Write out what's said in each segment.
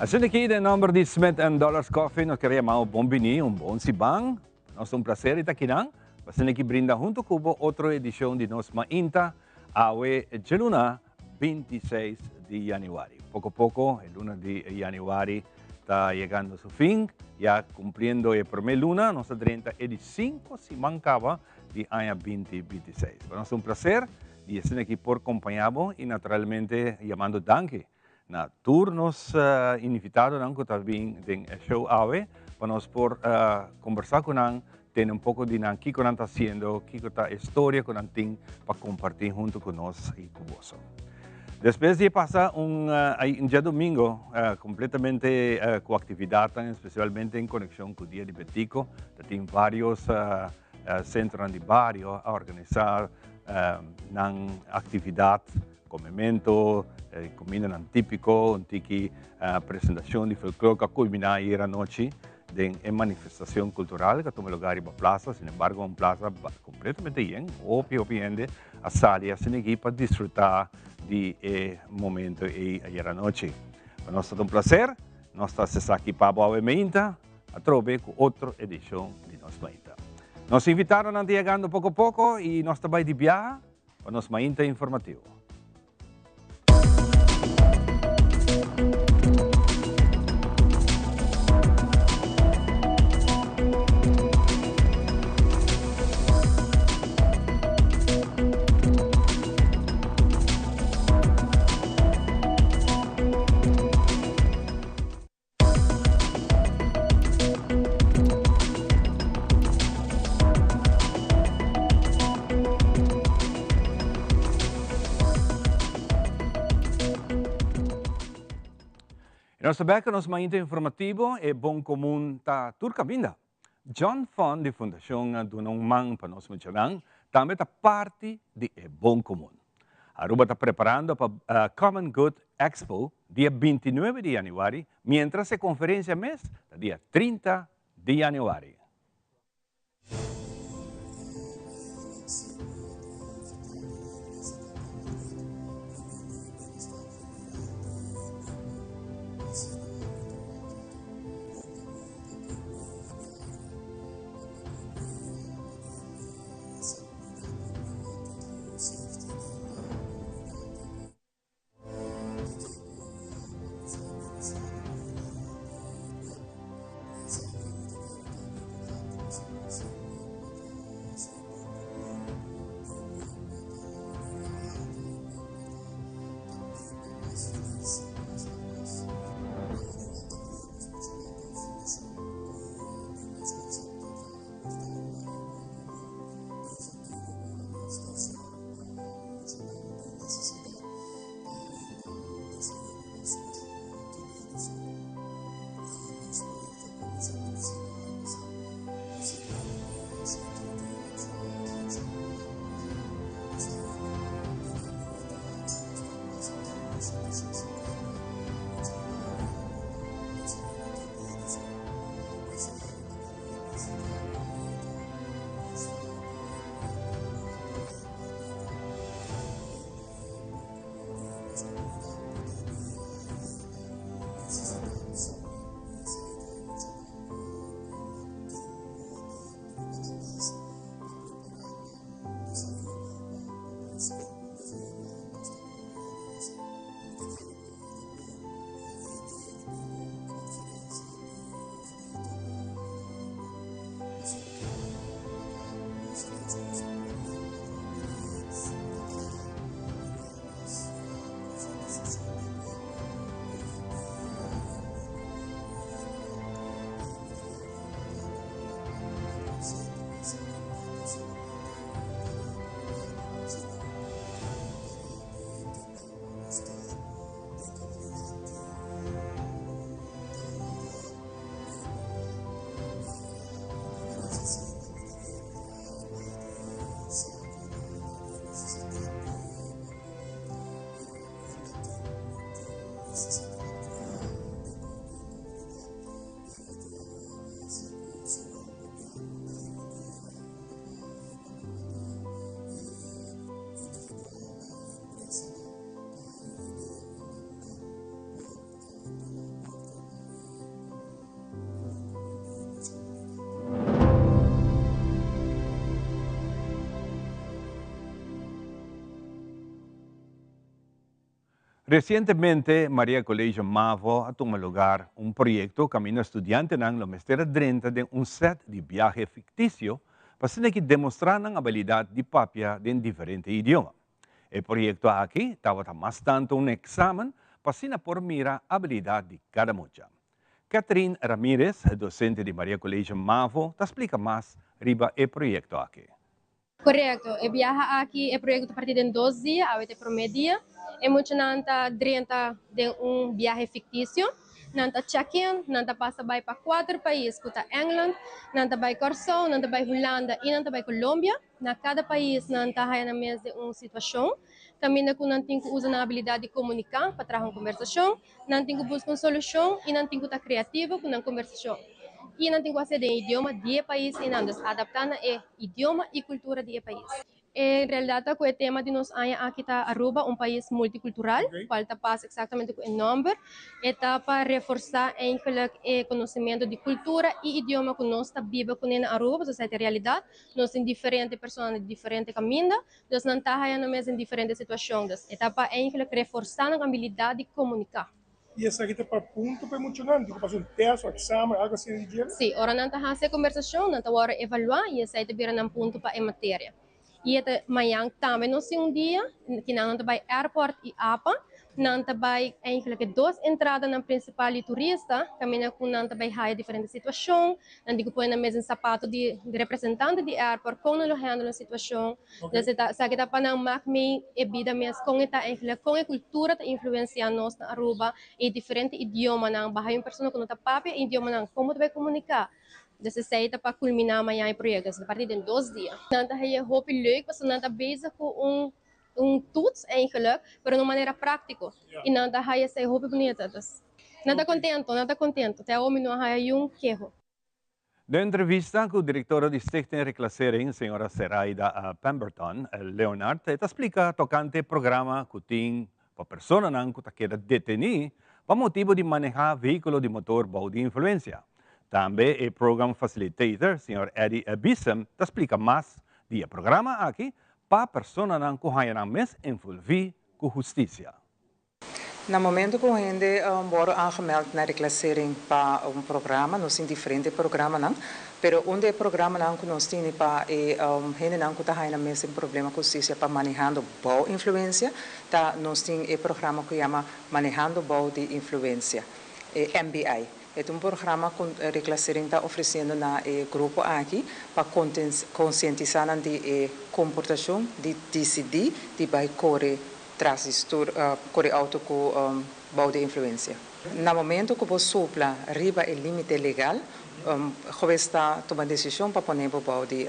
Asina aki den nomber di Smith and Dollars Coffee nos kere yama bo bon bini, un bon siban. Pa nos ta un placer di ta akinan. Pa asina aki brinda hunto cu bo otro edicion di nos Mainta awe djeluna 26 di januari. Poco poco e luna di januari ta yegando su fin, ya cumpliendo e prome luna, nos ta drenta e di cinco siman caba di aña 2026. Pa nos ta un placer di asina aki por compaña bo y naturalmente yamando danki na tur nos invitadonan cu ta bin den e show awe pa nos por combersa cu nan, tene un poco di nan kico nan ta haciendo, kico ta e storia cu nan tin pa comparti hunto cu nos y cu boso. Despues di e pasa un diadomingo completamente cu actividadnan, especialmente en conexion cu Dia di Betico, ta tin varios centronan di bario a organisa nan actividad. Comemento, cumindanan tipico, un tiki presentacion di folklor cu a culmina ayer anochi den e manifestacion cultural cu a tuma lugar riba plaza. Sin embargo, un plaza completamente yen, hopi hopi hende a sali asina aki pa disfruta di e momento ey ayer anochi. Pa nos ta un placer, nos ta haci esaki pa bo awe meinta, atrobe cu otro edicion di nos Mainta. Nos invitadonan ta yegando poco poco y nos ta bay di biaha. Pa nos mainta informativo. E nos ta bek ku nos mainta informativo, e bon komun ta tur kaminda. John Fon di Fundashon Duna un Man pa Nos Muchanan tambe ta parti di e bon komun. Aruba ta preparando pa Common Good Expo dia 29 di januari, mientras e conferencia mes ta dia 30 di januari. Recientemente Maria College Mavo a tuma lugar un proyecto caminda studiantenan lo mester a drenta den un set di biahe ficticio pa asina ki demostra nan habilidad di papia den diferente idioma. E proyecto aki tabata mas tanto un examen pa asina por mira habilidad di cada mucha. Catherine Ramirez, docente di Maria College Mavo, ta splica mas riba e proyecto aki. Correcto. E biaha aki, e proyecto ta parti den 2 dia, awe ta e prome dia. E muchanan ta drenta den un biahe ficticio. Nan ta check-in, nan ta pasa bay pa cuater pais, cu ta England, nan ta bay Corsou, nan ta bay Hulanda y nan ta bay Colombia. Na cada pais nan ta haya nan mes den un situacion. Caminda cu nan tin cu usa nan habilidad di comunica pa traha un conversacion, nan tin cu busca un solucion y nan tin cu ta creativo cu nan conversacion. Y nan tin cu haci den idioma di e pais y nan dus adapta na e idioma y cultura di e pais. En realidad, cu e tema di nos aña aki ta Aruba, un pais multicultural, cual ta pas exactamente cu e nomber. E ta pa reforsa eigenlijk e conocimento di cultura y idioma cu nos ta biba cu na Aruba, pasobra e realidad. Nos tin diferente persona di diferente caminda, dus nan ta haya nan mes den diferente situacion. Dus e ta pa eigenlijk reforsa nan habilidad di comunica. Y esaki ta pa punto pa emocionante, cu pasa un test of examen, algo asina di género? Si, ora nan ta haci conversacion, nan ta wordo evalua y esey ta bira nan punto pa e materia. Y e mañan tambe nos tin un dia, cu nan ta bay airport y APA, nan ta bay eigenlijk dos entradanan principal di turista, caminda cu nan ta bay haya diferente situacion, nan tin cu pone nan mes den sapato di representante di airport, con nan lo handle e situacion. Dus esaki ta pa nan maak mee e bida mes, con ta eigenlijk, con e cultura ta influencia nos na Aruba, y diferente idiomanan, bo haya un persona cu no ta papia idiomanan, con ta bay comunica. Dus esey ta pa culmina mañan e proyecto, dus a parti di 2 dia. Nan ta haya hopi leuk, pasobra nan ta bezig cu un toets eigenlijk, pero di un manera practico. Y nan ta haya esey hopi bunita. Dus nan ta contento, nan ta contento. Te awo no haya un keho. Den entrevista cu e directora di Stichting Reclassering, señora Seraida Pemberton Leonard, ta splica tocante programa cu tin pa personanan cu ta keda deteni pa motibo di maneha vehiculo di motor bou di influencia. Tambe e program facilitator, señor Eddie Bissem, ta splica mas di e programa aki pa personanan cu haya nan mes envolvi cu husticia. Na momento cu hende wordo aangemeld na reclassering pa un programa, nos tin diferente programanan, pero un di e programanan cu nos tin pa e hendenan cu ta haya mes problema cu husticia pa manehando bou influencia, ta nos tin e programa cu yama Manehando Bou di Influencia, MBI. E ta un programa cu reclassering ta ofreciendo na e grupo aki pa concientisa di e comportacion di dicidi di bay core tras di stuur, core auto cu bou di influencia. Na momento cu bo supla riba e limite legal, hues ta tuma decision pa pone bou di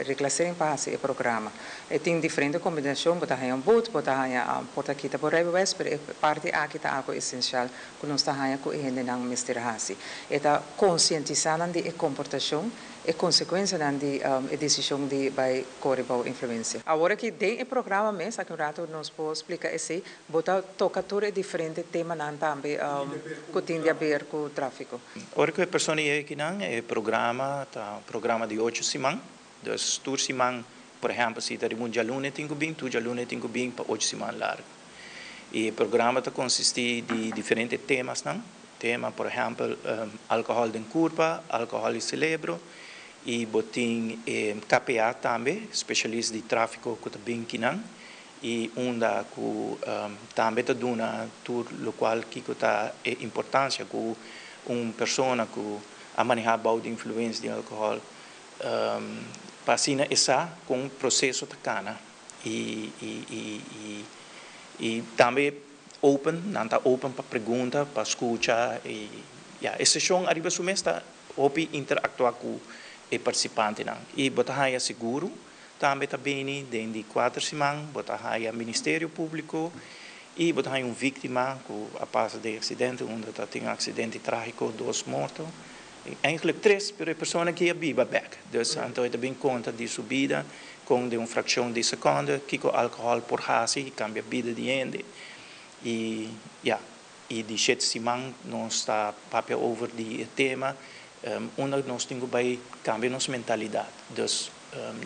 reclassering pa e programa. E tin diferente combinacion, bo ta haya un boete, bo ta haya por ta kita bo rijbewijs, pero e parti aki ta algo esencial cu nos ta haya cu hendenan mester hasi. E ta concientisa di e comportacion e consecuencianan di e decision di bay core bou influencia. Awor cu den e programa mes, aki un rato nos por splica esey, bo ta toca tur e diferente temanan tambe cu tin di haber cu trafico. Ora cu e persona aki nan, e programa ta un programa di 8 siman. Dus tur siman, por ehempel, si ta un dialuna tin cu bin, tur dialuna tin cu bin pa 8 siman largo. E programa ta consisti di diferente temanan? Tema, por ehempel, alcohol den curpa, alcohol y cerebro, y bo tin KPA tambe, specialista di trafico cu ta bin akinan, y unda cu tambe ta duna tur locual cu ta e importancia cu un persona cu a maneha bou di influencia di alcohol pa asina e sa con proceso ta cana y tambe open, nan ta open pa pregunta, pa scucha y ja, e sesion ariba su mes ta hopi interactua cu e participantenan. Y bo ta haya seguro, tambe ta bini den di 4 siman, bo ta haya Ministerio Publico y bo ta haya un victima cu a pasa di accidente, unda ta tin un accidente tragico, dos morto. Eigenlijk tres, pero e persona cu a biba back. Dus anto e bin conta di su bida, cu di un fraccion di seconde, cu alcohol por hasi, cambia bida di hende. Y ja, y di 7 siman nos ta papia over di tema, unda nos tin cu bay cambia nos mentalidad. Dus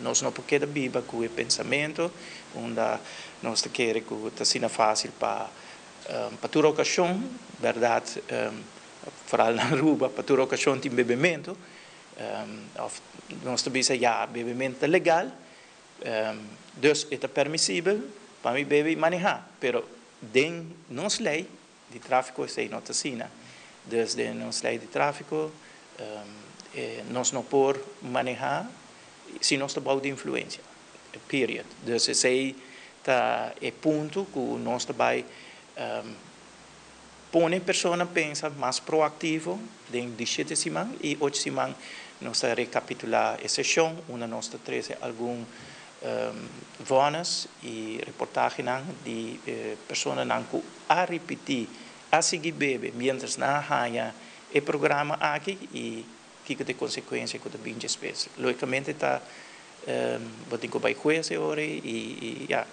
nos no por keda biba cu e pensamento, unda nos ta kere cu ta asina facil pa Pa tur okashon, bèrdat, foral na Aruba, pa tur okashon tin bebementu, òf nos ta bisa ya bebementu ta legal, dus e ta permisibel pa mi bebe i manehá, pero den nos lei di tráfiko esei no ta asina. Dus den nos lei di tráfiko nos no por manehá si nos ta bou di influensia, period. Dus esei ta e punto ku nos ta bai pone persona pensa mas proaktivo den di shete siman i ocho siman nos ta rekapitulá e seshon unda nos ta trese algun vònes i reportahenan di personanan ku a ripití, a sigui bebe miéntras nan a haña e programa aki i kiko ta e konsekuensia ku ta bin despues. Lógikamente ta bo tin ku bai hues e ora ei i ya,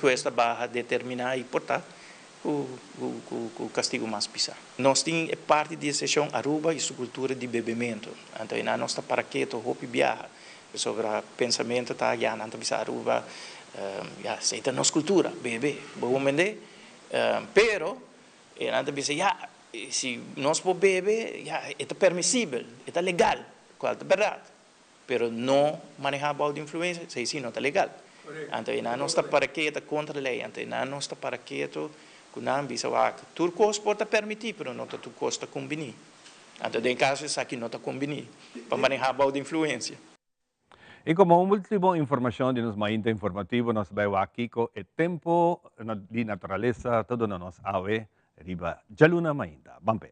hues ta baha determiná i por ta ku kastigu mas pisá. Nos tin e parti di e seshon Aruba i su kultura di bebementu. Anto einan nos ta para ketu hopi biaha. Pasobra pensamentu ta ya nan ta bisa Aruba ya esei ta nos kultura, bebe. Bo comprende? Pero e nan ta bisa ya si nos por bebe ya e ta permisibel, e ta legal, kual ta bèrdat. Pero no maneha bou di influensia, esei si no ta legal. Anto e nan nos ta para ketu kontra lei, anto e nan nos ta para ketu ku nan bisa wak tur kos por ta permití pero no ta tur kos ta kumbiní. Anto den kaso esaki no ta kumbiní pa maneha bou di influensia. I komo un ultimo informashon di nos mainta informativo nos ta bai wak kiko e tempo di naturalesa ta duna nos awe riba djaluna mainta. Ban p'e.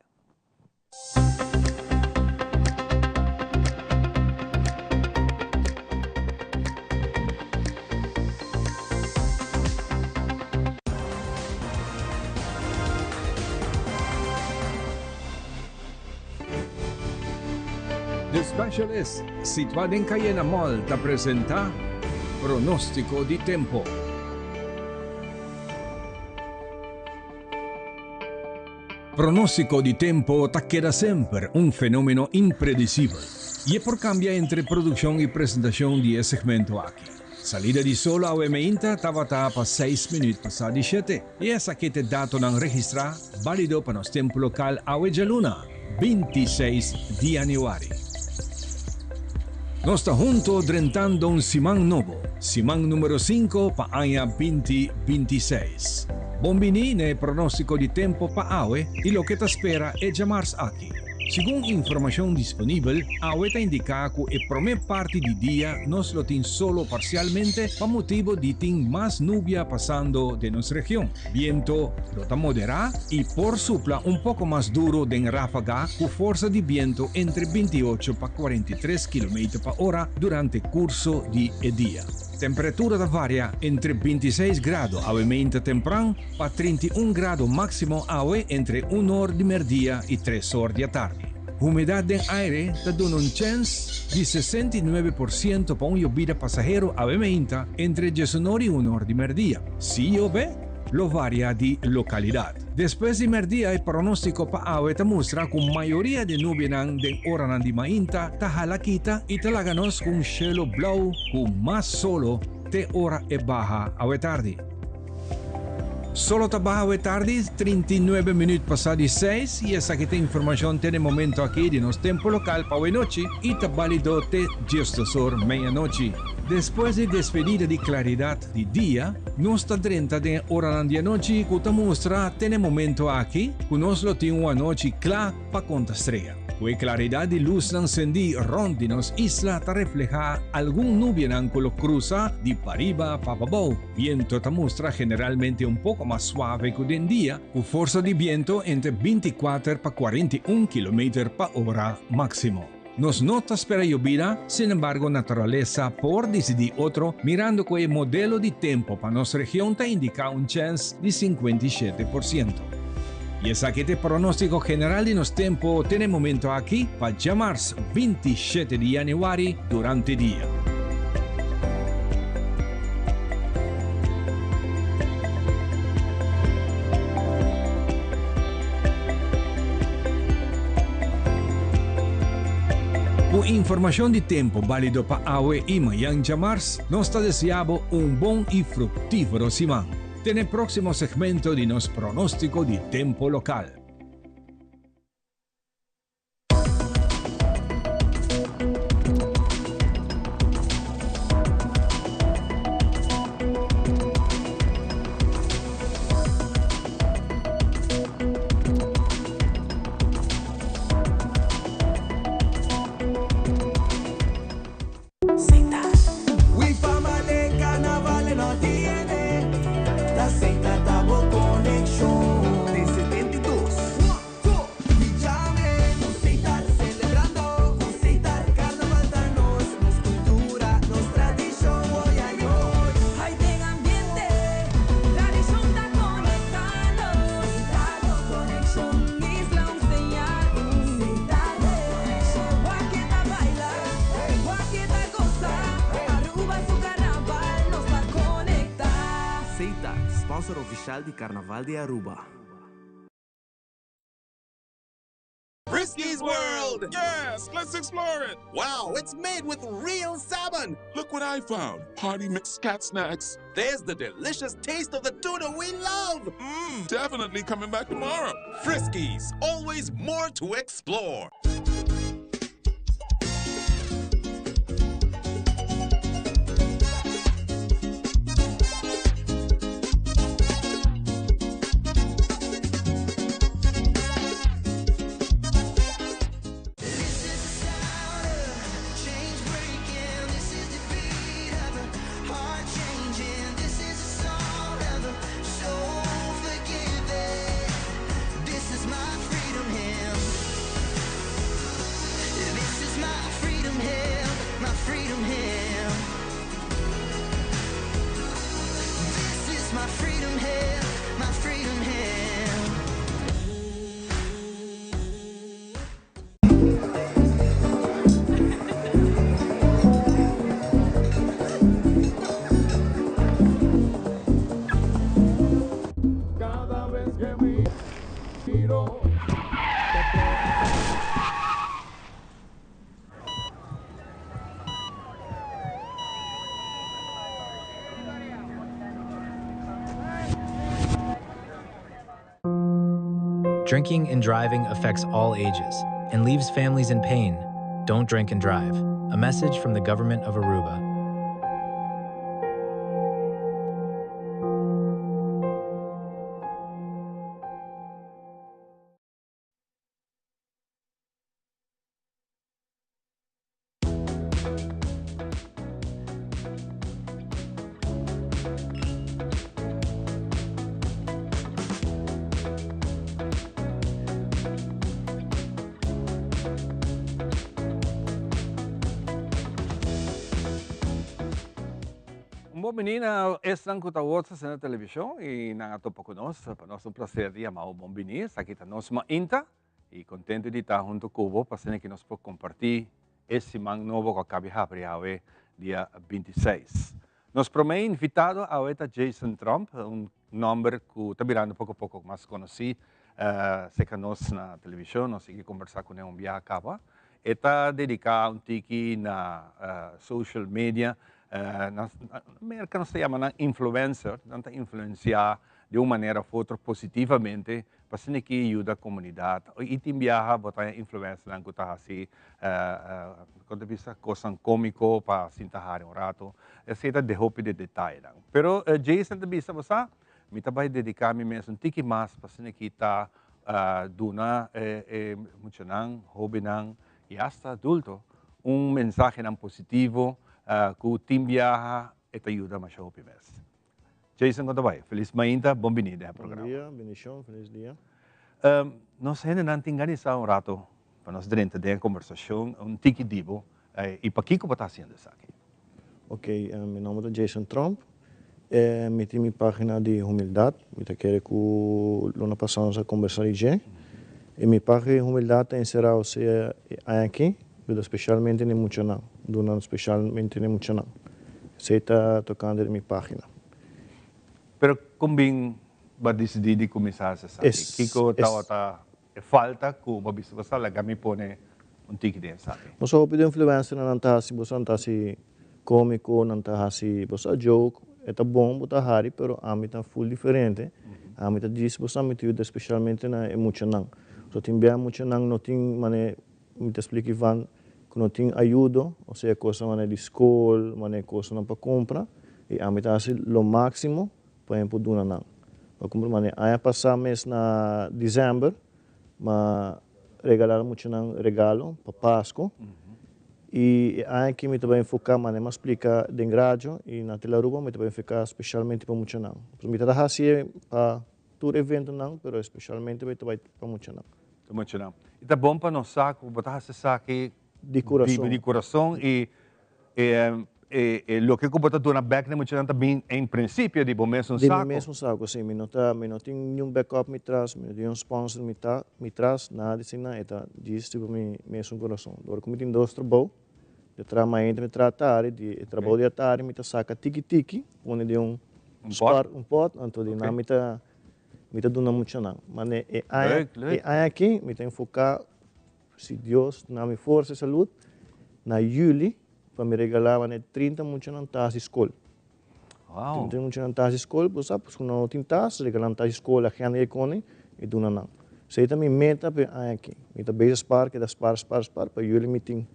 The Specialist, situá den Cayena Mall, ta presentá Pronóstiko di Tempo. Pronóstiko di tempo ta keda semper un fenómeno impredisibel i e por kambia entre produkshon i presentashon di e segmento aki. Salida di solo awe meinta tabata pa seis minüt pasá di shete i esaki ta e datonan registrá bálido pa nos tempu lokal awe djaluna, 26 di yanüari. Nos ta hunto drentando un siman nobo, siman numero sinku pa aña binti 26. Bon bini na e pronóstiko di tempo pa awe i loke ta spera e djamars aki. Segun informashon disponibel, awe ta indiká ku e promé parti di dia nos lo tin solo parsialmente pa motibu di tin mas nubia pasando den nos region. Biento lo ta moderá i por supla un poko mas duru den ráfaga ku forsa di biento entre 28 pa 43 kilometer pa ora durante kurso di e dia. Temperatura ta varia entre 26 grado awe meinta tempran pa 31 grado máksimo awe entre un or di merdia i tres or di atardi. Humedat den aire ta duna un chèns di 69% pa un yobida pasahero awe meinta entre diesunor i un or di merdia. Si yobe, lo varia di lokalidat. Despues di merdia e pronóstiko pa awe ta mustra ku mayoria di nubianan den oranan di mainta ta hala kita i ta laga nos ku un shelu blou ku mas solo te ora e baha awe tardi. Solo ta baha awe tardi, 39 minüt pasá di seis, i esaki ta informashon te na e momento aki di nos tempu lokal pa awe nochi i ta balido te diesdos or meianochi. Despues di despedida di klaridat Di dia, nos ta drenta den e oranan di anochi ku ta mustra te na e momento aki ku nos lo tin un anochi kla pa konta strea. Ku e klaridat di lusnan sendí rònt di nos isla ta reflehá algun nubianan ku lo krusa di pariba pa pabou. Biento ta mustra generalmente un poko mas suave ku den dia, ku forsa di biento entre 24 pa 41 kilometer pa ora máksimo. Nos no ta spera yobida, sinembargo naturalesa por disidí otro mirando ku e modelo di tempo pa nos region ta indiká un chèns di 57%. I esaki ta e pronóstiko general di nos tempo te na e momento aki pa djamars 27 di yanüari durante dia. Ku informashon di tempu bálido pa awe i mañan djamars, nos ta deseá bo un bon i fruktífero siman. Te na e próksimo segmento di nos pronóstiko di tempu lokal. Seita, sponsor oficial di Carnaval di Aruba. Friskies World! Yes, let's explore it! Wow, it's made with real salmon! Look what I found! Party mix cat snacks. There's the delicious taste of the tuna we love! Mmm, definitely coming back tomorrow. Friskies, always more to explore. Drinking and driving affects all ages and leaves families in pain. Don't drink and drive. A message from the government of Aruba. Un bon bini na esnan ku ta wòrdu na televishon i nan a topa ku nos. Pa nos ta un plaser di yama bo bon bini. Esaki ta nos mainta i kontentu di ta huntu ku bo pa asina ki nos por kompartí e siman nobo ku a kabi habri awe dia bintiseis. Nos promé invitado awe ta Jason Tromp, un nòmber ku ta birando poko poko mas konosí serka nos na televishon. Nos sigui kombersá kuné un biaha kaba. E ta dediká un tiki na social media. Na Merka nos ta yama nan influencer, nan ta influensiá di un manera òf otro positivamente pa asina ki yuda komunidat. I tin biaha bo ta haña influencernan ku ta hasi kon ta bisa kosnan kómiko pa sinta hari un rato. Esei ta de hopi de detayenan. Pero Jason ta bisa bo sa mi ta bai dediká mi mes un tiki mas pa asina ki ta duna e muchanan, hóbennan i asta adulto un mensahenan positivo ku tin biaha e ta yuda masha hopi mes. Jason kon ta bai? Felis mainta, bon bini den e programa. Bon dia, bendicion, felis dia. Nos hendenan tin gana di sa un rato pa nos drenta den e combersacion un tiki di bo y pakico bo ta haciendo esaki. Ok, mi nomber ta Jason Tromp, mi tin mi pagina di humildad, mi ta kere cu luna pasa nos a combersa di dje, y mi pagina di humildad ta encera osea e aña aki, yuda specialmente na e muchanan, duna specialmente na e muchanan. Esei ta tocante di mi pagina. Pero con bin bo a dicidi di cuminsa haci esaki? Kico tawata e falta cu bo a bisa bo sa laga mi pone un tiki den esaki? Bo sa hopi di influencernan nan ta haci, bo sa nan ta haci comico, nan ta haci bo sa joke. E ta bon bo ta hari pero ami ta full diferente. Ami ta djis bo sa mi ta yuda specialmente na e muchanan. So tin bia muchanan no tin mane mi ta splika Ivan ku no tin ayudo osea kosa mane di skol mane kosanan pa kumpra i ami ta hasi lo maximo pa mi por duna nan pa kumpra mane aña pasa mes na december m'a regala muchanan regalo pa Pasco y e aña aki mi ta bay enfoca manera m'a splica den radio y na Tele Aruba mi ta bay enfoca specialmente pa muchanan. Mi ta haci'e pa tur eventonan pero especialmente mi ta bay pa muchanan. Pa muchanan. Y ta bon pa nos sa cu bo ta haci esaki Di curason. Di curason y E loke ku bo ta duna bèk na e muchanan ta bin en prinsipio di bo mesun Di saku. mi mesun saku, si. Mi no ta, mi no tin niun backup mi tras, mi no tin niun sponsor mi ta, mi tras, nada di asina, e ta djis riba mi mesun kurason. Dor ku mi tin dos trabou, di traha mainta mi traha tardi, di e trabou di atardi mi ta saka tiki tiki, pone den un spar, un pòt, anto di nan mi ta, mi ta duna muchanan. Ma ne e aña, e aña aki mi ta enfoká Si Dios duna mi forsa i salud, na juli pa mi regalá wane 30 muchanan tas di skol. Wow. 30 muchanan tas di skol, bo sa, pasobra nan no tin tas, regalá nan tas di skol, agenda i koni, i duna nan. Esei ta mi meta pa e aña aki. Mi ta bezig spar, keda spar, spar, spar, pa juli mi tin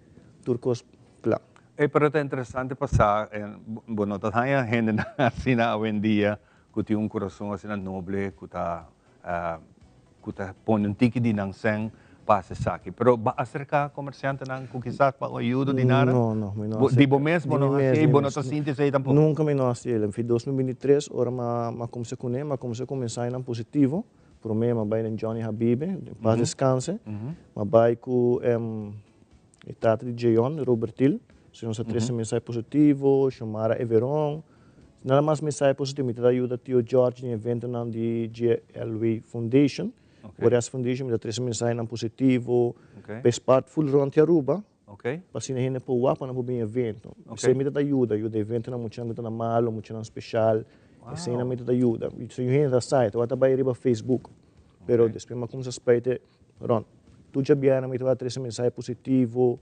tur kos kla. Ey, pero ta interesante pa sa, bo no ta haña hendenan asina awendia ku tin un kurason asina noble ku ta ku ta pone un tiki di nan sèn pa hasi esaki. Pero bo a aserká komersiantenan ku kisas pa un ayudo di nada? No, no, mi no a Di bo mes bo no hasi ei, bo no ta sinti esei tampoko? Nunka mi no hasi el. Fi 2023 ora m'a kumsa kuné, m'a kumsa ku mensahenan positivo. Promé m'a bai den Johnny Habibe, den pas deskanse. M'a bai ku e tata di Jeon, Robertil. Si nos a trese mensahe positivo, Xiomara Everon. Nada mas mensahe positivo, mi ta yuda Tio George den eventonan di GLW Foundation. Boreas Foundation, mi ta trese mensahenan positivo. Pa e spart full rond di Aruba. Pa asina hende por wak pa nan por bin evento. Esei mi ta ta yuda, yuda eventonan muchanan ku ta na malo, muchanan special. Eseinan mi ta ta yuda. Si un hende ta sa, e ta wak ta bai riba Facebook. Pero despues mi a kumsa spreid rond. Tur djabièrnè mi tabata trese mensahe positivo,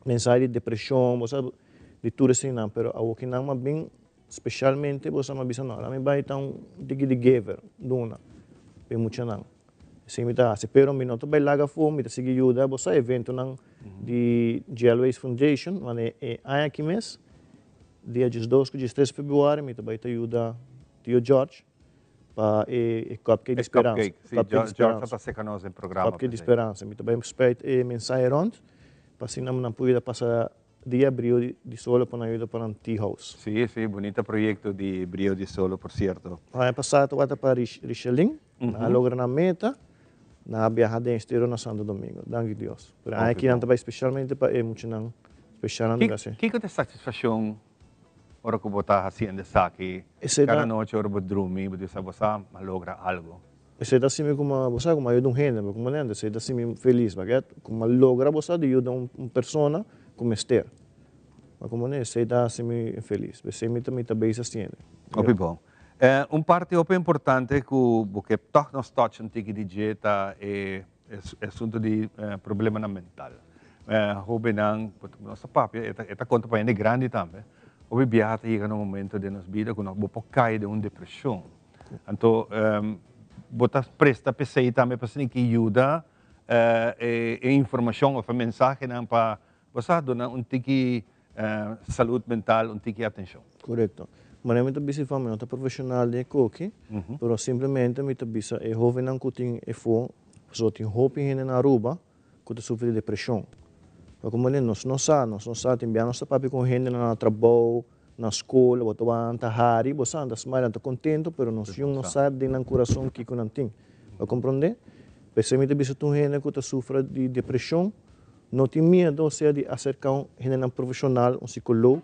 mensahe di depresion, bo sa, di tur eseinan. Pero awokinan m'a bin specialmente bo sa m'a bisa no, laat mi bai ta un tiki di gever, duna pa e muchanan. Esei mi ta hasi. Pero mi no ta bai laga afó, mi ta sigui yuda, bo sa, eventonan di GLWays Foundation, wanneer e aña aki mes, dia 12 ku 13 februari mi ta bai ta yuda Tio George. Pa e cupcake di speransa. E cupcake, si. George a ta seca nos den programa. Cupcake di speransa. Mi ta bai spreid e mensahe rond pa asina nan por yuda pasa dia Brio di Solo pa nan yuda pa nan tea house. Si, si. Bunita proyecto di Brio di Solo, por cierto. Aña pasa tabata pa Richelin. Nan a logra nan meta. Nan a biaha den exterior na Santo Domingo. Danki Dios. Pero aña aki nan ta bai specialmente pa e muchanan specialnan di Brasil. Kico ta e satisfaccion Ora ku bo ta hasiendo esaki, kada nochi ora bo drumi, bo di sa bo sa a logra algu. Esei ta hasi mi kuma, bo sa, kuma a yuda un hende, bo kuma nente, esei ta hasi mi felis, paket kuma logra bo sa di yuda un persona ku mester, bo kuma nente, esei ta hasi mi felis, esei mi ta mi ta bezig hasiendo. Hopi bon. Un parti hopi importante ku bo ke tòg nos touch un tiki di dje ta e asuntu di problemanan mental. Hobennan, nos ta papia, e ta konta pa hende grandi tambe, hopi biaha ta yega na un momento den nos bida ku bo por kai den un depreshon. Anto bo ta presta p'esei tambe pa esei ki yuda e informashon òf e mensahenan pa bo sa duna un tiki salud mental un tiki atenshon. Korekto. Manera mi ta bisa mi no ta profeshonal den e koki, pero simplemente mi ta bisa e hobennan ku tin efo, pasobra tin hopi hende na Aruba ku ta sufri di depreshon. Pa komo manera nos no sa, nos no sa, tin bia nos ta papia ku hendenan na trabou, na skol, bo ta wak nan ta hari, bo sa nan ta smile, nan ta kontento, pero nos yun no sa den nan kurason kiko nan tin. Bo a komprondé? P'esei mi ta bisa tur hende ku ta sufra di depreshon, no tin miedo osea di aserká un hendenan profeshonal, un sikolog,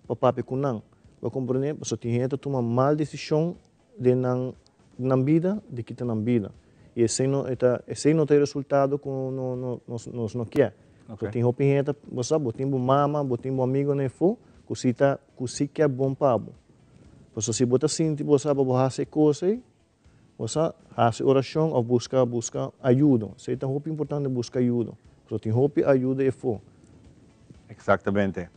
pa papia ku nan. Bo a komprondé? Pasobra tin hende ta tuma mal desishon den nan nan bida di kita nan bida y esey no e ta esey no ta e resultado cu no no nos nos no kier. So tin hopi hende ta bo sa bo tin bo mama bo tin bo amigonan efo cu si ta cu si kier bon pa bo. Pasobra si bo ta sinti bo sa pa bo haci e cos ey bo sa haci oracion of busca busca ayudo. Esey ta hopi importante busca ayudo pasobra tin hopi ayudo efo. Exactamente.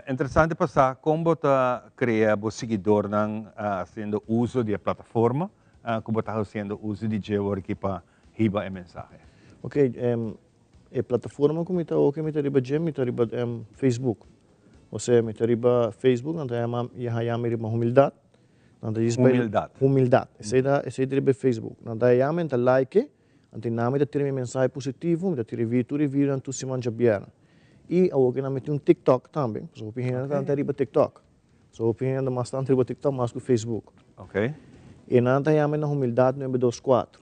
Interesante pa sa kon bo ta krea bo siguidornan hasiendo uso di e plataforma ku bo ta hasiendo uso di dje wor aki pa hiba e mensahe. Ok, e plataforma ku mi ta oke mi ta riba dje mi ta riba Facebook. Osea mi ta riba Facebook nan ta yama haña mi riba Humildat. Nan ta djis bai Humildat. Humildat. Esei ta esei ta riba e Facebook. Nan ta yama mi ta like Anto nan mi ta tira mi mensahe positivo, mi ta tira vi tur e videonan tur siman djabièrnè. I awor ku nan meti un TikTok tambe, pasobra hopi hende ta riba TikTok. So hopi hende mas tantu riba TikTok mas ku Facebook. I nan ta yama na Humildad nuebe dos kuater,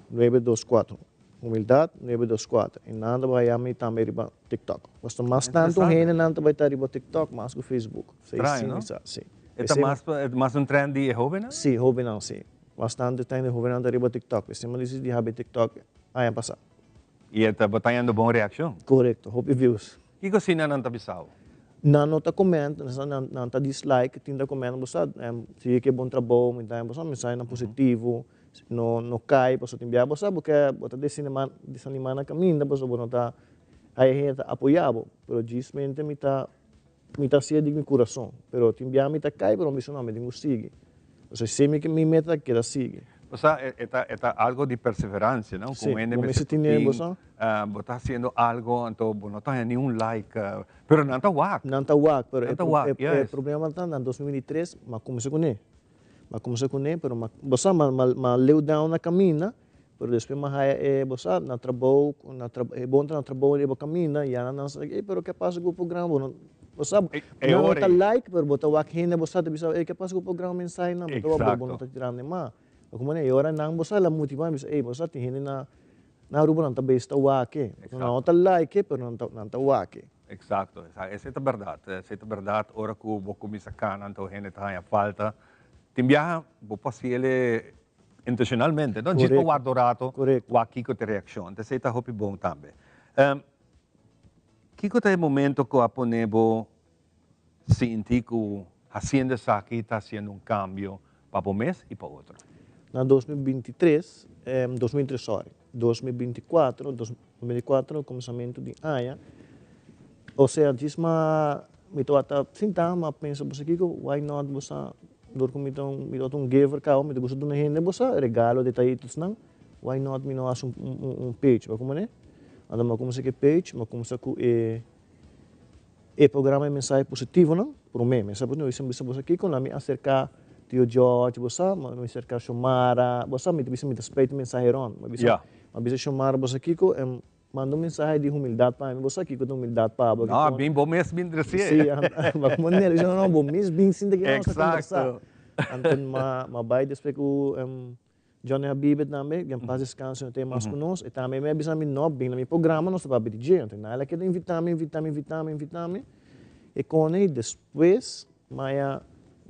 nuebe dos kuater, Humildad nuebe dos kuater. I nan ta bai yama mi tambe riba TikTok. Pasobra mas tantu hendenan ta bai ta riba TikTok mas ku Facebook. Straño, no? Si. E ta mas un trend di e hobennan? Si, hobennan si. Bastante tem di hobennan ta riba TikTok. Esei mi dici di habi TikTok aña pasa. I e ta bo ta hañando bon reaccion? Corecto, hopi views. Kico asina nan ta bisa bo? Nan no ta comment, nan ta dislike, tin ta comment bo sa si ke bon trabou, mi ta haña bo sa mensahenan positivo, no no cay pasobra tin bia bo sa bo ke bo ta desanima na caminda pasobra bo no ta haya hende ta apoya bo, pero djismente mi ta Mi ta hacié di mi curason, pero tin bia mi ta cay, pero mi bisa no, mi tin cu sigui. Pasobra si mi mi meta ta keda sigui. Osea, e ta e ta algo di perseverancia, no? Sí, Como hende bo mester mester tene tin, boso. bo ta haciendo algo, anto bo no ta haña ni un like, pero nan ta wak. Nan ta wak, pero Nan ta wak, e yes. problema ta na 2023 mi a cuminsa cune. Mi a cuminsa cune, pero mi a, bo sa, mi a leu down na caminda, Pero despues mi a haya e, bo sa, na trabou, na tra, e bon ta na trabou riba caminda, ya nan nan sa, ey, pero ke pasa cu bo programa? Bo no, bo sa, E, e nan no ora ta ei. like, pero bo ta wak hende, bo sa, ta bisa, ey, ke pasa cu bo programa mensahenan? Bo ta wak, pero bo no Exacto. ta tirando e mas. Bo como e ora nan, bo sa, la motiva mi, bisa, ey, bo sa, tin hende na, na Aruba nan ta bes ta wak e. Nan no Exacto. ta like e, pero nan ta, nan ta wak e. Exacto, exacto. Esey ta berdad. Esey ta berdad. Ora cu bo cuminsa cana, anto hende ta haña falta. Tin biaha bo por haci el Intencionalmente, no? Djis pa warda un rato, wak kiko ta e reaccion. Anto esey ta hopi bon tambe. Kiko ta e momento cu a pone bo sinti cu haciendo esaki ta haciendo un cambio pa bo mes y pa otro? Na 2023, 2023 sorry, 2024, 2024 cuminsamento di aña, osea djis ma mi tabata sinta, ma pensa bo sa kiko, why not bo sa Dor ku mi ta un mi ta un giver kaba mi ta gusta duna hende bo sa regalo detayitos nan why not mi no hasi un un page bo komprende anto mi a kumsa ku e page mi a kumsa ku e e programa e mensahe positivonan prome mensahe positivo mi a bisa bo sa kiko la mi aserka tio George bo sa mi aserka Xiomara bo sa mi ta bisa mi ta spread mensahe rond mi a bisa mi a bisa Xiomara bo sa kiko Manda un mensahe di humildad pa mi. Bo sa kiko ta humildad pa bo. No, bin bo mes bin tresié. Sí, ma como nel bisa, no, no, bo mes bin sinta ki nos ta conversa. Anto ma bai despues cu Johnny Habibit tambe, den paz descanse, no ta mas cu nos, e tambe mi a bisa mi, no, bin na mi programa, nos ta papia di dje. Anto nan el a keda invita mi, invita mi, invita mi, invita mi, e cone y despues maya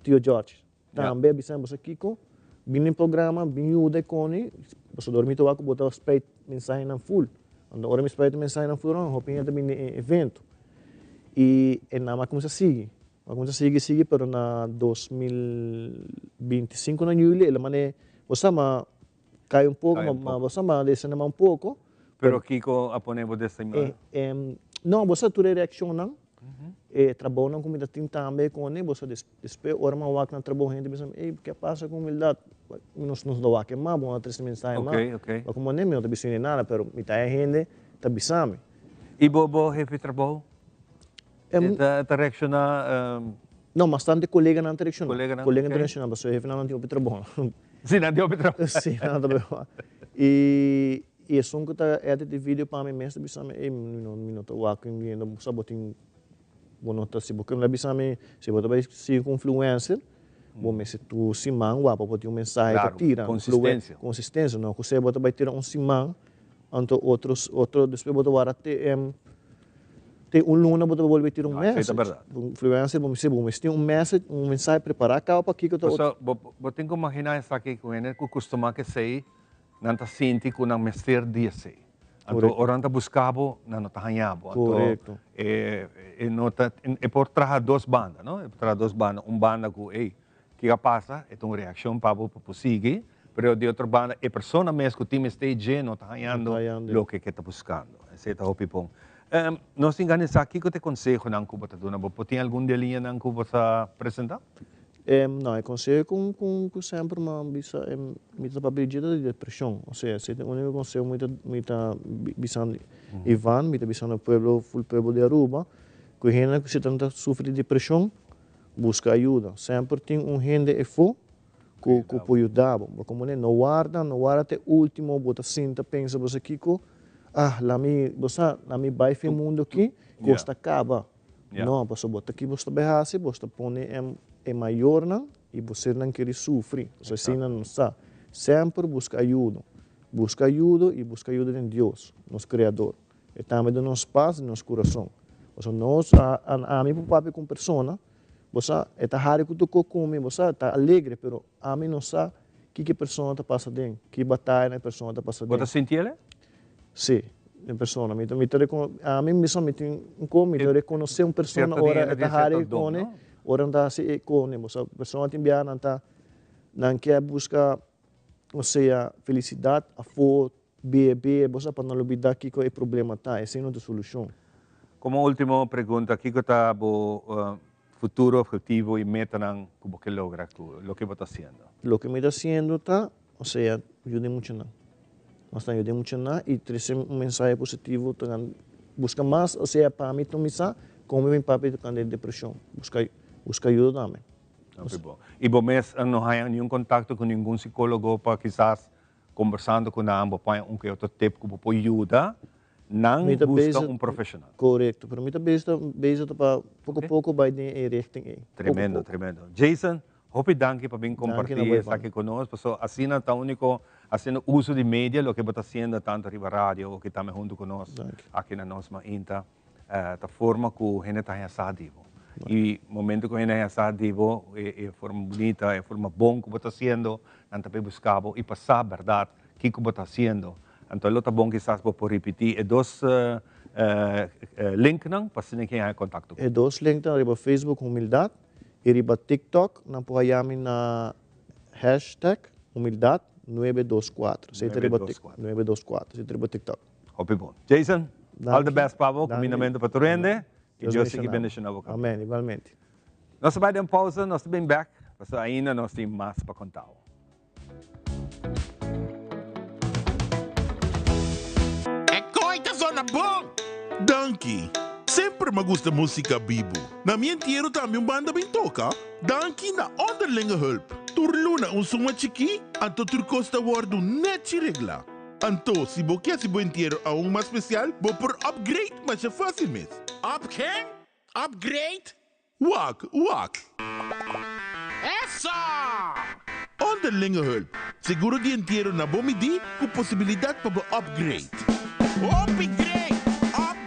Tio George. Tambe a bisa boso kiko, bin den programa, bin yuda e koni, pasobra dor mi ta wak ku bo ta spreid mensahenan ful. Anto ora mi spreid e mensahenan ful hopi hende ta bin den e evento. I e nan a kuminsá sigui, a kuminsá sigui sigui pero na 2025 na juli el a manda bo sa ma kai un poko, ma bo sa ma desanimá un poko. Pero kiko a pone bo desanimá? No, bo sa tur e reakshonnan, e trabounan ku mi ta tin tambe koni, bo sa Despues ora mi a wak na trabou hende bisa mi, ey, ke a pasa ku humildad? Nos no ta wak e mas, bo no ta trese mensahe mas. Ma komo mi no ta bisa hende nada, pero mi ta e hende ta bisa mi. I bo bo hefe trabou? E ta reakshoná? No, bastante koleganan ta reakshoná. Koleganan, Koleganan ta reakshoná, pasobra hefenan nan tin hopi trabou. Si, nan tin hopi trabou. Si, nan ta hopi. I esun ku ta edit e video pa mi mes ta bisa mi, ey, mi no ta wak hende, bo sa bo tin Bo no ta, si bo kende a bisa mi, si bo ta bai sigui ku influencer, bo mester tur siman wak pa bo tin un mensahe pa tira. Claro, consistencia. Consistencia, no ku sea bo ta bai tira un siman, anto otro, otro despues bo ta wara te te un luna bo ta bolbe tira un message. Esei ta berdad. Influencer bo mester, bo mester tin un message, un mensahe prepara kaba pa kiko ta Pasobra bo, bo tin ku magina esaki ku hende ku kustuma ku esei, nan ta sinti ku nan mester di esei. Anto ora nan ta buska bo, nan no ta haña bo. Anto e e no ta e por traha dos banda, no? E por traha dos banda. Un banda ku ey, kiko a pasa? E ta un reakshon pa bo pa por sigui, pero di otro banda e persona mes ku tin mester dje no ta hañando loke ke ta buskando. Esei ta hopi bon. Nos tin gana di sa kiko ta e konsehonan ku bo ta duna. Bo por tin algun di e liñanan ku bo sa presentá? No, e konseho ku semper mi a bisa mi ta papia di dje ta di depreshon. Osea, esei ta e úniko konseho mi ta mi ta bisando Ivan, mi ta bisando pueblo, ful pueblo di Aruba, ku e hendenan ku si ta sufri di depreshon, buska ayuda. Semper tin un hende efó ku ku por yuda bo. Bo komo no warda, no warda te ultimo bo ta sinta pensa bo sa kiko, ah la mi, bo sa, la mi bai fin mundo aki, kos ta kaba. No, pasobra bo ta ki bo ta bai hasi, bo ta pone e mayornan i bo sernan kere sufri. Pasobra asina nan no sa. Semper buska ayudo. Buska ayudo i buska ayudo den Dios, nos Kreador. E tambe den nos pas, den nos kurason. Pasobra nos, ami por papia ku un persona, Bo sa, e ta hari ku tokó ku mi, bo sa, ta alegre, pero ami no sa kiko e persona ta pasa den, ki batayanan e persona ta pasa den. Bo ta sinti el? Sí, den persona. Mi ta, mi ta rekono, ami mismo mi tin un kon, mi ta rekonosé un persona ora e ta hari ku ne, ora nan ta hasi e kone. Bo sa, persona tin biaha nan ta, nan ke buska, osea, felisidat afó, Bebe, bo sa pa no lubida kiko e problema ta, esei no ta solushon. Komo ultimo pregunta, kiko ta bo futuro objetivo i metanan ku bo ke logra ku loke bo ta hasiendo? Loke mi ta hasiendo ta, osea, yuda e muchanan. Mas ta yuda e muchanan i trese un mensahe positivo tocante, buska mas, osea, pa mi ta misa komo mi papia tocante depresion, buska buska ayuda tambe. Hopi bon. I bo mes no haña niun kontakto ku ningun sikólogo pa kisas Kombersando ku nan bo paña un ke otro tip ku bo por yuda nan buska un profeshonal. Korekto, pero mi ta bezig bezig ta pa poko poko bai den e richting ei. Tremendo, tremendo. Jason, hopi danki pa bin kompartí esaki ku nos, pasobra asina ta úniko hasiendo uso di media loke bo ta hasiendo tantu riba radio oki tambe huntu ku nos aki na Nos Mainta. Ta forma ku hende ta haña sa di bo. I momento ku hende haña sa di bo, e forma bunita, e forma bon ku bo ta hasiendo, nan ta bay buska bo i pa sa bèrdat kiko bo ta hasiendo. Anto lo ta bon kisas bo por ripití e dos linknan pa asina ke haña kontakto ku bo. E dos linknan riba Facebook Humildat i riba TikTok nan por haña mi na hashtag humildat nuebe dos kuater. Esei ta riba nuebe dos kuater, esei ta riba TikTok. Hopi bon. Jason, all the best pa bo, kumindamentu pa tur hende, i Dios sigui bendiciona bo kaminda. Amen, igualmente. Nos ta bai den pausa, nos ta bin bek, pasobra ainda nos tin mas pa konta bo. E koi ta zona bon! Danki! Semper m'a gusta musica bibu. Na mi entiero tambe un banda bin toca. Danki na Onderlinge Hulp. Tur luna un suma chikí, anto tur cos ta wordu nechi regla. Anto, si bo ke hasi bo entiero aun mas spesial, bo por upgrade masha fásil mes. Up ken? Upgrade? Wak, wak! Eso! Onderlinge hulp, seguro di entiero na bo midí ku posibilidat pa bo upgrade. Hopi great! Upgrade!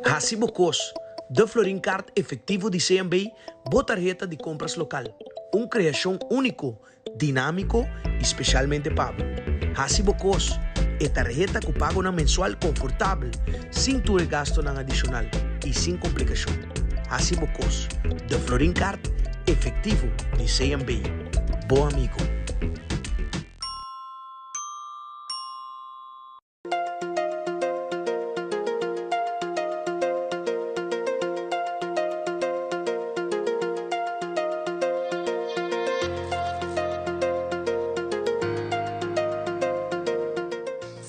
Hasi bo kos, De Florin Kaart Efectivo di CMB, bo tarheta di kompras lokal. Un kreashon úniko, dinámiko i spesialmente pa bo. Hasi bo kos, E tarheta ku pagonan mensual konfortabel, sin tur e gastonan adishonal i sin komplikashon. Hasi bo kos, De Florin Kaart Efectivo di CMB, bo amigo.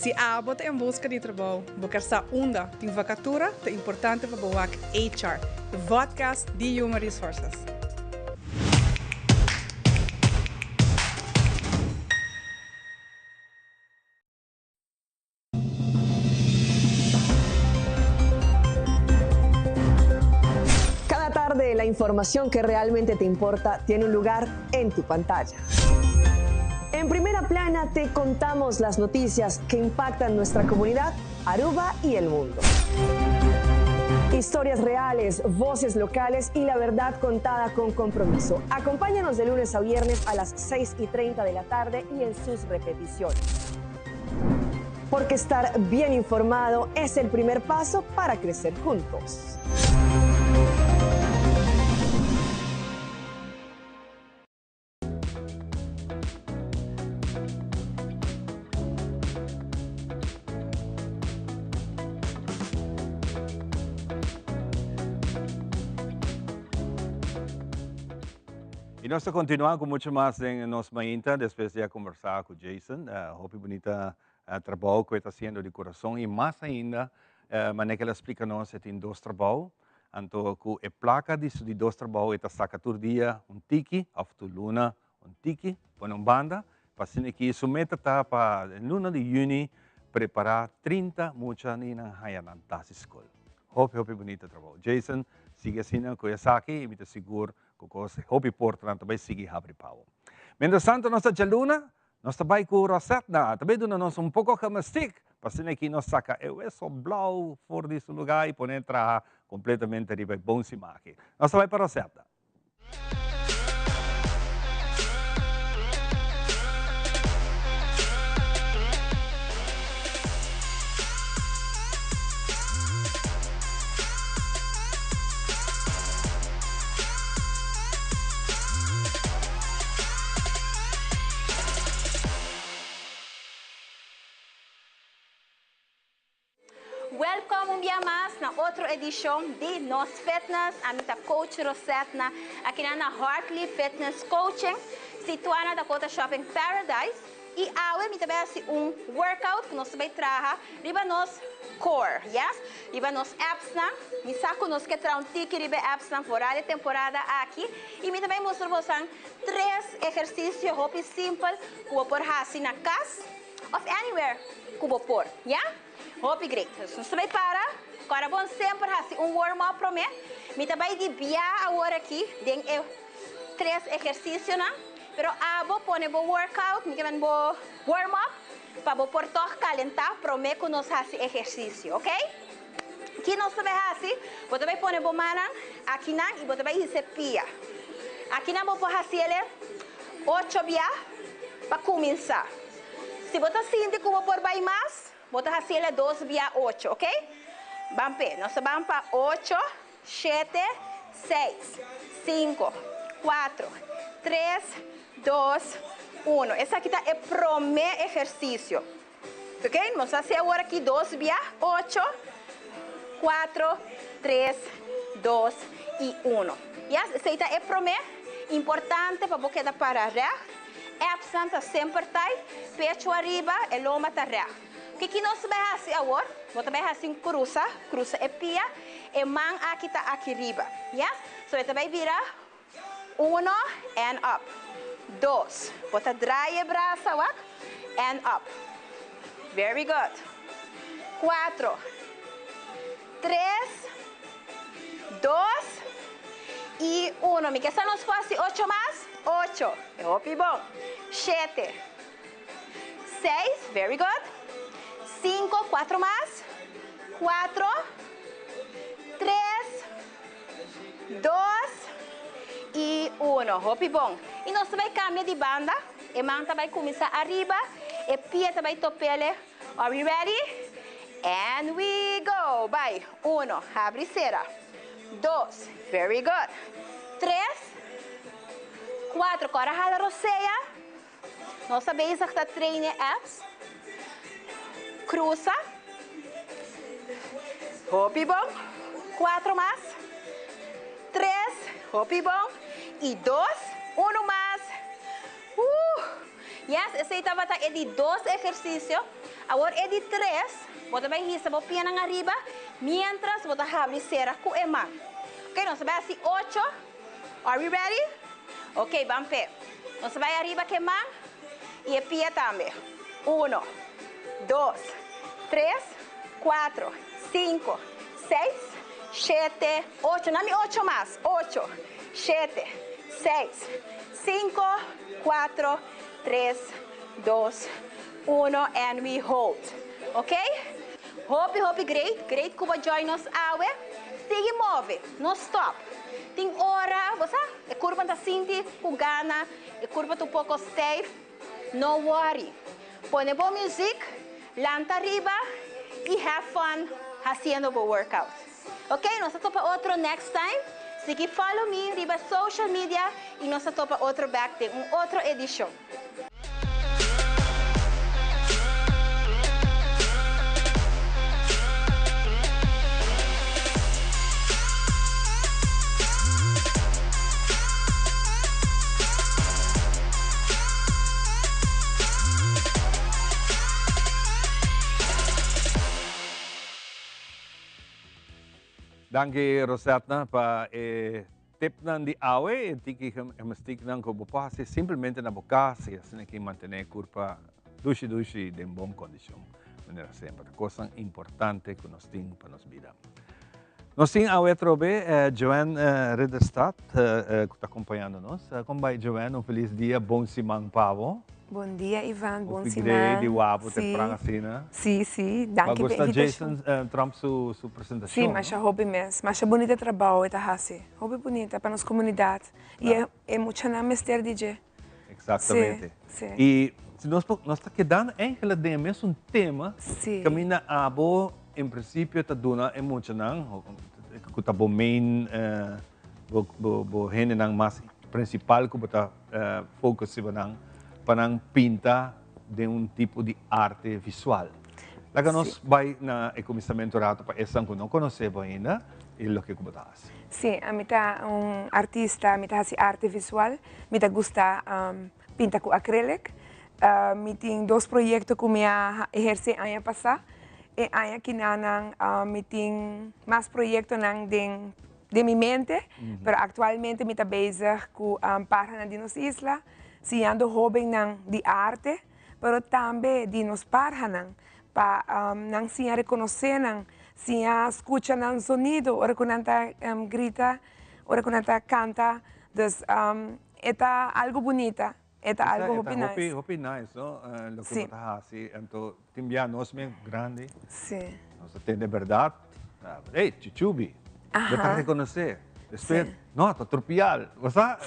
Si abo ta en buska di trabou, bo ker sa unda tin vakatura, ta importante pa bo wak HR, e vodcast di Human Resources. Cada tarde la información que realmente te importa tiene un lugar en tu pantalla. En primera plana te contamos las noticias que impactan nuestra comunidad, Aruba y el mundo. Historias reales, voces locales y la verdad contada con compromiso. Acompáñanos de lunes a viernes a las 6 y 30 de la tarde y en sus repeticiones. Porque estar bien informado es el primer paso para crecer juntos. Y nos ta continua cu mucho mas den nos mainta despues di a conversa cu Jason. Hopi bunita trabou cu e ta haciendo di curason y mas ainda manera cu el a splica nos e tin dos trabou. Anto cu e placa di su di dos trabou e ta saca tur dia un tiki of tur luna un tiki pone un banda pa asina aki su meta ta pa den luna di juni prepara 30 mucha ni nan haya nan tas di scol. Hopi hopi bunita trabou. Jason sigui asina cu esaki y mi ta sigur cu cos hopi portanan ta bay sigui habri pa bo. Mientras tanto nos ta djaluna, nos ta bay cu Rosetna, ta bay duna nos un poco gymnastiek pa asina aki nos saca e weso blauw for di su lugar y pone traha completamente riba e bon siman aki. Nos ta bay pa Rosetna. Welcome un bia mas na otro edicion di Nos Fitness. Ami ta Coach Rosetna, aki na na Hartley Fitness Coaching, situa na Dakota Shopping Paradise. Y awe mi ta bay haci un workout cu nos ta bay traha riba nos core, yes, riba nos abs nan. Mi sa cu nos ke traha un tiki riba e abs nan vooral e temporada aki. Y mi ta bay mustra bosan tres ehercicio hopi simpel cu bo por haci na cas of anywhere cu bo por, ya. Hopi great. Dus nos ta bay para. Cu ora bon semper haci un warm up prome. Mi ta bay di bia awor aki den e tres ehercicionan. Pero abo pone bo workout, mi ke men bo warm up, pa bo por tog calenta prome cu nos haci ehercicio, ok? Ki nos ta bay haci? Bo ta bay pone bo mannan akinan y bo ta bay hisa e pia. Akinan bo por haci ele ocho bia pa cuminsa. Si bo ta sinti cu bo por bay mas, bo ta haci ele dos bia ocho, ok? Ban p'e. Nos ta ban pa ocho, shete, seis, cinco, cuatro, tres, dos, uno. Esaki ta e prome ehercicio. Ok, nos ta haci awor aki dos bia, ocho, cuatro, tres, dos y uno. Yes, esey ta e prome. Importante pa bo keda para recht. Absnan ta semper tight, pecho ariba, e lomba ta recht. Kiki nos ta bay haci awor? Bo ta bay haci un cruza, cruza e pia, e man aki ta aki riba. Yes, so e ta bay bira Uno, and up. Dos, bo ta draai e brasa wak, and up. Very good. Cuatro, tres, dos, y uno. Mi ke sa nos por haci ocho mas? Ocho, e hopi bon. Shete, seis, very good. Cinco, cuatro mas. Cuatro, tres. Dos y uno. Hopi bon. Y nos ta bay cambia di banda. E man ta bay cuminsa ariba. E pie ta bay topele. Are we ready? And we go. Bay. Uno. Habri cera. Dos. Very good. Tres. Cuatro. Cora hala rosea. Nos ta bezig ta train e abs. Cruza. Hopi bon. Cuatro mas. Tres. Hopi bon. Y dos. Uno mas. Woo! Yes, esey tabata e di dos ehercicio. Awor e di tres, bo ta bay hisa bo pianan ariba mientras bo ta habri cera cu e man. Ok, nos ta bay haci ocho. Are we ready? Ok, ban p'e. Nos ta bai ariba ku e man i e pia tambe. Uno, dos, tres, kuatro, sinku, seis, shete, ocho. Na mi ocho mas. Ocho, shete, seis, sinku, kuatro, tres, dos, uno and we hold. Ok? Hopi hopi great, great ku bo join nos awe. Sigui move, no stop. Tin ora, bo sa, e kurpa ta sinti ku gana, e kurpa ta un poko stijf. No worry. Pone bo muziek, lanta riba i have fun hasiendo bo workout. Ok, nos ta topa otro next time. Sigui follow mi riba social media i nos ta topa otro bek den un otro edishon. Danki Rosetna pa e tipnan di awe e tiki gymnastieknan ku bo por hasi simplemente na bo kas i asina ki mantené kurpa dushi dushi den bon kondishon manera semper. Ta kosnan importante ku nos tin pa nos bida. Nos tin awe atrobe Joanne Ridderstad ku ta kompañando nos. Kon bai Joanne? Un felis dia, bon siman pa bo. Bon dia Ivan, bon Hopi siman. grei di wak bo Sí, tempran asina. sí, sí, Bo a danki pa gusta invitashon. Jason Trump su su Sí, presentashon, no? masha hopi mes. Masha bunita trabou e ta hasi. Hopi bunita pa nos komunidat. I e e muchanan mester di dje. Exactamente. Sí, sí. I si nos por, nos ta kedando eigenlijk den e mesun tema, Sí. kaminda abo en principio ta duna e muchanan, ku ta bo main, bo, bo, bo hendenan mas principal ku bo ta focus riba nan, pa nan pinta den un tipo di arte visual. Laga nos bai na e kuminsamentu rato pa esnan ku no konosé bo ainda i loke ku bo ta hasi. Sí, ami ta un artista, mi ta hasi arte visual, mi ta gusta pinta ku acrylic. Mi tin dos proyekto ku mi a ehersé aña pasá. E aña kinanan mi tin mas proyektonan den den mi mente, pero aktualmente mi ta bezig ku parhanan di nos isla, siñando hóbennan di arte. pero tambe di nos parhanan, pa nan siña rekonosé nan, siña skucha nan sonido ora ku nan ta grita, ora ku nan ta kanta. Dus e ta algu bunita, e ta algu hopi nice. Hopi, hopi nice, no? Loke bo ta hasi. Anto tin bia nos men grandi, nos ta tende bèrdat, ey, chuchubi, bo ta rekonosé. Despues, no, ta trupial. Bo sa?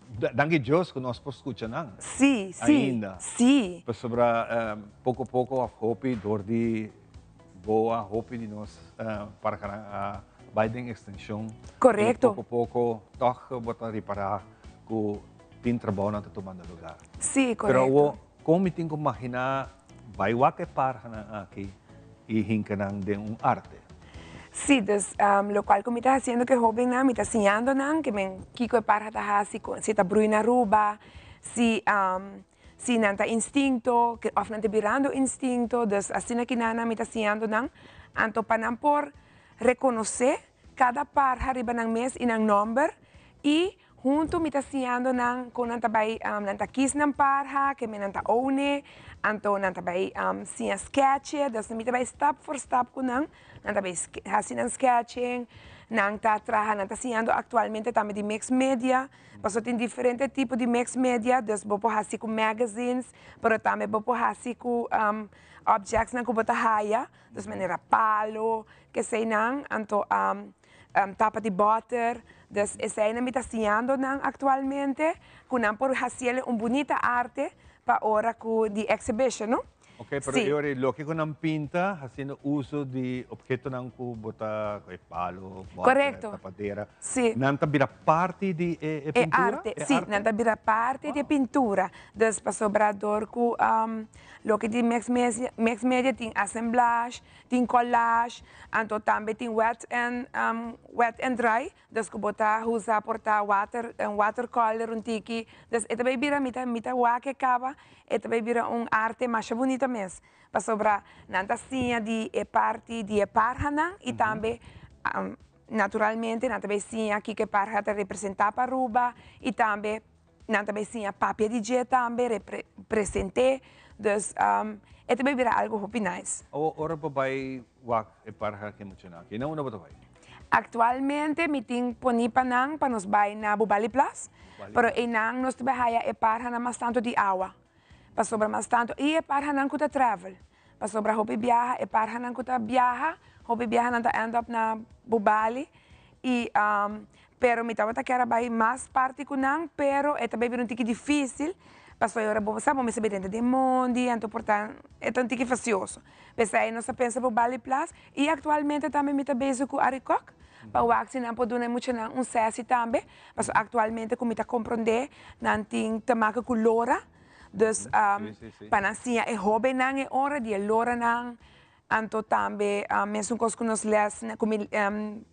Danki Dios ku nos por skucha nan. Sí, sí, Ainda. sí. Pasobra poko poko òf hopi dor di boa hopi di nos parhanan a bai den ekstenshon. Korekto. I poko poko tòg bo ta ripará ku tin trabounan ta tumando lugá. Sí, korekto. Pero awor kon mi tin ku maginá bai wak e parhanan aki i hinka nan den un arte. Sí, dus lokual ku mi ta hasiendo ku e hóbennan, mi ta siñando nan ke men kiko e parha ta hasi, si ta brui na Aruba, si si nan ta instinto òf nan ta birando instinto, dus asina kinan mi ta siñando nan, anto pa nan por rekonosé kada parha riba nan mes i nan nòmber i Huntu mi ta siñando nan kon nan ta bai nan ta kis nan parha, keme nan ta oune, anto nan ta bai siña sketche, dus mi ta bai stap for stap ku nan, nan ta bai hasi nan sketching, nan ta traha, nan ta siñando aktualmente tambe di mix media, pasobra tin diferente tipo di mix media, dus bo por hasi ku magazines, pero tambe bo por hasi ku objects nan ku bo ta haya, dus manera palo, keseinan, anto. Tapa di bòter. Dus eseinan mi ta siñando nan aktualmente ku nan por hasiel un bunita arte pa ora ku di exhibition, no? Ok, pero e ora loke ku nan pinta hasiendo uso di ophetonan ku bo ta, e palo, bòter, tapadera, nan ta bira parti di e pintura? E arte, si, nan ta bira parti di e pintura. Dus pasobra dor ku loke di mix media tin assemblage, Tin collage, anto tambe tin wet and wet and dry, dus ku bo ta usa por ta water watercolor un tiki, dus e ta bay bira mi ta mi ta wak e kaba e ta bay bira un arte masha bunita mes, pasobra nan ta siña di e parti di e parhanan i tambe naturalmente nan ta bay siña kiko e parha ta representa pa Aruba i tambe Nan ta bay siña papia di dje tambe, represent'é. Dus e ta bay bira algo hopi nice. Awor ora bo bay wak e parha ke muchanan aki, na unda bo ta bay? Actualmente mi tin poni pa nan pa nos bay na Bubali Plas, pero eynan nos ta bay haya e parhanan mas tanto di awa, pasobra mas tanto y e parhanan cu ta travel, pasobra hopi biaha e parhanan cu ta biaha, hopi biaha nan ta end up na Bubali y Pero mi tabata kier a bai mas parti ku nan, pero e ta bai bira un tiki difísil, pasobra e ora bo sa bo mester bai drenta den mondi, anto por ta e ta un tiki fasioso. P'esei nos a pensa bo Bali Plas i aktualmente tambe mi ta bezig ku Arikok pa wak si nan por duna e muchanan un sesi tambe, pasobra aktualmente ku mi ta komprondé nan tin te maka ku lora, dus pa nan siña e hóbennan e ora di e loranan. Anto tambe mesun kos ku nos les ku mi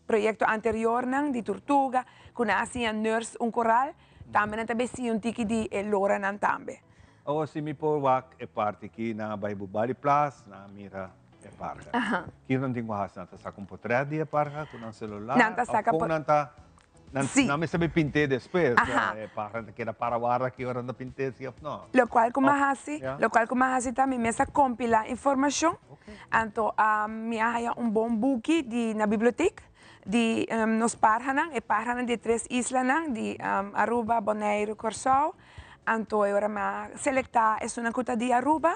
proyekto anteriornan di turtuga ku nan a siña nurse un koral tambe nan ta bay siña un tiki di e loranan tambe. Awor si mi por wak e parti aki nan a bay Bubali Plas nan a mira e parha. Aha. Kiko nan tin ku hasi? Nan ta saka un potret di e parha ku nan selular? Nan ta saka Of kon nan ta nan Si. nan mester bay pint'é despues? Aha. E parha ta keda para warda ki ora nan ta pint'é si of no? Lokual ku mi a Of hasi, ya. lokual ku mi a hasi ta mi mes a kompilá informashon, anto mi a haya un bon buki di na bibliotek di nos parhanan, e parhanan di e tres islanan di Aruba, Boneiru, Kòrsou. Anto e ora mi a selektá esunnan ku ta di Aruba,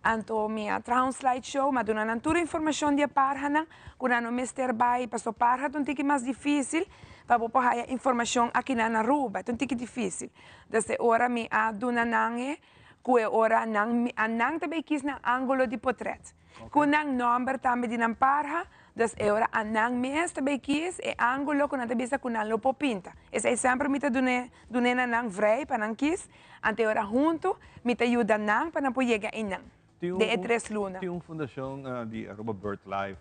anto mi a traha un slide show, mi a duna nan tur informashon di e parhanan ku nan no mester bai, paso parha ta un tiki mas difísil pa bo por haya informashon akinan na Aruba, ta un tiki difísil. Dus e ora mi a duna nan e ku e ora nan a nan ta bai kis nan ángulo di potrèt, ku nan nòmber tambe di nan parha, Dus e ora a nan mes ta bay kies e angulo cu nan ta bisa cu nan lo por pinta. Esey semper mi ta dune dune na nan vrij pa nan kies, anto e ora hunto mi ta yuda nan pa nan por yega eynan Tin den e un tres luna. tin un fundacion di Aruba Birdlife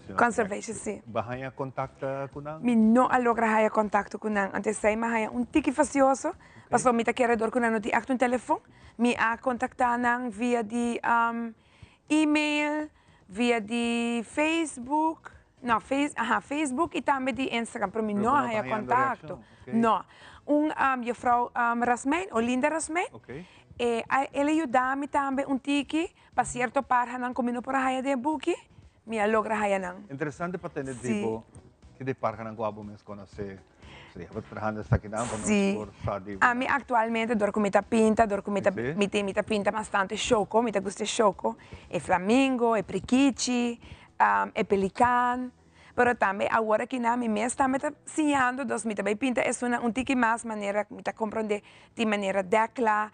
si no Conservation, si. Bo a haya contacto cu nan? Mi no a logra haya contacto cu nan, anto esey mi a haya un tiki fastioso, pasobra mi ta kere dor cu nan no tin echt un telefon. Mi a contacta nan via di email, via di Facebook, no, face, aha, Facebook y tambe di Instagram, pero mi Pero no bo a no ta haya hayando contacto. reaccion, ok. No. Un um, juffrouw um, Rasmijn, Olinda Rasmijn, Ok. eh, a, el a yuda mi tambe un tiki pa cierto parhanan cu mi no por a haya den e buki, mi a logra haya nan. Interesante pa tende Sí. di bo, ki di parhanan cu abo mes conoce. Sí, abo ta trahando esakinan pa nos Sí. por sa di bo. Ami actualmente dor cu mi ta pinta, dor cu mi ta, Sí. mi tin, mi ta pinta bastante shoco, mi ta gusta e shoco, e flamingo, e prikichi, e pelican, pero tambe awor akinan mi mes tambe ta siñando, dus mi ta bay pinta esunnan un tiki mas manera mi ta comprende, tin manera dekla,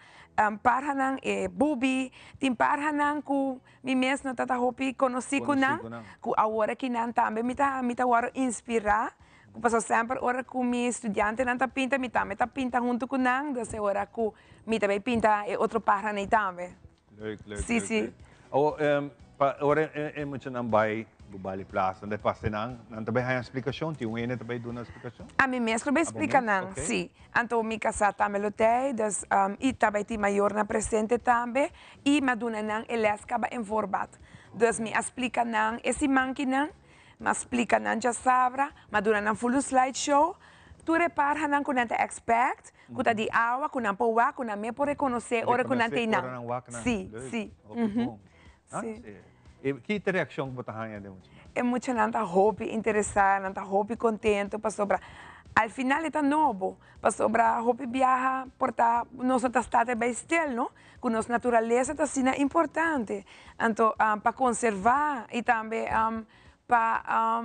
parhanan e bubi, tin parhanan cu mi mes no ta ta hopi conoci cu Conoci nan, cu nan. cu awor akinan tambe mi ta, mi ta worde inspira. Ku pasobra semper ora ku mi studiantenan ta pinta, mi tambe ta pinta huntu ku nan, dus e ora ku mi ta bai pinta e otro parhanan ei tambe. Leuk, leuk, Sí, leuk, sí. leuk. Awor, pa ora e muchanan bai Bubali Plaza, nan ta pasa nan, nan ta bai haña splikashon? Tin un hende ta bai duna splikashon? Ami mes lo bai Abo splika mes? nan, Oké. sí. Anto mi kasá tambe lo t'ei, dus i ta bai tin mayornan presente tambe, i mi a duna nan e lès kaba en voorbaat. Dus mi a splika nan e siman kinan, M'a splica nan djasabra, m'a duna nan full un slide show, tur e parhanan cu nan ta expect, cu ta di awa, cu nan por wak, cu nan me por reconoce ora cu nan ta Reconoce einan. ora nan wak nan. Si, Leuk. si. Hopi bon. Ah, Si. si. E ki ta reaccion cu bo ta haña den muchanan? E muchanan ta hopi interesa, nan ta hopi contento pasobra al final e ta nobo, pasobra hopi biaha por ta nos no ta sta te bay stil, no? Cu nos naturalesa ta asina importante, anto pa conserva y tambe pa,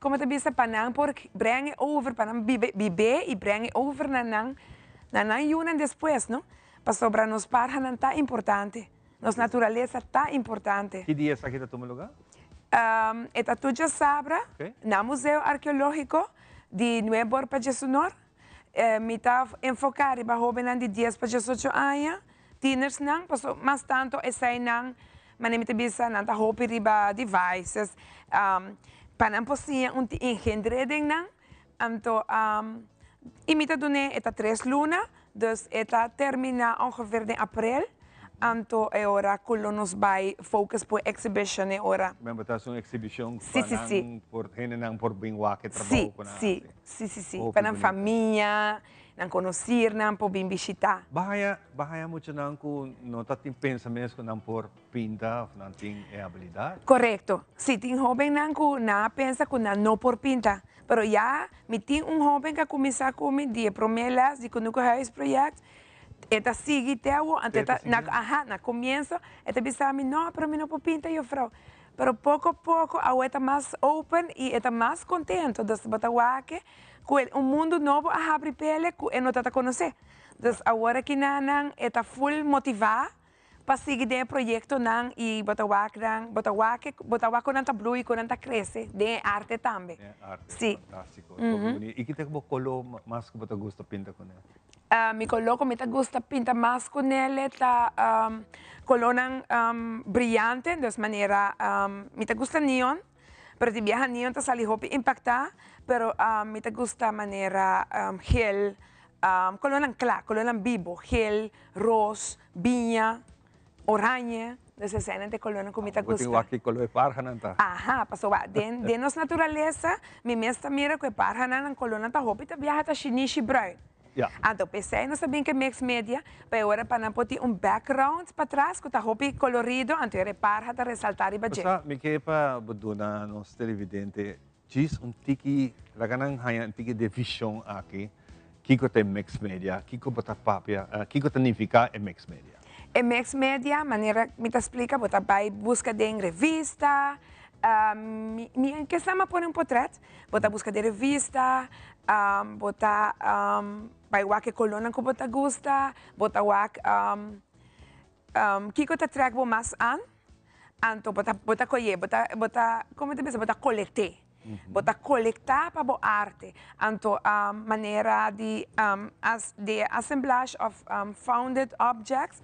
como ta bisa, pa nan por breng e over, pa nan biba, bib'é y breng e over na nan, na nan yunan despues, no? Pasobra nos parhanan ta importante, nos naturalesa ta importante. Ki dia esaki ta tuma lugar? E ta tur djasabra na Museo Arkeologico di Nuebor pa Djesunor. Mi ta enfoká riba hóbennan di dies pa diesocho aña, tienersnan, pasobra mas tantu eseinan, manera mi ta bisa, nan ta hopi riba devices, pa nan por siña un engendré den nan. Anto, i mi ta dun'é, e ta tres luna, dus e ta terminá ongeveer den aprel. Anto e ora cu lo nos bay focus po e exhibition e ora. Men bo ta haci un exhibicion Si, pa si, si. nan por hendenan por bin wak e trabou Si, cu nan si, haci. si, si, si. Hopi Pa nan bunita. famia, nan conocirnan por bin bishita. Bo haya, bo haya muchanan cu no ta tin pensa mes cu nan por pinta of nan tin e habilidad? Correcto. Si, tin hobennan cu nan a pensa cu nan no por pinta. Pero ya mi tin un hoben cu a cuminsa cu mi di e prome les di Kunuku Huisproject. E ta sigui te awo, anto e ta, na, aha, na comienzo e ta bisa mi, no, pero mi no por pinta juffrouw. Pero poco poco awo e ta mas open y e ta mas contento, dus bo ta wak cu e un mundo nobo a habri p'ele cu e no ta ta conoce. Dus awor aki nan e ta full motiva pa sigui den e proyectonan y bo ta wak nan, bo ta wak, bo ta wak con nan ta blui, con nan ta crece den e arte tambe. Den e arte, Si. fantastico. Hopi bunita. Y ki ta bo color mas cu bo ta gusta pinta cu ne? Mi color cu mi ta gusta pinta mas cu nele ta colornan briyante, dus manera mi ta gusta neon, pero di biaha neon ta sali hopi impacta, pero mi ta gusta manera gel, colornan cla, colornan bibo, gel, ros, biña, oranje. Dus eseinan ta e kolónan ku mi ta Bo tin gusta. wak ki koló e parhanan ta. Aha, pasobra den den nos naturalesa mi mes ta mira ku e parhanan nan kolónan ta hopi ta biaha ta shinishi bruin. Ja. Anto p'esei nos ta bin ku e mix media pa e ora pa nan por tin un background patras ku ta hopi kolorido anto e parha ta resaltá riba dje. Bo sa, mi ke pa bo duna nos televidente djis un tiki, laga nan haña un tiki di e vishon aki, kiko ta e mix media, kiko bo ta papia, kiko ta nifiká e mix media. E mix media, manera mi ta splika, bo ta bai buska den revista, mi mi ke sa mi a pone un potrèt, bo ta buska den revista, bo ta bai wak e kolónan ku bo ta gusta, bo ta wak kiko ta trèk bo mas an, anto bo ta bo ta koyé, bo ta bo ta komo ta bisa bo ta kolekt'é, bo ta kolektá pa bo arte, anto manera di as di assemblage of founded objects,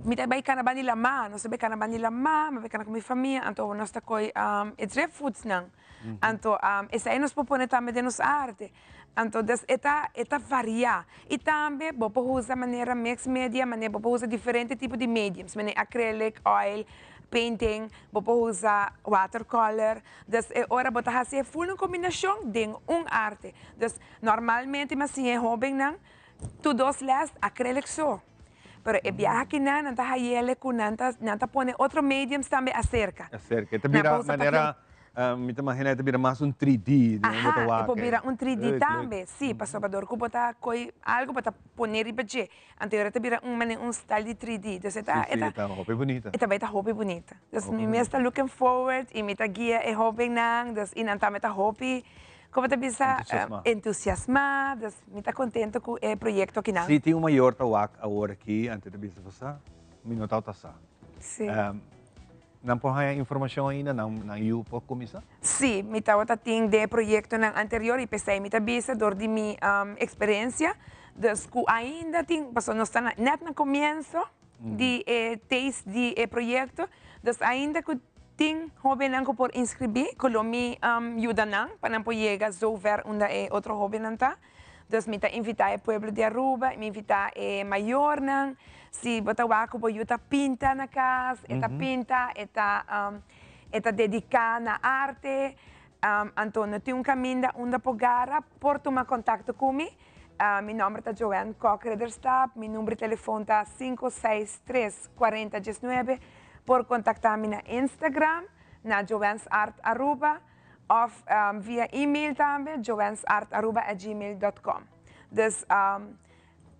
mi ta bai kana banda di lamá, nos ta bai kana banda di lamá, mi bai kana ku mi famia, anto nos ta koy e driftwoodsnan, anto esei nos por pone tambe den nos arte. Anto des e ta e ta varia. I tambe bo por usa manera mix media, manera bo por usa diferente tipo di mediums, manera acrylic, oil, painting, bo por usa watercolor. Dus e ora bo ta hasi e full un combinacion den un arte. Dus normalmente mi a siña e hobennan tur dos les acrylic so. Pero e biaha akinan nan ta hayele cu nan ta nan ta pone otro mediums tambe acerca. Acerca. E ta Nan por bira usa manera Mi ta imagina e ta bira mas un 3D, no? Bo ta Aha, e wak por e. bira un 3D Leuk, leuk. tambe, sí, pasobra dor ku bo ta koi algu bo ta pone riba dje, anto e ora ta bira un manera un style di 3D, dus e ta, Sí, e sí, ta, e ta hopi bunita. e ta bai ta hopi bunita. Dus Hopi mi mes ta bunita. looking forward i mi ta guia e hobennan, dus i nan tambe ta hopi, komo ta bisa, Entusiasmá. entusiasmá, dus mi ta kontento ku e proyekto akinan. Sí, tin un mayor ta wak awor aki, anto e ta bisa, Bo sa, mi no tabata sa. Sí. Nan por haña informashon ainda? Nan nan yu por kuminsá? Sí, mi tabata tin den e proyektonan anterior i p'esei mi ta bisa dor di mi eksperensia. Dus ku ainda tin, pasobra nos ta na nèt na komienso di e taste di e proyekto, dus ainda ku tin hóbennan ku por inskribí, ku lo mi yuda nan pa nan por yega zover unda e otro hóbennan ta. Dus mi ta invitá e pueblo di Aruba, mi invitá e mayornan, si bo ta wak ku bo yu ta pinta na kas, e ta pinta, e ta e ta dediká na arte, anto no tin un kaminda unda por gara, por tuma kontakto ku mi. Mi nòmber ta Joanne Kok Ridderstap, mi number di telefon ta sinku seis tres kuarenta diesnuebe, por kontaktá mi na Instagram na Joanne's Art Aruba. Of via email tambe, joensartaruba@gmail.com. Dus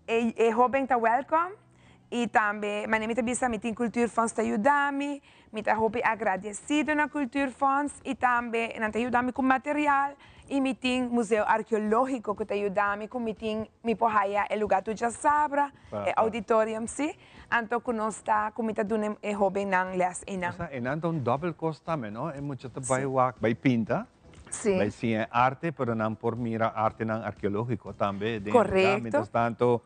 e e hoben ta welcome y tambe manera mi ta bisa mi tin Cultuurfonds ta yuda mi, mi ta hopi agradecido na Cultuurfonds y tambe nan ta yuda mi cu material y mi tin Museo Arqueologico cu ta yuda mi cu mi tin mi por haya e lugar tur djasabra, e auditorium si. Anto ku nos ta ku mi ta duna e hóbennan lès einan. Osea, einan ta un dòbel kos tambe, no? E mucha ta bai wak, bai pinta, bai siña e arte, pero nan por mira artenan arkeológiko tambe den e lugá, mientras tanto,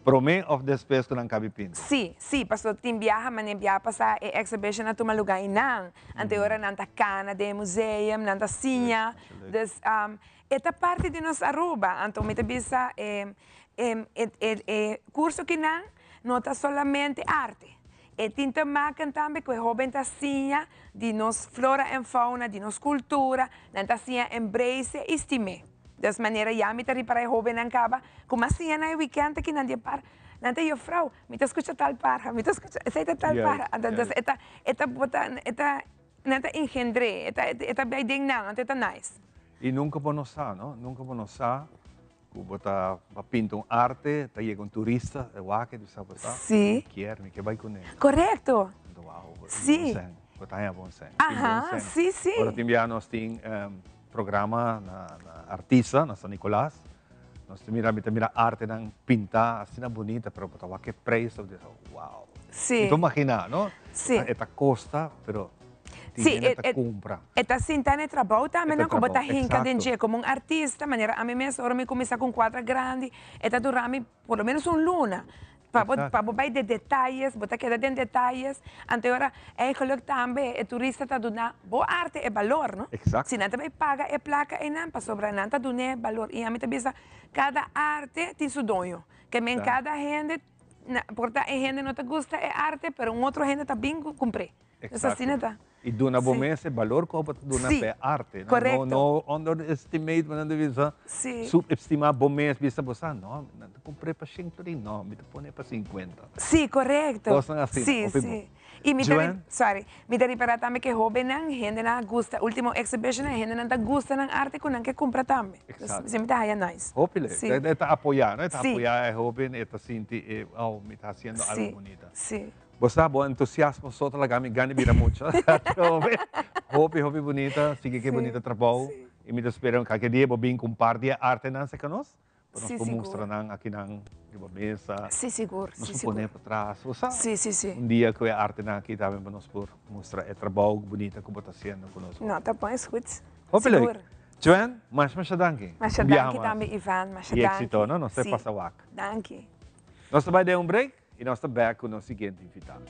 promé òf despues ku nan kabi pinta. Sí, sí, pasobra tin biaha, manera biaha pasá e exhibition a tuma lugá einan. Anto e ora nan ta kana den e museum, nan ta siña. Dus, e ta parti di nos Aruba. Anto mi ta bisa e E curso kinan no ta solamente arte. E tin te maken tambe cu e hoben ta siña di nos flora en fauna, di nos cultura, nan ta siña embrace y stim'e. Des manera ya mi ta ripara e hobennan caba cu mas siña na e weekend aki nan di e par, nan ta juffrouw, mi ta scucha tal parha, mi ta scucha, esey ta tal parha. Anto dus e ta, e ta bota, e ta, nan ta engendr'e, e ta, e ta bay den nan, anto e ta nice. Y nunca bo no sa, no? Nunca bo no sa Ku bo ta pa pinta un arte, ta yega un turista, e wak e bisa bo ta, mi kier, mi ke bai kuné. Korekto. Anto wou, bo tin bon sèn, bo ta haña bon sèn. Tin bon sèn. Si, si. Ora tin bia nos tin programa na Artisa, na San Nicolas, nos ta mira, mi ta mira artenan pintá asina bunita, pero bo ta wak e preis, bo ta bisa, wou. Si. Mi ta imaginá, no? Si. E ta kosta, pero tin Sí, hende e, ta e, kumpra. e ta sinta na e trabou tambe E ta no, ku bo ta trabou, hinka den eksakto. dje komo un artista, manera ami mes ora mi kuminsá ku un kuadra grandi, e ta dura mi por lo menos un luna pa bo Eksakto. pa bo bai den detayes, bo ta keda den detayes, anto e ora eigenlijk tambe e turista ta duna bo arte e balor, no? Eksakto. Si nan ta bai paga e plaka einan pasobra nan ta dun'é balor i ami ta bisa kada arte tin su doño, ke men kada hende, por ta e hende no ta gusta e arte pero un otro hende ta bin kumpr'é. Dus asina ta. I duna bo mes e balor ku bo ta duna pa e arte. Korekto. No underestimate, bo nan ta bisa, subestima bo mes, bisa bo sa, no, mi nan ta kumpr'é pa shen florin, no, mi ta pone pa sinkuenta. Sí, korekto. Kosnan asina, hopi bon. Sí, sí. I mi ta, sorry, mi ta ripará tambe ku e hóbennan, hendenan a gusta, último exhibition, e hendenan ta gusta nan arte ku nan ke kumpra tambe. Exacto. Esei mi ta haya nice. Hopi leuk. E ta apoyá, no? E ta apoyá e hóben, e ta sinti, oh, mi ta hasiendo algu bunita. Sí. Bo sa, bo entusiasmo so ta laga mi gana bira mucha. Hopi, hopi bunita. Sigui ke bunita trabou. I mi ta spera kalke dia bo bin ku un par di e artenan serka nos, pa nos por mustra nan akinan riba mesa. Sí, sigur. Nos por pone patras. Bo sa? Sí, sí, sí. Un dia ku e artenan aki tambe pa nos por mustra e trabou bunita ku bo ta hasiendo ku nos. No, ta bon, es goed. Hopi leuk. Joanne, masha masha danki. Masha danki tambe, Ivan. Masha danki. I éxito, no? Nos ta pasa wak. Danki. Nos ta bai den un break. I nos ta bek ku nos siguiente invitado.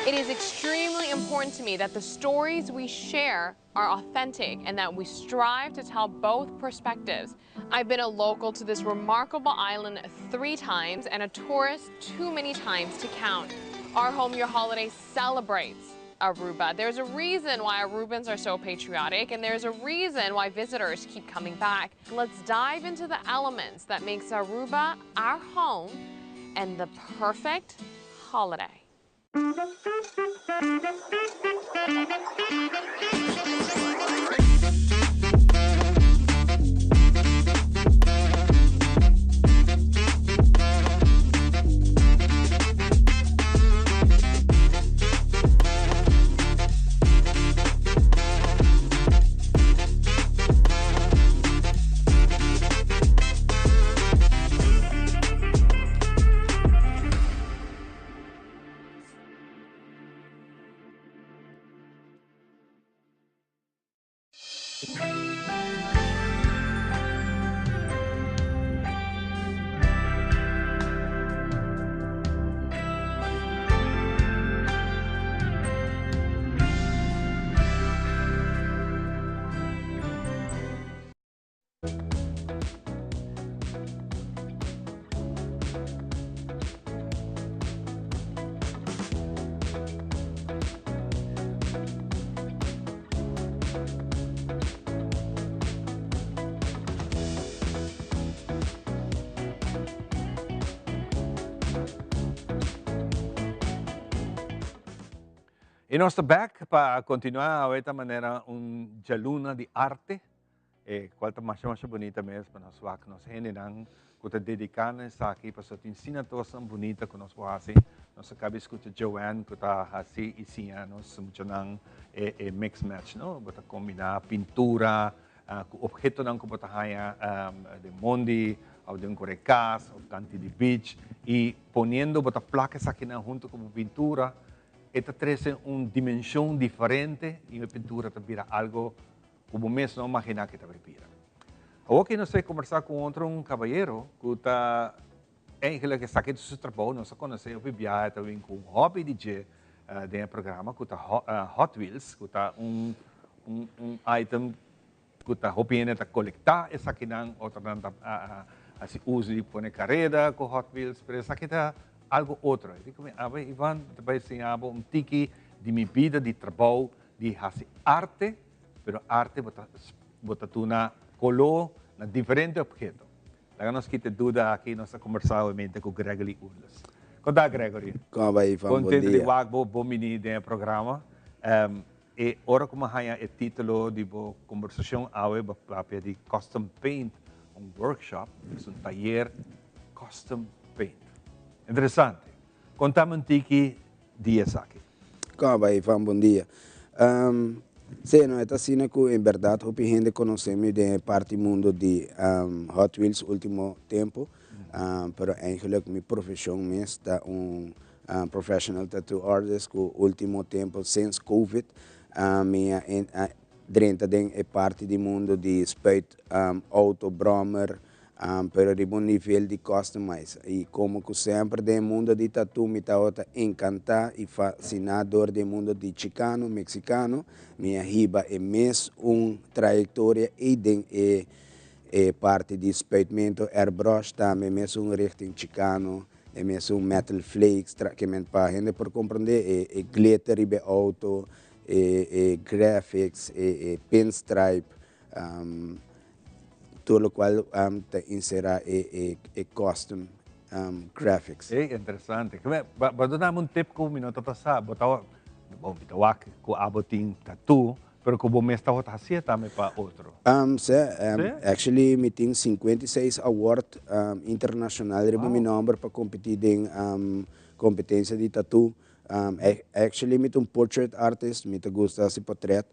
It is extremely important to me that the stories we share are authentic and that we strive to tell both perspectives. I've been a local to this remarkable island three times and a tourist too many times to count. Our Home Your Holiday celebrates Aruba. There's a reason why Arubans are so patriotic and there's a reason why visitors keep coming back. Let's dive into the elements that makes Aruba our home and the perfect holiday. Y nos ta back pa continua awe ta manera un djaluna di arte. E cual ta masha masha bunita mes pa nos wak nos hendenan cu ta dedica na esaki pasobra tin asina tosnan bunita cu nos por haci. Nos a caba scucha Joanne cu ta haci y siña nos muchanan e e mix match no. Bo ta combina pintura cu obhetonan cu bo ta haya den mondi of den core cas of canti di beach y poniendo bo ta plak esakinan hunto cu bo pintura e ta trece un dimension diferente y e pintura ta bira algo Ku bo mes no maginá ke ta bai bira. Awor ke nos ta kombersá ku otro un kabayero ku ta eigenlijk esaki ta su trabou, nos a konosé hopi biaha, e ta bin ku un hòbi di dje den e programa ku ta Hot Wheels, ku ta un un item ku ta hopi hende ta kolektá esakinan, otronan ta hasi uso di pone kareda ku Hot Wheels, pero esaki ta algu otro. E di ku mi, Awe Ivan, mi ta bai siña bo un tiki di mi bida di trabou di hasi arte, pero arte bo ta bo ta tuna koló na diferente obheto. Laga nos kita e duda aki, nos ta kombersá obviamente ku Gregory Urles. Kon ta, Gregory? Kon bai, Ivan? Bon Contento dia. di wak bo bon bini den e programa. E ora ku mi a haña e título di bo kombersashon awe bo papia di Custom Paint, un workshop, es un tayer Custom Paint. Interesante. Kontami un tiki di esaki. Kon bai, Ivan? Bon dia. Sí, no, e ta asina ku en bèrdat hopi hende konosé mi den e parti mundo di Hot Wheels último tempu, pero eigenlijk mi profeshon mes ta un professional tattoo artist ku último tempu since covid mi a drenta den e parti di mundo di spuit auto, brommer, pero riba un nivel di customize. I komo ku semper den e mundo di tattoo mi tabata enkantá i fasiná dor di e mundo di chikano, meksikano, mi a hiba e mes un trayektoria ei den e e parti di spuitmento, airbrush tambe mesun richting chikano, e mesun metal flakes, tra ke men pa hende por komprondé e e glitter riba e auto, e e graphics, e e pinstripe, tur lokual ta inserá e e e custom graphics. Ey, interesante. Ke men, bo a duna mi un tip ku mi no tabata sa. Bo ta, bo mi ta wak ku abo tin tattoo, pero ku bo mes tabata hasié tambe pa otro. Se, actually mi tin 56 award internacional riba mi nomber pa competi den competencia di tattoo. Actually mi ta un portrait artist, mi ta gusta hasi portret.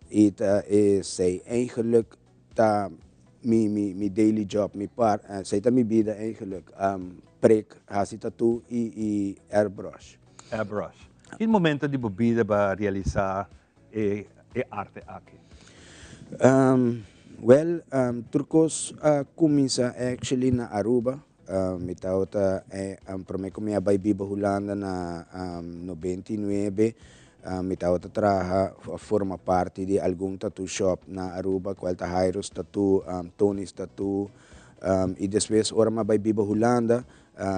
Y ta esey eigenlijk ta mi mi mi daily job, mi par, esey ta mi bida eigenlijk, prik, hasi tattoo y y airbrush. Airbrush. Ki momento di bo bida bo a realisa e e arte aki? Wel, tur kos a kuminsá actually na Aruba. Mi tabata promé ku mi a bai biba Hulanda na 99, mi tabata traha forma parti di algun tattoo shop na Aruba, kual ta Jairo's Tattoo, Tony's Tattoo, i despues ora mi a bai biba Hulanda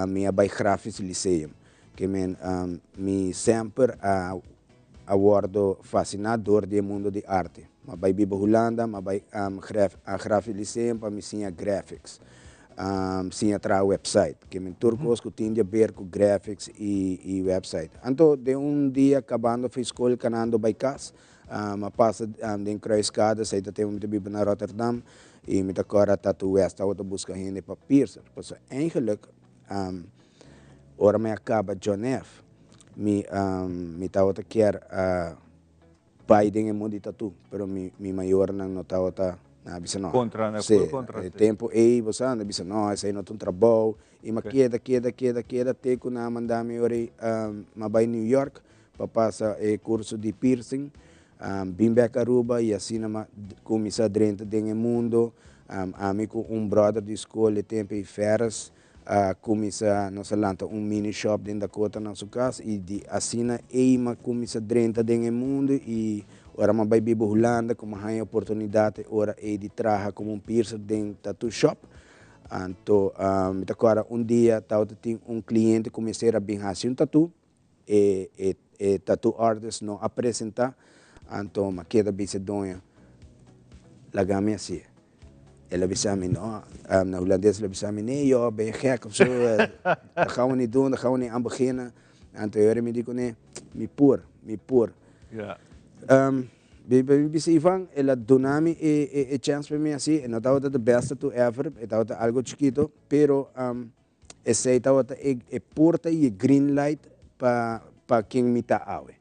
mi a bai Grafisch Lyceum. Ke men mi semper a a wordo fasciná dor di e mundo di arte. M'a bai biba Hulanda, m'a bai Grafisch Lyceum pa mi siña graphics, siña traha website. Ke men tur kos ku tin di aber ku graphics i website. Anto den un dia kabando for skol kanando bai kas, m'a pasa den Kruiskade, esei ta tempu mi ta biba na Rotterdam, i mi ta kòrda Tattoo West tabata buska hende pa piercer. Pasobra eigenlijk Ora mi a kaba John F. Mi mi tabata kier a bai den e mundo di tatu, pero mi mi mayornan no tabata, nan a bisa no. Kontra, nan Sí, full kontra e ti. tempu ei bo sa, nan a bisa no, esei no ta un trabou. I mi a keda, keda, keda, keda te ku nan a manda mi ora ei mi a bai New York pa pasa e kurso di piercing. Bin bek Aruba i asina mi a kuminsá drenta den e mundo. Ami ku un brother di skol e tempu ei, Ferris, A cuminsa nos a lanta un mini shop den Dakota na su cas y di asina ey m'a cuminsa drenta den e mundo y ora m'a bay biba Hulanda cu m'a haya oportunidad e ora ey di traha como un piercer den tattoo shop. Anto mi ta corda un dia tawata tin un cliente cu mester a bin haci un tattoo e e e tattoo artist no a presenta anto m'a keda bisa e doño laga mi haci'e. El a bisa mi, no, na Hulandes el a bisa mi, nee joh, ben je gek of zo, dat gaan we niet doen, daar gaan we niet aan beginnen. Anto e ora mi di kuné, mi por, mi por. Mi bisa Ivan, el a duna mi e e e chèns pa mi hasi, e no tabata de best tattoo ever, e tabata algo chikito, pero Esei tabata e e porta i e green light pa pa ken mi ta awe.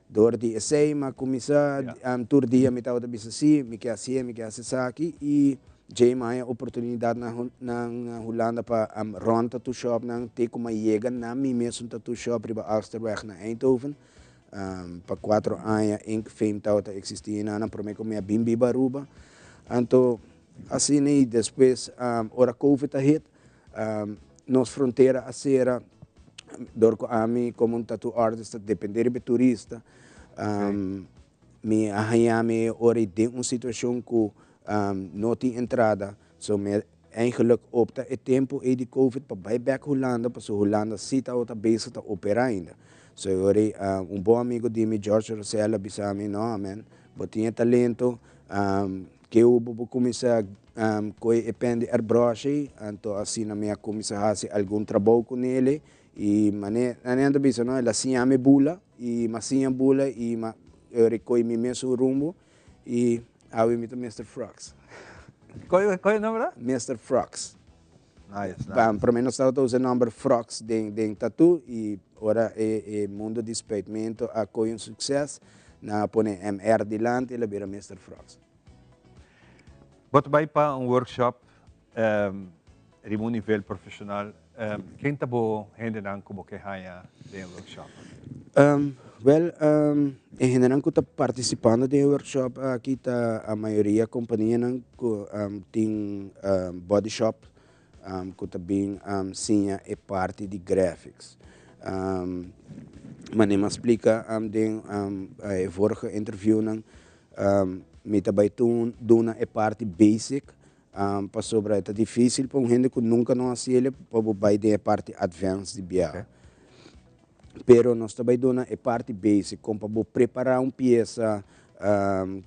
Dor di esei mi a kuminsá tur dia mi tabata bisa sí, mi ke hasié, mi ke hasi esaki i djei mi a haña oportunidat na na na Hulanda pa rònt tattoo shopnan te ku mi a yega na mi mesun tattoo shop riba Alsterweg na Eindhoven. Pa kuatro aña Ink Fame tabata eksistí einan promé ku mi a bin biba Aruba. Anto asina i despues ora covid a hit Nos frontera a sera dor ku ami komo un tattoo artist ta depende riba e turista. Mi a haña mi ora i den un situashon ku no tin entrada, so mi a eigenlijk opta e tempu ei di covid pa bai bek Hulanda pasobra Hulanda si tabata bezig ta opera ainda. So e ora ei un bon amigo di mi George Rosell a bisa mi, no man, bo tin e talento. Ke bo por kuminsá kohe e pen di airbrush ei, anto asina mi a kuminsá hasi algun trabou ku nele i mane nan ta bisa no, el a siña mi bula i mi a siña bula i mi a rekohe mi mesun rumbo i awe mi ta Mister Frogs. Koi e nomber a? Mister Frogs. Nice, nice. Prome nos tabata usa e nomber Frogs den tattoo i ora e mundo di spuitmento a kohe un sukses, nan a pone MR dilanti el a bira Mister Frogs. Bo ta bai pa un workshop riba un nivel profeshonal. Ken ta bo hendenan ku bo ke haña den e workshop? Wèl, e hendenan ku ta partisipando den e workshop aki ta a mayoria kompanianan ku tin body shop ku ta bin siña e parti di graphics. Manera mi a splika den e vorige interviewnan, mi ta bai duna e parti basic pasobra e ta difícil pa un hende ku nunka no hasi el pa bo bai den e parti advanced di biaha. Pero nos ta bai duna e parti basic kon pa bo prepará un piesa,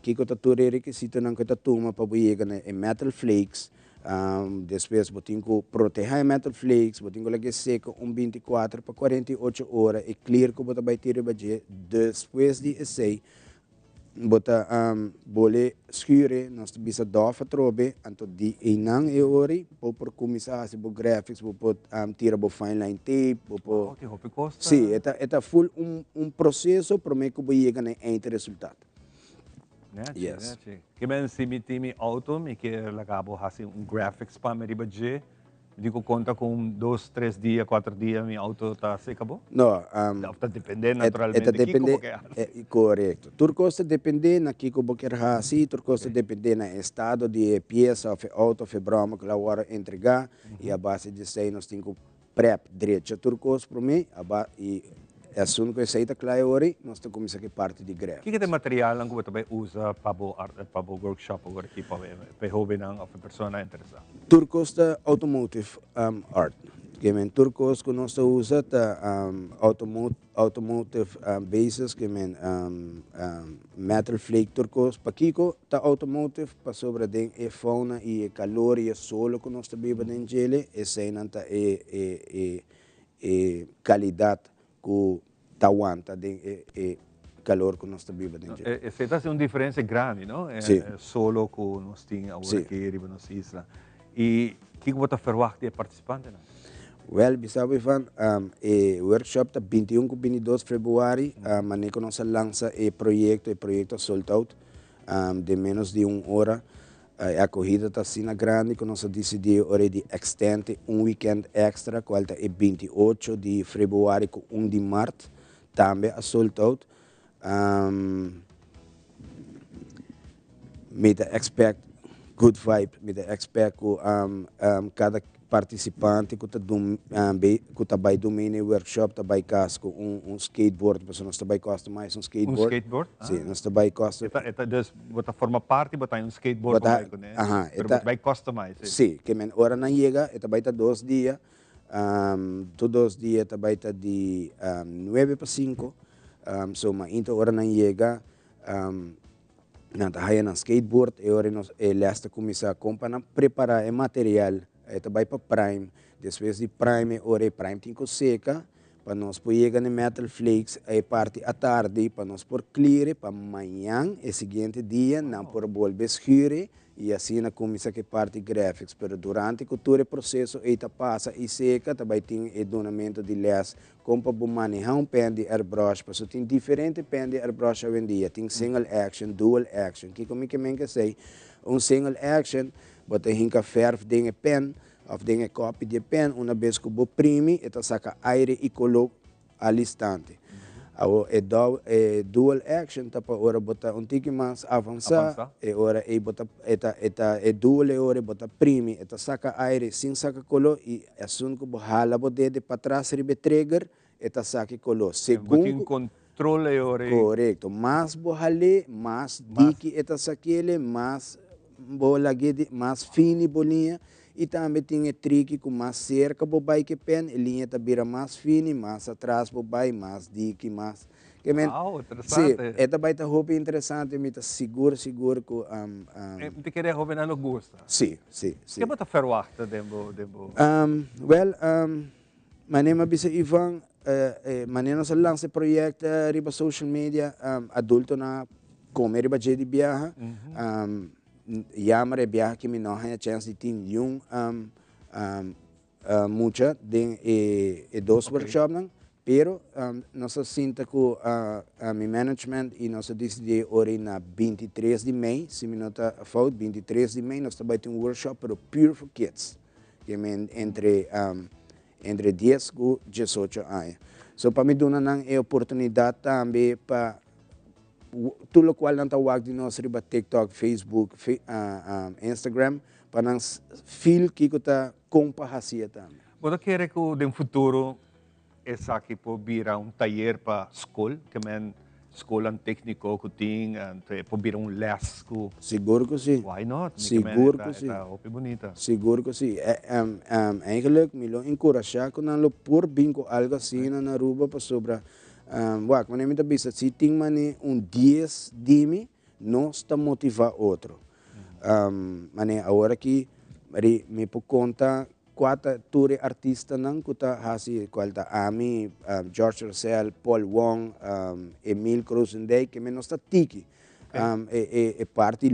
kiko ta tur e rekisitonan ku e ta tuma pa bo yega na e metal flakes. Despues bo tin ku protehá e metal flakes, bo tin ku laga e seka un 24 pa 48 ora, e clear ku bo ta bai tira riba dje. Despues di esei Bo ta bole scure, nos ta bisa dof atrobe, anto di einan e ori bo por cuminsa haci bo graphics, bo por tira bo fine line tape, bo por. Oh, tin hopi cos ta. Si, e ta e ta full un un proceso prome cu bo yega na e eind resultado. Nechi, Yes. nechi. Ke men si mi tin mi auto, mi kier laga bo haci un graphics pa mi riba dje, Mi tin ku konta ku un dos, tres dia, kuater dia mi outo ta seka bo? No, Of ta depende naturalmente kiko bo ke hasi. Korekto. Tur kos ta depende na kiko bo kier hasi, tur kos ta depende na e estado di e piesa of e outo of e broma ku lo a wòrdu entregá i a base di esei nos tin ku prep, drecha tur kos promé i Esun ku esei ta kla e ora ei, nos ta kuminsá ku e parti di grèf. Kiko ta e materialnan ku bo ta bai usa pa bo pa bo workshop awor aki pa e hóbennan òf e personanan interesá? Tur kos ta automotive art. Ke men tur kos ku nos ta usa ta automotive basis, ke men metal flake tur kos. Pakiko ta automotive? Pasobra den e fauna i e kalor i e solo ku nos ta biba den djele, eseinan ta e e e kalidat ku ta wanta den e kalor ku nos ta biba den dje. Esei ta hasi un diferensia grandi, no? Sí. E solo ku nos tin awor Sí. aki riba nos isla. I kiko bo ta ferwagt di e partisipantenan? Wèl, bisa bo Ivan, e workshop ta 21 ku 22 februari, manera ku nos a lansa e proyekto, e proyekto a sold out den ménos di un ora. E akohida ta asina grandi ku nos a disidí ora di ekstende un wikènt èkstra kual ta e 28 di februari ku 1 di mart tambe a sold out. Mi ta expect good vibe, mi ta expect ku kada partisipante ku ta ku ta bai dumina e workshop ta bai kas ku un skateboard pasobra nos ta bai customize un skateboard. Un skateboard? Si, nos ta bai custom. E ta dus bo ta forma parti bo ta un skateboard pa bai kuné, pero bo ta bai customize. Si, ke men ora nan yega e ta bai ta dos dia, tur dos dia ta bai ta di nuebe pa sinku, so mainta ora nan yega Nan ta haya nan skateboard e ora nos e les ta cuminsa con pa nan prepara e material e ta bay pa prime despues di prime e ora e prime tin cu seca pa nos por yega na e metal flakes e parti atardi pa nos por clear e pa mañan e siguiente dia nan por bolbe schure y asina cuminsa cu e parti graphics pero durante cu tur e proceso ey ta pasa y seca ta bay tin e dunamento di les Kon pa bo manehá un pen di airbrush, pasobra tin diferente pen di airbrush awendia, tin single action, dual action. Kiko mi ke men kesei? Un single action, bo ta hinka fèrf den e pen òf den e kòpi di e pen, una bes ku bo primi e ta saka aire i koló al instante. Awor e e dual action ta pa ora bo ta un tiki mas avansá, e ora ei bo ta e ta e ta e dual e ora ei bo ta primi e ta saka aire sin saka koló i Esun ku bo hala bo dede patras riba e trigger, e ta saki e koló. Bo Segun tin ku. kontrol e ora ei. Korekto. Mas bo hal'é, mas diki e ta saki'el, mas bo lag'é di, mas fini bo liña. I tambe tin e triki ku mas serka bo bai ku e pen, e liña ta bira mas fini, mas atras bo bai, mas diki, mas. Ke men, Wow, si, interesante. e ta bai ta hopi interesante, mi ta sigur sigur ku Mi ta kere hobennan lo gusta. Si, si, si. Ke bo ta verwachta den bo, den bo? Wel, manera mi a bisa Ivan, manera nos a lansa e proyect riba social media, adultonan a come riba dje di biaha. Jammer e biaha ki mi no a haña chèns di tin niun mucha den e dos workshopnan, pero nos a sinta ku mi management i nos a disidí ora i na 23 di mei, si mi no ta fout, 23 di mei nos ta bai tin un workshop pero pure for kids, ke men entre entre 10 ku 18 aña. So pa mi duna nan e oportunidat tambe pa tur lokual nan ta wak di nos riba TikTok, Facebook, Instagram, pa nan feel kiko ta kon pa hasié tambe. Bo ta kere ku den futuro esaki por bira un tayer pa skol? Ke men skolnan tekniko ku tin, anto e por bira un les ku. Sigur ku si. Why not? Sigur ku si. E ta hopi bunita. Sigur ku si. Eigenlijk mi lo enkurashá ku nan lo por bin ku algu asina na Aruba pasobra Wak, manera mi ta bisa, si tin mane un dies di mi, nos ta motivá otro. Mane awor aki ri mi por konta kua ta tur e artistanan ku ta hasi, kual ta ami, George Rosell, Paul Wong, Emil Krozendijk, ke men nos ta tiki. E parti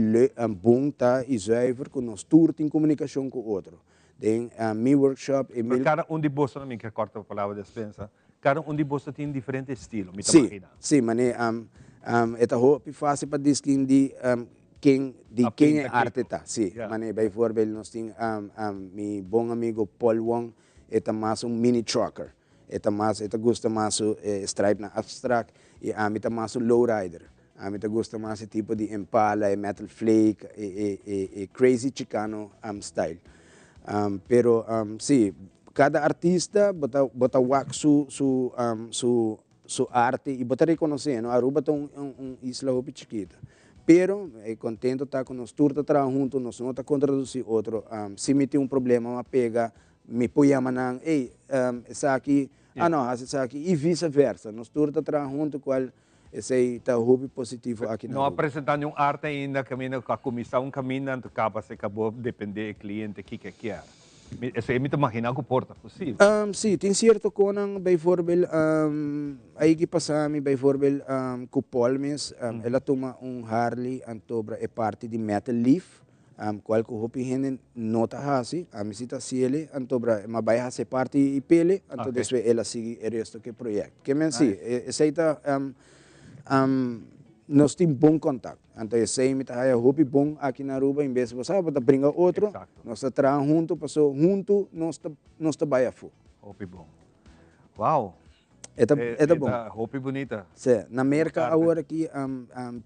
bon ta i zuiver ku nos tur tin komunikashon ku otro. Den mi workshop, Emil. Pero kada un di boso, mi ke kòrta bo palabra despensa, Kada un di boso tin diferente estilo, mi ta Sí, imagina. sí, mane e ta hopi fácil pa distinguí ken di A ken e pinta arte kiko. ta. Sí, Ya. mane bijvoorbeeld nos tin mi bon amigo Paul Wong, e ta mas un mini trucker. E ta mas, e ta gusta mas su e stripenan abstract i ami ta mas un lowrider. Ami ta gusta mas e tipo di Impala, e metal flake, e e e e crazy chicano style. Pero si, kada artista bo ta bo ta wak su su su su arte i bo ta rekonosé no. Aruba ta un un isla hopi chikito. Pero e kontento ta ku nos tur ta traha hunto, nos no ta kontradusí otro. Si mi tin un problema mi a pega, mi por yama nan, ey, esaki, ah no, hasi esaki i vise versa. Nos tur ta traha hunto kual Esei ta hopi positivo aki na No a Aruba. presenta niun arte ainda caminda cu a cuminsa un caminda anto caba se cabo depende e cliente kico e kier. Mi esey mi ta magina cu por ta posibel. Si, tin cierto conan, bijvoorbeeld aiki pasa mi bijvoorbeeld cu Paul mes, el a tuma un Harley antobra e parti di metal leaf, Cual cu hopi hende no ta haci, ami si ta haciele, anto bra ma bay haci e parti y pele, anto despues el a sigui e resto cu e proyecto. Ke men si, esey ta, nos tin bon contact, anto esey mi ta haya hopi bon aki na Aruba, en bes bo sa bo ta bringa otro, nos ta traha hunto, paso hunto nos ta nos ta bay afo. Hopi bon. Wow! E ta e ta bon. E ta hopi bunita. Sí, na Merca awor aki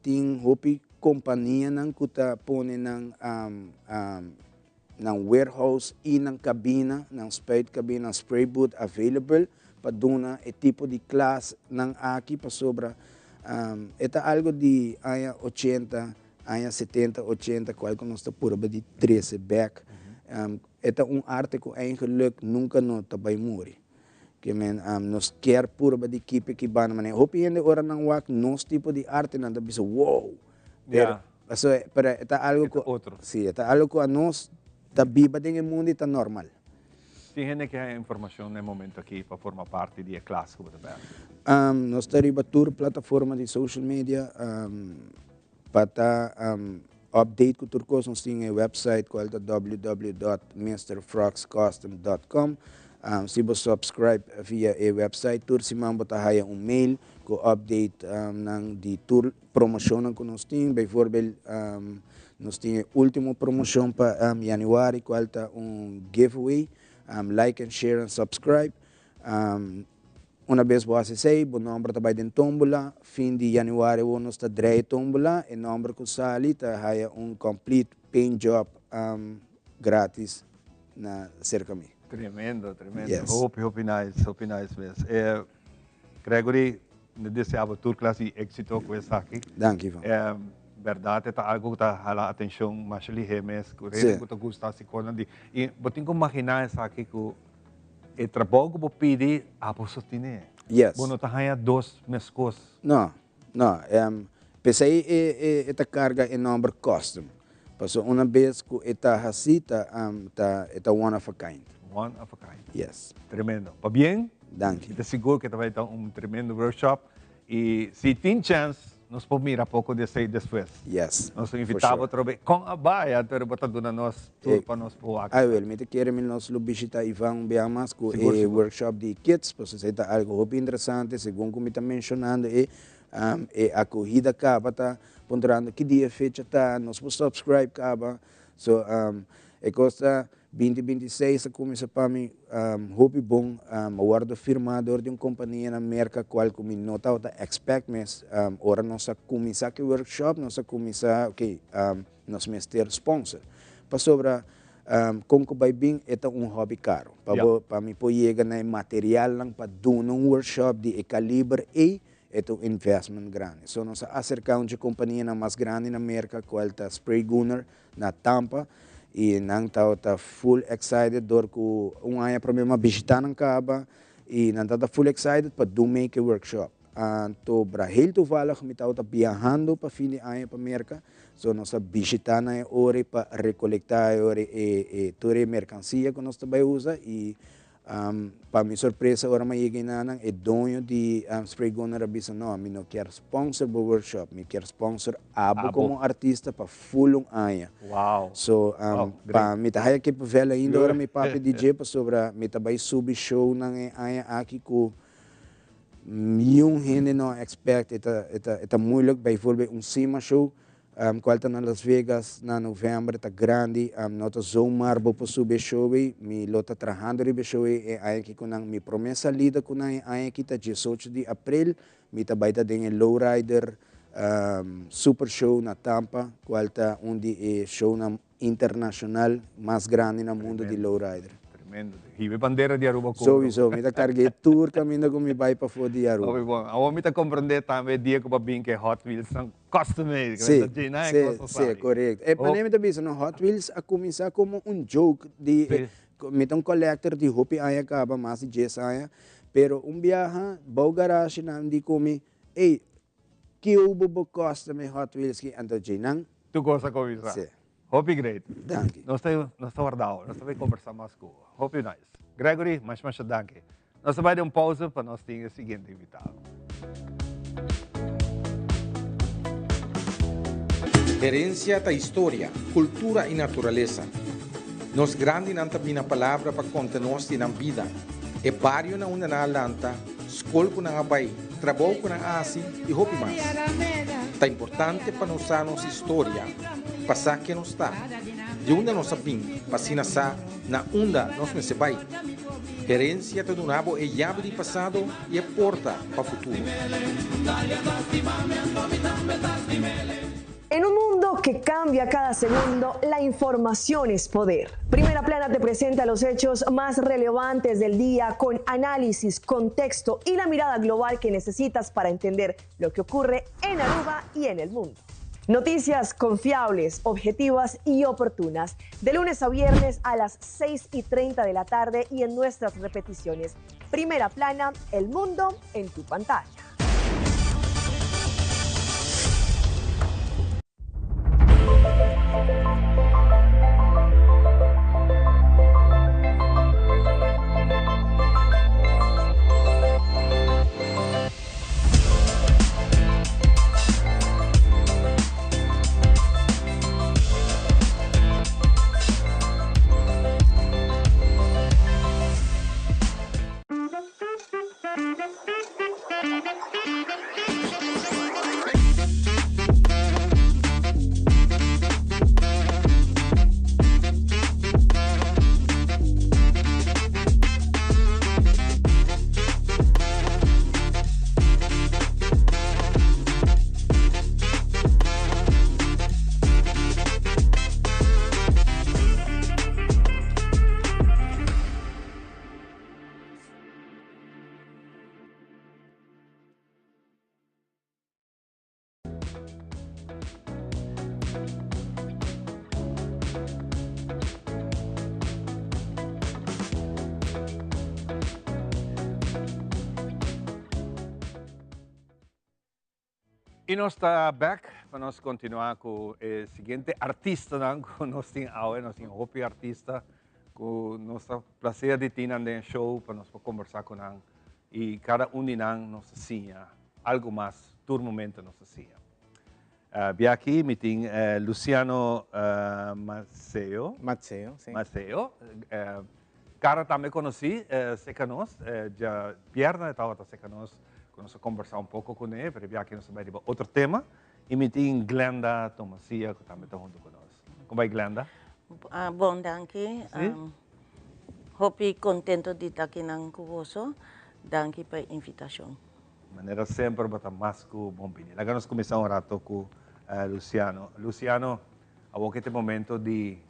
tin hopi companianan cu ta pone nan nan warehouse y nan cabina, nan spuitcabina, nan spray booth available pa duna e tipo di klasnan aki pasobra e ta algo di aña ochenta, aña setenta, ochenta cual cu nos ta purba di trece bek. E ta un arte cu eigenlijk nunca no ta bay muri. Ke men nos kier purba di kipe ki banda manera hopi hende ora nan wak nos tipo di arte nan ta bisa wow pero paso pero e ta algo ku si e ta algo ku anos ta biba den e mundo i ta normal. Tin hende ke haña informashon na e momento aki pa forma parti di e klas ku bo ta bèl? Nos ta riba tur plataforma di social media pa ta update ku tur kos nos tin e website kual ta www dot mister frogs custom dot com si bo subscribe via e website tur siman bo ta haya un mail ku update nan di tur promoshonnan ku nos tin bijvoorbeeld nos tin e ultimo promoshon pa januari kual ta un giveaway like and share and subscribe Una bes bo hasi esei, bo nomber ta bai den tómbola. Fin di januari awor nos ta drei e tómbola. E nomber ku sali ta haya un complete paint job gratis na serka mi. Tremendo, tremendo. Yes. Hopi, hopi nice, hopi nice mes. Gregory, mi desea bo tur klas di éxito ku esaki. Danki, Ivan. Bèrdat e ta algu ku ta hala atenshon masha lihé mes, ku rende ku ta gusta hasi kosnan di. I bo tin ku maginá esaki ku E trabou ku bo pidi, abo sostené. Yes. Bo no ta haña dos meskos. No, no. P'esei e ta karga e nòmber custom. Paso una bes ku e ta hasí ta ta e ta one of a kind. One of a kind. Yes. Tremendo. Pabien. Danki. Mi ta sigur ku e ta bai ta un tremendo workshop. I si tin chèns nos por mira poko di esei despues. Yes. Nos ta For invitá bo sure. atrobe. Kon a bai anto bo ta duna nos tur pa nos por wak. Ai wel, mi ta kere mi nos lo bishita Ivan un bia mas ku Sigur, e sigur. workshop di kids, pasobra esei ta algu hopi interesante, segun ku mi ta menshonando e e akohida kaba ta puntrando ki dia e fecha ta, nos por subscribe kaba. So e kos ta binti binti seis a kuminsa pa mi hopi bon, a wòrdu firmá dor di un kompania na Merka kual ku mi no tabata expect mes. Ora nos a kuminsá ku e workshop nos a kuminsá ok nos mester sponsor pasobra kon ku bai bin e ta un hòbi karu. Pa bo pa mi por yega na e materialnan pa duna un workshop di e kaliber ei E ta un investment grandi. So nos a acerca un dje companianan mas grandi na Merca cual ta Spray Gunner na Tampa y nan tabata full excited door cu un aña prome mi a bishita nan caba y nan tabata full excited pa do make e workshop. Anto bra heel toevallig mi tabata biahando pa fin di aña pa Merca so nos a bishita nan e ora pa recolecta e ora e tur e mercancia cu nos ta bay usa y Pa mi sorpresa ora mi a yega enanan e doño di Spray Gunner a bisa no mi no kier sponsor bo workshop mi kier sponsor abo como artista pa full un aña. So pa mi ta haya kippenvel ainda ora mi papia di dje pasobra mi ta bay subi shownan e aña aki cu niun hende no a expect e ta e ta moeilijk bijvoorbeeld un Sima show Cual ta na Las Vegas na november ta grandi, no ta zomaar bo por subi e show ey, mi lo ta trahando riba e show ey e aña aki cu nan, mi prome salida cu nan e aña aki ta diesocho di april, mi ta bay ta den e Lowrider Super Show na Tampa, cual ta un di e shownan internacional mas grandi na mundo di Lowrider. Tremendo. Hiba e bandera di Aruba cu. Sowieso, mi ta carga e tur caminda cu mi bay pafo di Aruba. Hopi bon. Awor mi ta comprende tambe e dia cu bo a bin cu e Hot Wheels nan custom made. Si, si, si, correcto. E manera mi ta bisa no, Hot Wheels a cuminsa como un joke di, mi ta un collector di hopi aña caba, mas di dies aña, pero un biaha bou garage nan di cu mi, ey, Kiu bo bo kosta mi Hot Wheels ki anto dje nan? Tur kos a kuminsá. Sí. Hopi great. Danki. Nos ta nos ta wardao. Nos ta bay kombersá mas ku bo. Hopi nice. Gregory, masha masha danki. Nos ta bay den un pausa pa nos tin e siguiente invitado. Herencia ta historia, cultura y naturalesa. Nos grandinan ta bina palabra pa conta nos di nan bida, e bario na unda nan a lanta, Skol ku nan a bai, trabou ku nan a hasi i hopi mas. Ta importante pa nos sa nos historia, pa sa ken nos ta, di unda nos a bin, pa asina sa na unda nos mester bai. Herensia ta duna bo e yabi di pasado i e porta pa futuro. En un mundo que cambia cada segundo, la información es poder. Primera Plana te presenta los hechos más relevantes del día con análisis, contexto y la mirada global que necesitas para entender lo que ocurre en Aruba y en el mundo. Noticias confiables, objetivas y oportunas, de lunes a viernes a las 6 y 30 de la tarde y en nuestras repeticiones. Primera Plana, el mundo en tu pantalla. Y nos ta back pa nos continua cu e siguiente artistanan cu nos tin awe. Nos tin hopi artista cu nos ta placer di tin nan den show pa nos por conversa cu nan. Y cada un di nan nos ta siña algo mas, tur momento nos ta siña. Bia aki mi tin Luciano Maceo. Maceo, si. Maceo. Cara tambe conoci cerca nos. Dja bierna e tabata cerca nos cu nos a conversa un poco cune, pero e bia aki nos a bay riba otro tema. Y mi tin Glenda Tomasia cu tambe ta hunto cu nos. Con bay Glenda? Bon danki. Si? Hopi contento di ta akinan cu boso. Danki pa e invitacion. Manera semper bo ta mas cu bon bini. Laga nos cuminsa un rato cu Luciano. Luciano, awor cu ta e momento di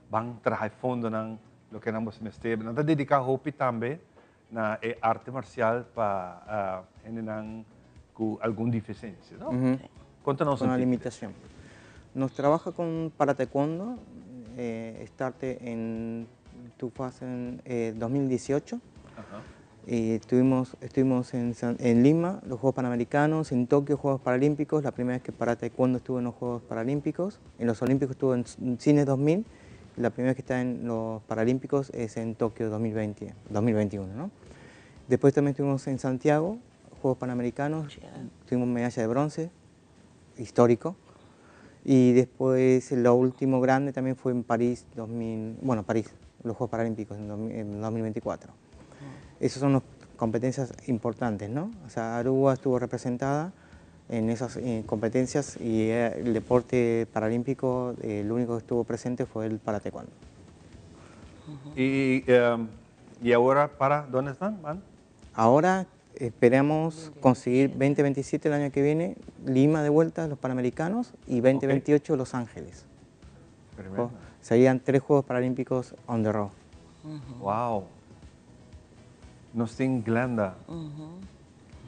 ban traha e fondonan, loke nan boso mester. Nan ta dedica hopi tambe na e arte marcial pa hendenan cu algun deficiencia, no? Conta nos un tiki. Con limitacion. Nos trabaja con para taekwondo, starte en tu fase en 2018. Y estuvimos en Lima, los Juegos Panamericanos, en Tokio, Juegos Paralímpicos, la primera vez que para taekwondo estuvo en los Juegos Paralímpicos, en los Olímpicos estuvo en Sydney 2000, la primera vez que está en los Paralímpicos es en Tokio 2020, 2021, ¿no? Después también estuvimos en Santiago, Juegos Panamericanos, tuvimos medalla de bronce, histórico. Y después lo último grande también fue en París, 2000, bueno, París, los Juegos Paralímpicos en 2024. Esas son las competencias importantes, ¿no? Aruba estuvo representada en esas competencias y el deporte paralímpico, el único que estuvo presente fue el para taekwondo. Y ahora, ¿para dónde están? ¿Van? Ahora esperamos conseguir 2027 el año que viene, Lima de vuelta, los Panamericanos, y 2028 Los Ángeles. Tremendo. Serían 3 Juegos Paralímpicos on the road. Wow. Nos tin Glenda.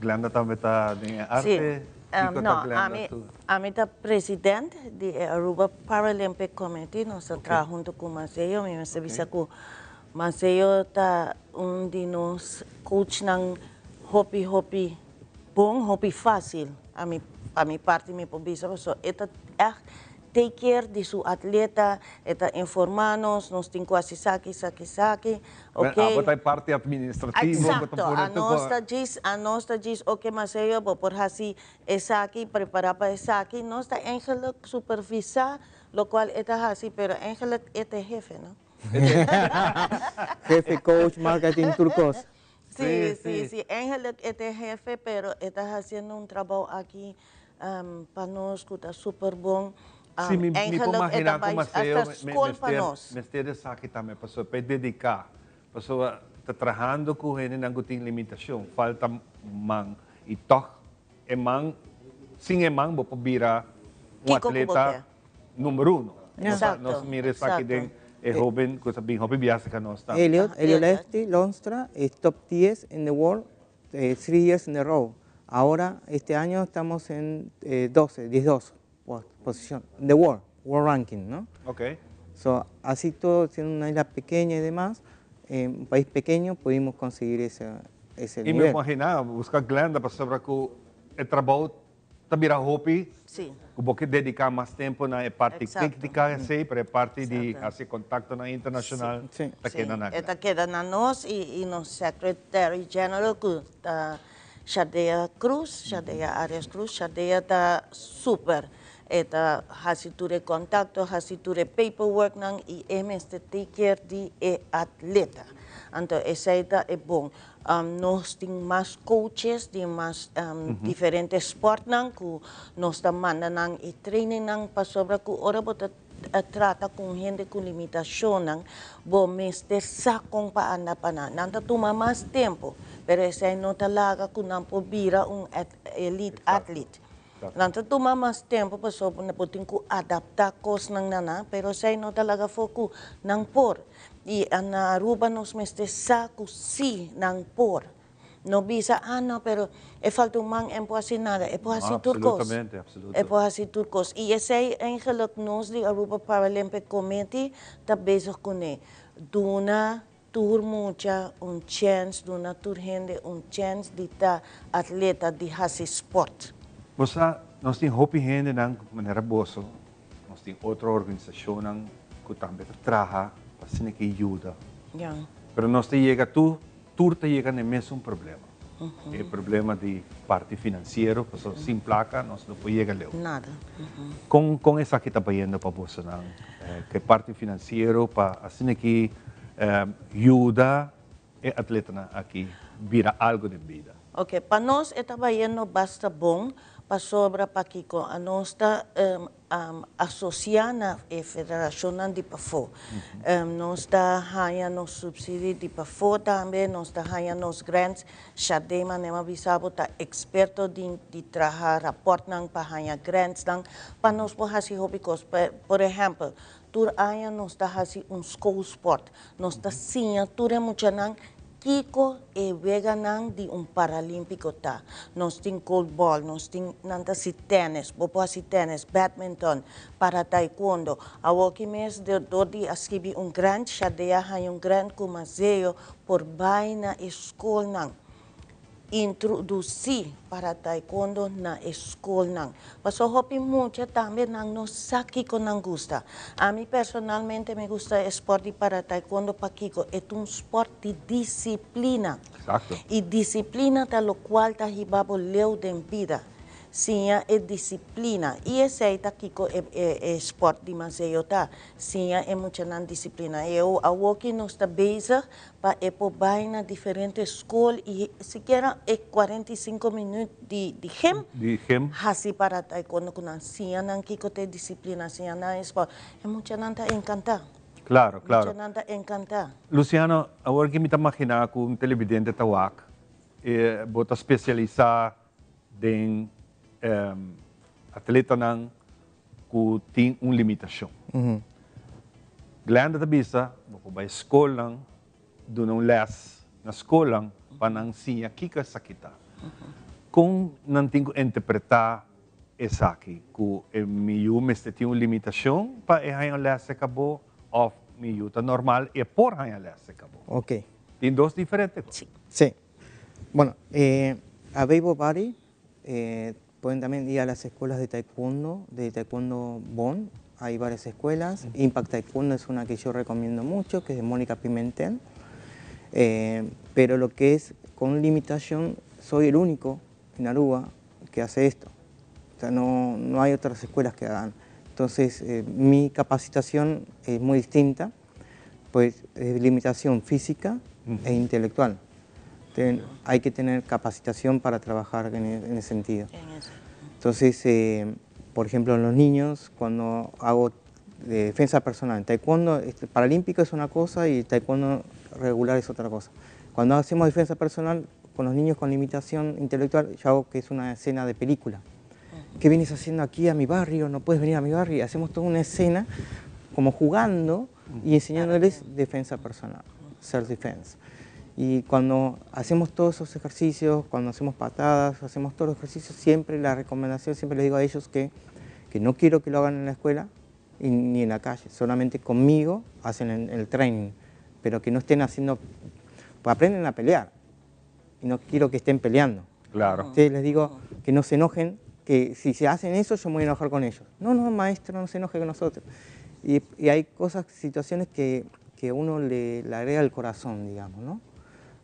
Glenda tambe ta den arte. Sí. Kiko ta No, Glenda tu? ami ta presidente di Aruba Paralympic Committee. Nos ta traha hunto cu Maceo. Mi mester bisa cu Maceo ta un di nos coachnan hopi, hopi bon, hopi facil. Ami, pa mi parti mi por bisa, pasobra e ta echt take care di su atleta, e ta informa nos, nos tin cu haci esaki, esaki, esaki, Bueno, ok. abo ta e parti administrativo, bo ta Exacto, pone a tur nos co- ta djis, a nos ta djis, ok Maceo, bo por haci esaki, prepara pa esaki, nos ta eigenlijk supervisa locual e ta haci, pero eigenlijk e ta e hefe, no? Jefe, coach, marketing, tur cos. Sí, sí, sí. Eigenlijk e ta e hefe, pero e ta haciendo un trabou aki pa nos cu ta super bon. Sí, mi por Eigenlijk e ta imagina cu bay Maceo hasta school pa nos. mester esaki tambe, pasobra pa e dedica, pasobra ta trahando cu hendenan cu tin limitacion, falta man, y toch e man, sin e man bo por bira un Kico cu bo atleta ke? numero uno. Nos mira esaki den e hoben cu ta bin hopi biaha ca nos tambe. Elliot, Elliot Lefty Lonstra es top 10 in the world, 3 years in a row. Ahora, este año estamos en 12, 12 posición, the world, world ranking, ¿no? So, así todo, siendo una isla pequeña y demás, un país pequeño, pudimos conseguir ese Y me nivel. imaginaba, buscar Glenda para saber que el trabajo ta bira hopi, ku bo ke dediká mas tempu na e parti téknika esei, pero e parti di hasi kontaktonan internashonal ta keda na E ta keda na nos i nos secretary general ku ta Shadea Cruz, Shadea Arias Cruz. Shadea ta super. E ta hasi tur e kontakto, hasi tur e paperworknan i e mester take care di e atleta. Anto esei ta e bon. Nos tin mas coaches di mas diferente sportnan ku nos ta manda nan e trainingnan pasobra ku ora bo ta trata ku un hende ku limitashonnan bo mester sa kon pa anda pa nan. Nan ta tuma mas tempu, pero esei no ta laga ku nan por bira un elite athlete. Nan ta tuma mas tempu pasobra bo tin ku adaptá kosnan na nan, pero esei no ta laga for ku nan por. I na Aruba nos mester sa ku sí nan por. No bisa, ah no, pero e falta un man, e no por hasi nada. E por hasi tur kos. Absolutamente, absoluto. E por hasi tur kos. I esei eigenlijk nos di Aruba Paralympic Committee ta bezig kuné. Duna tur mucha un chèns, duna tur hende un chèns di ta atleta, di hasi sport. Bo sa, nos tin hopi hendenan manera boso, nos tin otro organisashonnan ku tambe ta traha pa asina ke yuda. Pero nos ta yega tur, tur ta yega na e mesun problema. E problema di parti finansiero, pasobra sin plaka nos no por yega leu. Nada. Kon kon esaki ta bayendo pa bosonan? Ke parti finansiero pa asina ki yuda e atletanan aki bira algo den bida? Ok, pa nos e ta bayendo basta bon, pasobra pakiko anos ta asocia na e federacionnan di pafó. Nos ta haña nos subsidie di pafó tambe, nos ta haña nos grants. Shadé manera mi a bisa bo ta experto di di traha raportnan pa haña grantsnan pa nos por haci hopi cos. Por ehempel, tur aña nos ta haci un schoolsport. Nos ta siña tur e muchanan kiko e weganan di un paralímpiko ta. Nos tin goalball, nos tin, nan ta hasi tennis, bo por hasi tennis, badminton, para taekwondo. Awoki mes dor di a skibi un grant, Shadé a haña un grant ku Mazeo por bai na e skolnan. Introdusí para taekwondo na e skolnan. Pasobra hopi mucha tambe nan no sa kiko nan gusta. Ami personalmente mi gusta e sport di para taekwondo pakiko e ta un sport di disiplina. I disiplina ta lokual ta hiba bo leu den bida. Siña e disiplina. I esei ta kiko e e sport di Mazeo ta. Siña e muchanan disiplina. I awoki nos ta bezig pa e por bai na diferente skol i sikiera e 45 minüt di di gym Di gym. hasi para taekwondo ku nan siña nan kiko ta e disiplina, siña nan e sport. E muchanan ta enkantá. Klaro, klaro. Muchanan ta enkantá. Luciano, awor ki mi ta maginá ku un televidente ta wak, e bo ta spesialisá den atletanan ku tin un limitashon. Glenda ta bisa, bo por bai skolnan, duna un lès na skolnan pa nan siña kiko esaki ta. Kon nan tin ku interpretá esaki? Ku e mi yu mester tin un limitashon pa e haña un lès serka bo òf mi yu ta normal i e por haña lès serka bo? Tin dos diferente kos. Sí. Bueno, a Able Body Pueden también ir a las escuelas de taekwondo, de taekwondo Bon, hay varias escuelas. Impact Taekwondo es una que yo recomiendo mucho, que es de Mónica Pimentel. Pero lo que es con limitación, soy el único en Aruba que hace esto. O sea, no, no hay otras escuelas que hagan. Entonces, mi capacitación es muy distinta, pues es limitación física e intelectual. Hay que tener capacitación para trabajar en ese sentido. Entonces, por ejemplo, en los niños, cuando hago defensa personal, en taekwondo, paralímpico es una cosa y taekwondo regular es otra cosa. Cuando hacemos defensa personal con los niños con limitación intelectual, yo hago que es una escena de película. ¿Qué vienes haciendo aquí a mi barrio? No puedes venir a mi barrio. Y hacemos toda una escena como jugando y enseñándoles defensa personal, self-defense. Y cuando hacemos todos esos ejercicios, cuando hacemos patadas, hacemos todos los ejercicios, siempre la recomendación, siempre les digo a ellos que no quiero que lo hagan en la escuela y ni en la calle, solamente conmigo hacen el training, pero que no estén haciendo, pues aprenden a pelear y no quiero que estén peleando. Entonces les digo que no se enojen, que si se hacen eso yo me voy a enojar con ellos. No, no, maestro, no se enoje con nosotros. Y hay cosas, situaciones que uno le agrega el corazón, digamos, ¿no?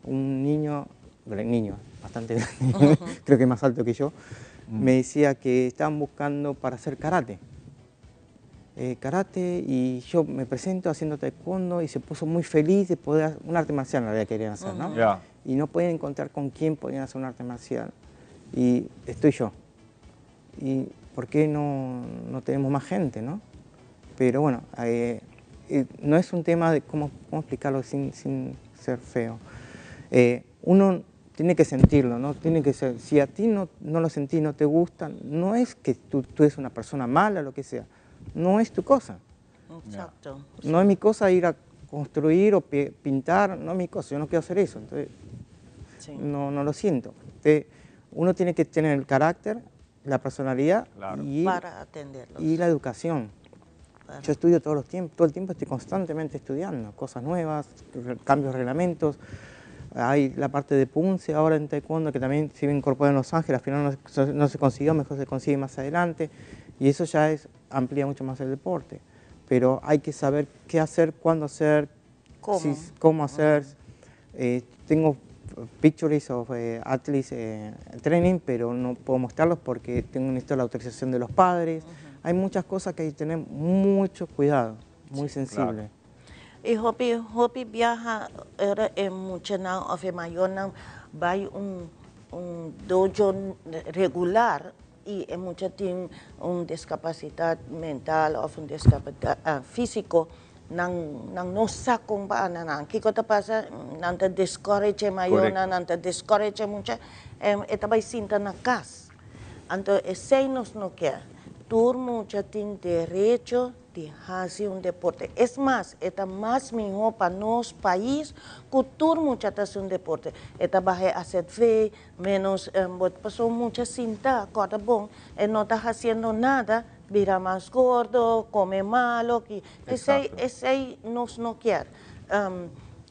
Un niño, bueno, niño, bastante grande, creo que más alto que yo, me decía que estaban buscando para hacer karate. Karate, y yo me presento haciendo taekwondo y se puso muy feliz de poder hacer un arte marcial, en realidad querían hacer, ¿no? Y no pueden encontrar con quién podían hacer un arte marcial. Y estoy yo. ¿Y por qué no tenemos más gente, no? Pero bueno, no es un tema de cómo explicarlo sin ser feo. Uno tiene que sentirlo, ¿no? Tiene que ser, si a ti no lo sentís, no te gusta, no es que tú eres una persona mala o lo que sea, no es tu cosa. No es mi cosa ir a construir o pintar, no es mi cosa, yo no quiero hacer eso, entonces no lo siento. Entonces, uno tiene que tener el carácter, la personalidad Para atenderlos. y la educación. Yo estudio todos los tiempos, todo el tiempo estoy constantemente estudiando cosas nuevas, cambios de reglamentos. Hay la parte de Punce ahora en taekwondo que también se iba a incorporar en Los Ángeles, al final no se consiguió, mejor se consigue más adelante. Y eso ya es, amplía mucho más el deporte. Pero hay que saber qué hacer, cuándo hacer, cómo, cómo hacer. Tengo pictures of athletes training, pero no puedo mostrarlos porque tengo necesito la autorización de los padres. Hay muchas cosas que hay que tener mucho cuidado, muy sensible. Y hopi, hopi biaha ora e muchanan of e mayornan bay un dojo regular y e mucha tin un discapacidad mental of un discapacidad fisico, nan no sa con pa nan nan. Kico ta pasa? Nan ta discourage mayornan, nan ta discourage mucha, e ta bay sinta na cas. Anto esey nos no kier. Tur mucha tin derecho di haci un deporte. Es mas, e ta mas miho pa nos pais cu tur mucha ta haci un deporte. E ta baha AZV, menos paso mucha sinta, corda bon, e no ta haciendo nada, bira mas gordo, come malo, ki esey esey nos no kier.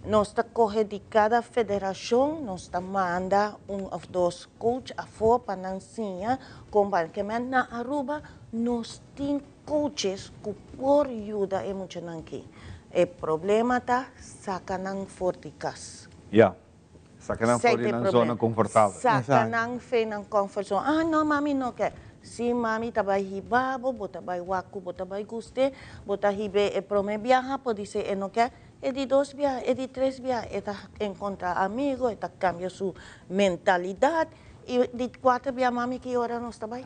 Nos ta coge di cada federacion, nos ta manda un of dos coach afo pa nan siña con pa ke men na Aruba nos tin coaches cu por yuda e muchanan ki. E problema ta saca nan for di cas. Ya. Saca nan for di nan zona confortabel. Saca nan fe nan comfort zone. Ah, no, mami no ke. Si mami ta bay hiba bo, bo ta bay wak cu bo ta bay guste, bo ta hibe e prome biaha, podise e no ke. E di dos biaha, e di tres biaha, e ta encontra amigo, e ta cambia su mentalidad. Y di cuater biaha, mami, ki ora nos ta bay?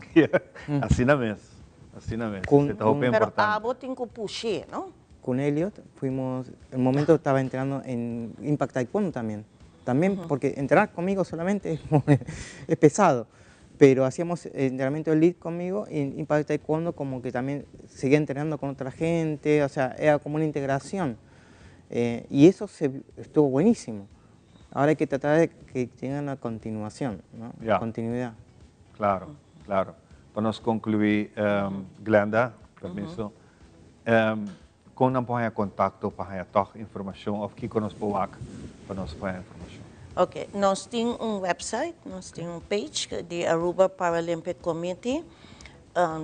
Asina mes, asina mes. E ta hopi Pero importante. Abo tin cu push'é, no? Con Elliot fuimos, el momento estaba entrenando en Impact Taekwondo también. También porque entrenar conmigo solamente es pesado. Pero hacíamos entrenamiento elite conmigo y en Impact Taekwondo como que también seguía entrenando con otra gente, o sea, era como una integración. Y eso estuvo buenísimo. Ahora hay que tratar de que tenga una continuación, ¿no? Continuidad. Claro, claro. Pa nos conclui, Glenda, permiso. Con nan por haya contacto pa haya toch informacion of kico nos por wak pa nos por haya informacion? Ok, nos tin un website, nos tin un page di Aruba Paralympic Committee.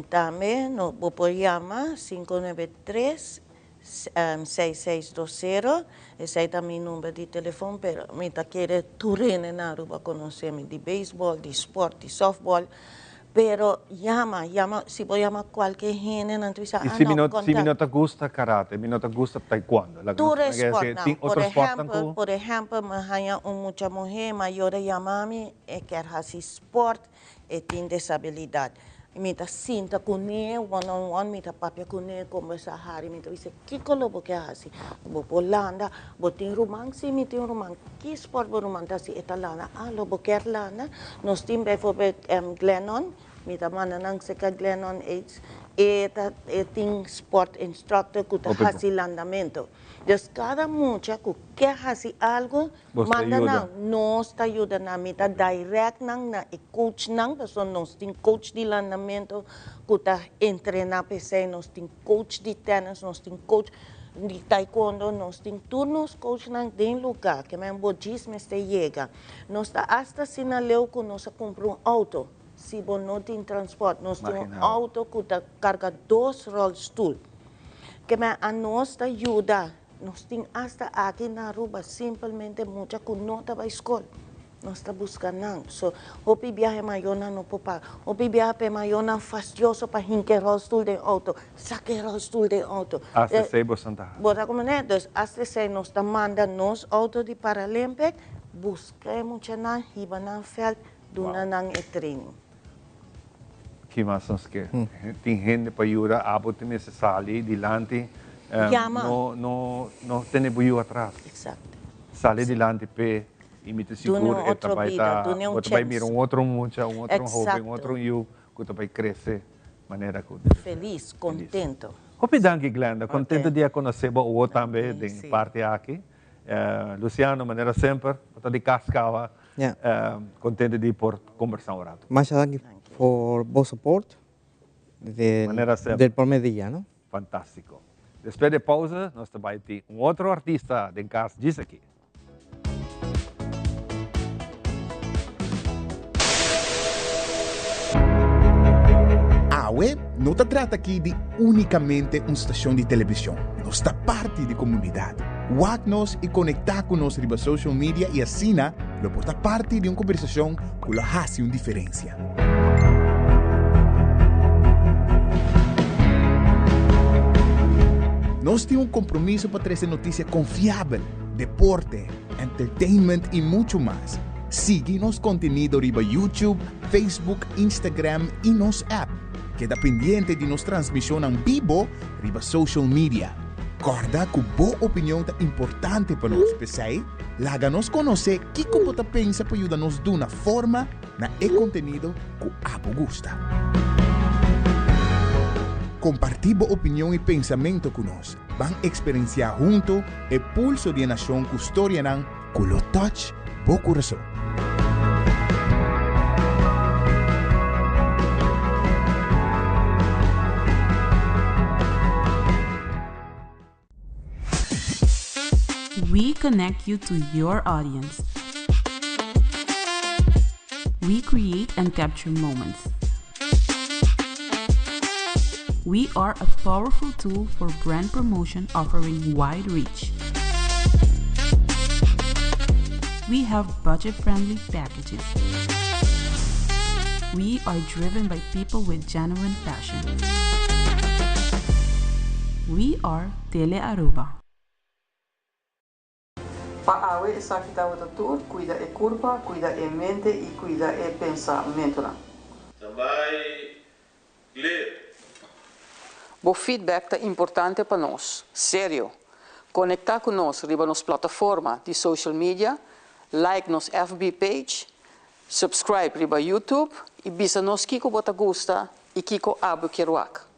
Tambe no, bo por yama 593 6620. Esey ta mi number di telefon, pero mi ta kere tur hende na Aruba conoce mi di baseball, di sport, di softball. Pero yama, yama, si bo yama cualke hende, nan ta bisa, Y ah, si mi no, no, si mi contact. no ta gusta karate, mi no ta gusta taekwondo. Laga Tur nos sport tin nan. Por otro sport nan ehempel, cu por ehempel, mi haya un mucha muhe mayor a yama mi, e kier haci sport, e tin disabilidad. Mi ta sinta cune, one on one, mi ta papia cune, conversa hari, mi ta bisa, kico lo bo kier haci? Bo por landa, bo tin ruman? Si, mi tin ruman. Ki sport bo ruman ta haci? E ta landa. Ah, lo bo kier landa? Nos tin bijvoorbeeld Glennon, mi ta manda nan cerca Glennon Aids, e ta e tin sport instructor cu ta Hopi bon. haci landamento. Dus cada mucha cu kier haci algo, Bos ta manda yuda. Nan, nos ta yuda nan, mi ta direct nan na e coach nan, pasobra nos tin coach di landamento cu ta entrena p'esey, nos tin coach di tennis, nos tin coach di taekwondo, nos tin tur nos coach nan den lugar, ke men bo djis mester yega. Nos ta hasta asina leu cu nos a cumpra un auto, si bo no tin transport, nos tin un Imagina. Auto cu ta carga dos rolstoel. Ke men a nos ta yuda, nos tin hasta aki na Aruba simplemente mucha cu no ta bay school. Nos ta busca nan. So, hopi biaha mayornan no por paga. Hopi biaha pe mayornan fastioso pa hinca e rolstoel den auto. Saca e rolstoel den auto. Hasta esey bo santa haci. Bo ta comprende? Dus hasta esey nos ta manda nos auto di Paralympic, busca e muchanan, hiba nan veld, duna nan e training. Ki mas nos ke? Tin hende pa yuda, abo tin mester sali dilanti. Yama. No, no, no tene bo yu atras. Sali dilanti p'e y mi ta Duna sigur un e ta otro bay bida, ta, duna un bo ta bay chens. mira un otro mucha, un otro hoben, un otro yu cu ta bay crece manera cu debe ser. Feliz, contento. Hopi danki Glenda, contento di a conoce bo awo tambe den parti aki. Luciano, manera semper, bo ta di cas caba. Contento di por conversa un rato. Masha danki for bo support Manera semper. Del prome dia, no? Fantastico. Despues di pausa nos ta bay tin un otro artista den cas djis aki. Awe no ta trata aki di únikamente un stashon di televishon, nos ta parti di komunidat. Wak nos i konektá ku nos riba social media i asina lo por ta parti di un kombersashon ku lo hasi un diferensia. Nos tin un kompromiso pa trese notisia konfiabel, deporte, entertainment i muchu mas. Sigui nos kontenido riba YouTube, Facebook, Instagram i nos app. Keda pendiente di nos transmishonnan bibo riba social media. Kòrda ku bo opinion ta importante pa nos, p'esei laga nos konosé kiko bo ta pensa pa yuda nos duna forma na e kontenido ku abo gusta. Kompartí bo opinion i pensamentu ku nos. Ban eksperensiá huntu e pulso di e nashon ku storianan ku lo touch bo kurason. We connect you to your audience. We create and capture moments. We are a powerful tool for brand promotion offering wide reach. We have budget friendly packages. We are driven by people with genuine passion. We are Tele Aruba. Pa awe esaki tabata tur, cuida e curpa, cuida e mente y cuida e pensamentonan. Tambay clear. Bo feedback ta importante pa nos. Serio. Conecta cu nos riba nos plataforma di social media, like nos FB page, subscribe riba YouTube y bisa nos kico bo ta gusta y kico abo kier wak.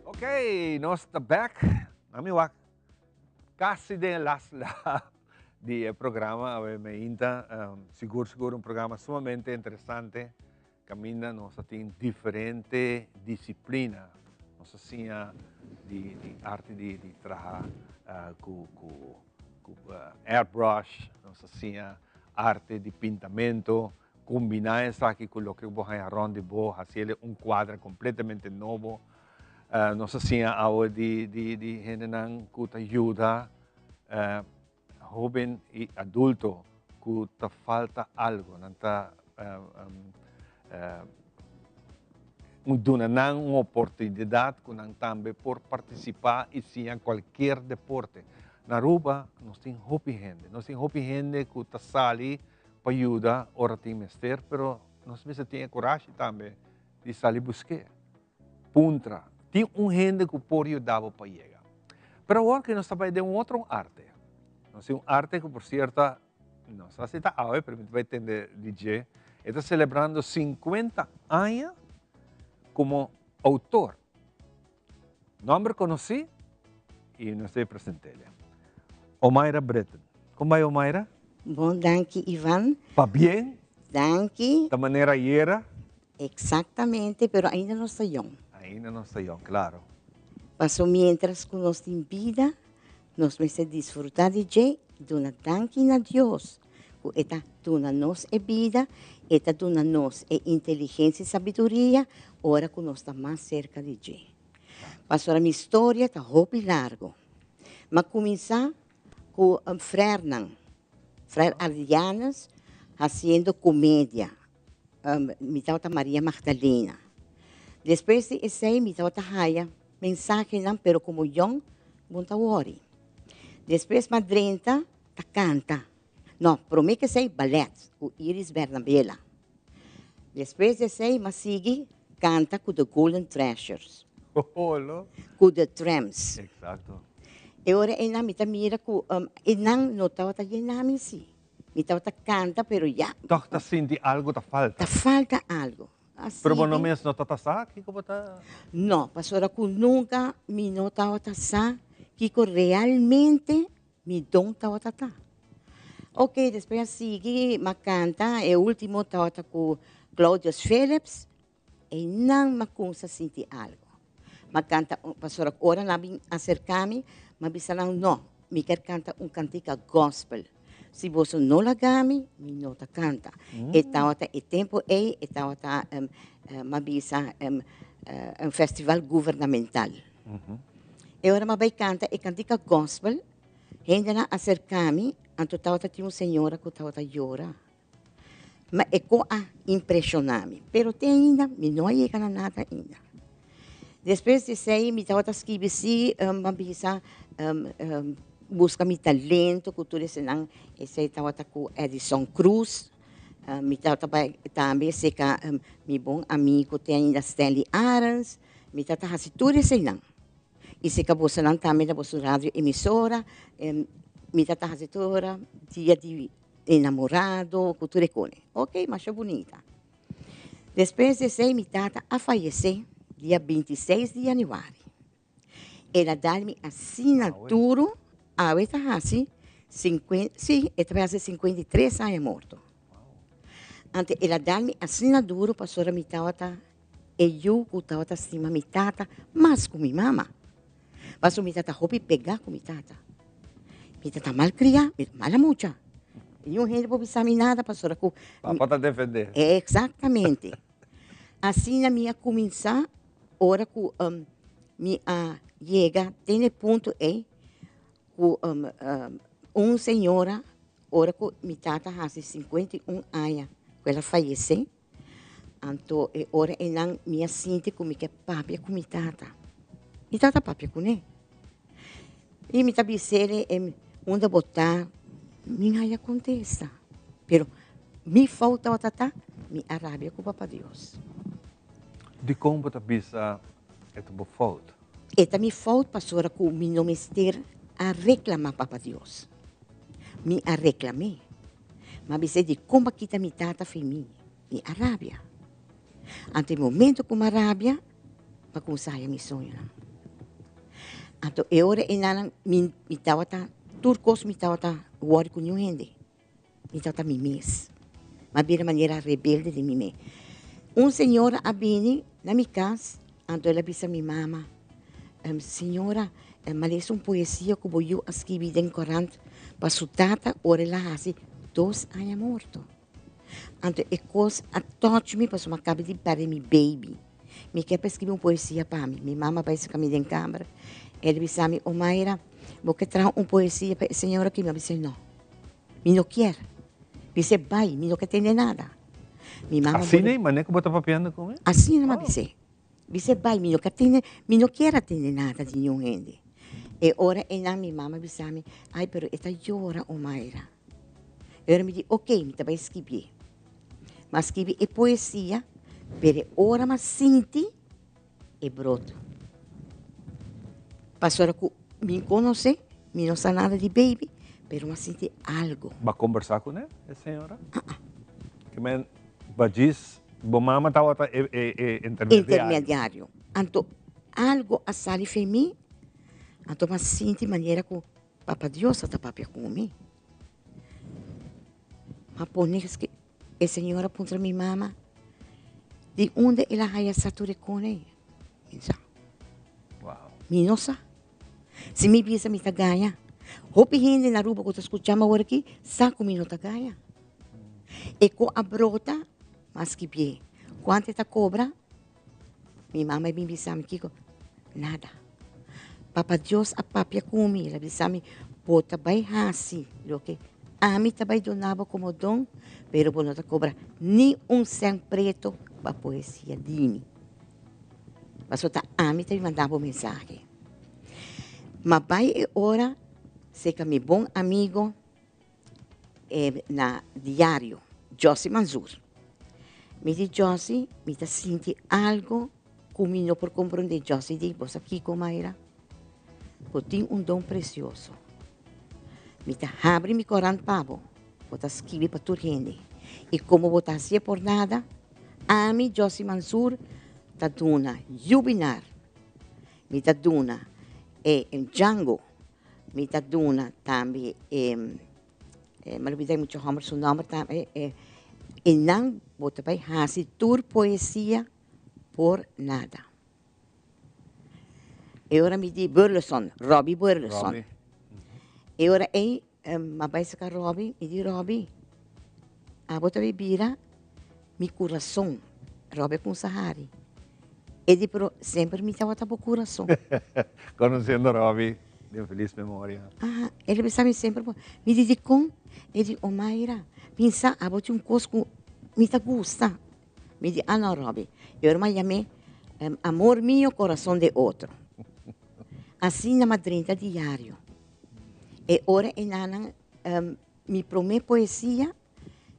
Ok, nos ta back. Mami wak casi den last lap di e programa awe meinta. Um, sigur sigur un programa sumamente interesante. Caminda nos a tin diferente disciplina. Nos a siña di, di arte di, di traha uh, cu, cu, cu uh, airbrush. Nos a siña arte di pintamento. Combina esaki cu loke bo haña rond di bo, haciele un cuadra completamente nobo. Uh, nos a siña awe di, di, di hendenan cu ta yuda uh, Hoben y adulto cu ta falta algo, nan ta duna nan un oportunidad cu nan tambe por participa y siña cualkier deporte. Na Aruba nos tin hopi hende, nos tin hopi hende cu ta sali pa yuda ora tin mester, pero nos mester tin e corashi tambe di sali buske. Puntra, Tin un hende ku por yuda bo pa yega? Pero awor ku nos ta bai den un otro arte. Nos tin un arte ku por sierto no sa si ta awe, pero mi ta bai tende di dje. E ta selebrando 50 aña komo outor. Nomber konosí i nos ta present'é. Omaira Britten. Kon bai Omaira? Bon danki Ivan. Pabien. Danki. Ta manera ayera. Exactamente, pero ainda nos ta yong. Ainda nos ta yong, claro. Paso mientras cu nos tin bida, nos mester disfruta di dje, duna danki na Dios cu e ta duna nos e bida, e ta duna nos e inteligencia y sabiduria ora cu nos ta mas cerca di dje. Pasobra mi storia ta hopi largo. M'a cuminsa cu frernan, frer Ardianes haciendo comedia. Mi tabata Maria Magdalena. Despues di esei mi tabata haya mensahenan pero como yong bon ta wori. Despues m'a drenta ta canta. No, prome ke esei ballet cu Iris Bernabela. Despues di esei m'a sigui canta cu The Golden Treasures. Cu The Tramps. Exacto. E ora einan mi ta mira cu einan no tabata yena mi si. Mi tabata canta pero ya. Toch ta sinti algo ta falta. Ta falta algo. Pero bo no mes no ta ta sa kiko bo ta. No, pasobra cu nunca mi no tabata sa kiko realmente mi don tabata ta. Ok, despues a sigui, m'a canta, e ultimo tabata cu Claudius Philips, Einan m'a cunsa sinti algo. M'a canta un, pasobra ora nan a bin acerca mi, m'a bisa nan, no, mi kier canta un cantica gospel. Si boso no laga mi, mi no ta canta. E tawata e tempo ei, e tawata, m'a bisa, un festival gubernamental. E ora m'a bay canta e cantica gospel, hendenan a acerca mi, anto tawata tin un señora cu tawata yora. Ma e ko a impreshoná mi. Pero te ainda mi no a yega na nada ainda. Despues di esei mi tabata skibi sí, mi a bisa buska mi talento ku tur esenan. Esei tabata ku Edison Cruz. Mi tabata bai tambe seka mi bon amigu te ainda Stanley Arends. Mi tabata hasi tur eseinan. I seka bosonan tambe na boso radio emisora. Mi tabata hasi tur ora dia di Enamorado cu tur e cone. Ok, masha bunita. Despues di esey mi tata a fayece dia bintiseis di januari. El a dal mi asina duro, awe ta haci si, e ta bay haci 53 aña morto. Anto el a dal mi asina duro pasobra mi tabata e yu cu tabata stima mi tata mas cu mi mama. Pasobra mi tata hopi pega cu mi tata. Mi tata mal cria, mi mala mucha. Niun hende por bisa mi nada pasobra cu. Papa ta defende. Exactamente. Asina mi a cuminsa ora cu mi a yega te na e punto ey cu un señora ora cu mi tata haci 51 aña cu el a fayece. Anto e ora einan mi a sinti ku mi ke papia ku mi tata. Mi tata papia kuné. I mi ta bis'é unda bo ta, mi no haya kontesta. Pero mi fout tabata ta, mi a rabia ku Papa Dios. Dikon bo ta bisa e ta bo fout? E ta mi fout pasobra ku mi no mester a reklamá Papa Dios. Mi a reklam'é. M'a bis'é di kon b'a kita mi tata fi mi. Mi a rabia. Anto e momento ku m'a rabia, m'a kuminsá haya mi soñonan. Anto e ora enanan mi mi tabata tur kos mi tabata wòri ku niun hende. Mi tabata mi mes. M'a bira manera rebelde den mi mes. Un señora a bini na mi kas, anto el a bisa mi mama, Señora, m'a lesa un poesia ku bo yu a skibi den korant pa su tata ora el a hasi dos aña morto. Anto e kos a touch mi pasobra mi a kaba di pèrdè mi baby. Mi ke pa e skibi un poesia pa mi. Mi mama a bai saka mi den kamber. El a bisa mi, Omaira, bo ke traha un poesia pa e señora aki? Mi a bisa, no, mi no kier. Bis'é, bai, mi no ke tende nada. Mi mama Asina ei manera ku bo ta papiando ku mi? Asina mi a bis'é. Bis'é, Bai, mi no ka tende, mi no kier a tende nada di niun hende. E ora einan mi mama bisa mi, Ai, pero e ta yora, Omaira. E ora mi di, Ok, mi ta bai skibié. Mi a skibi e poesia, pero e ora mi a sinti e brot. Pasobra ku mi konosé, mi no sa nada di baby, pero mi a sinti algo. Bo a kombersá kuné, e señora? Ke men Ba djis bo mama tabata e e intermediario. Intermediario. Anto algo a sali fe mi, anto mi a sinti manera ku Papa Dios a ta papia ku mi. Mi a pone eske e señora a puntra mi mama di unda el a haya sa tur e kos ei. Mi no sa. Mi no sa. Si mi bisa mi ta gaña. Hopi hende na Aruba ku ta skucha mi awor aki sa ku mi no ta gaña. E ku a brota mas ki bie. Kuantu e ta kobra? Mi mama a bin bisa mi kiko? Nada. Papa Dios a papia ku mi, el a bisa mi, bo ta bai hasi loke ami ta bai duna bo komo don, pero bo no ta kobra ni un sèn preto pa poesia di mi. Pasobra ta ami ta bin manda bo mensahe. Ma bai e ora serka mi bon amigo na diario, Jossy Manzoor. Mi di Jossy, mi ta sinti algo ku mi no por komprondé. Jossy di, bo sa kiko Mayra? Bo tin un don presioso. Mi ta habri mi korant pa bo. Bo ta skibi pa tur hende. I komo bo ta hasié por nada, ami, Jossy Mansur, ta duna Jubinar, mi ta duna e Django, mi ta duna tambe e, mi a lubida e mucha hòmber su nòmber tambe, e nan bo ta bai hasi tur poesia por nada. E ora mi di Burleson, Robbie Burleson. E ora ei mi a bai saka Robbie, mi di Robbie, abo ta bai bira mi kurason. Robbie a kumsa hari. E di pero semper mi tabata bo kurason. Konosiendo Robbie, den felis memoria. Aha, el a bisa mi semper bo. Mi di dikon? E di Omaira, pinsa abo tin un kos ku mi ta gusta. Mi di, ah no Robbie, e ora mi a yam'é Amor mío, corazón de otro. Asina mi a drenta diario. E ora e nannan mi promé poesia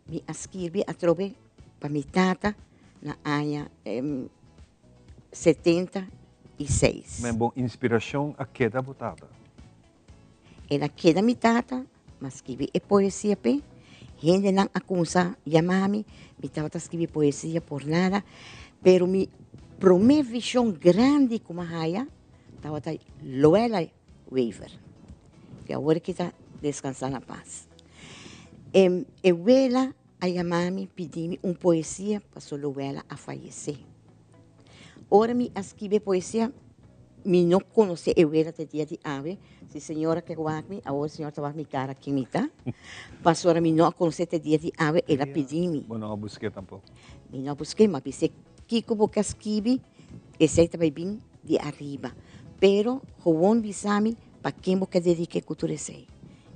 mi a skirbi atrobe pa mi tata na aña 76. Men bo inspiracion a keda bo tata? El a keda mi tata, m'a skibi e poesia p'e. Hendenan a kumsa yama mi, mi tabata skibi poesia por nada, pero mi promé vishon grandi ku m'a haya tabata Loela Wever, ku awor ki ta deskansá na pas. E wela a yama mi pidi mi un poesia pasobra Loela a fayesé. Ora mi a skibi e poesia, mi no konosé e wela te dia di awe. Si señora ke wak mi, awor señora ta wak mi kara ken mi ta. Pasobra mi no a konosé te dia di awe, el a pidi mi. Bo no a busk'é tampoko? Mi no a busk'é, mi a bis'é, kiko bo ke a skibi, esei ta bai bin di ariba. Pero gewoon bisa mi pa ken bo ke dedik'é ku tur esei.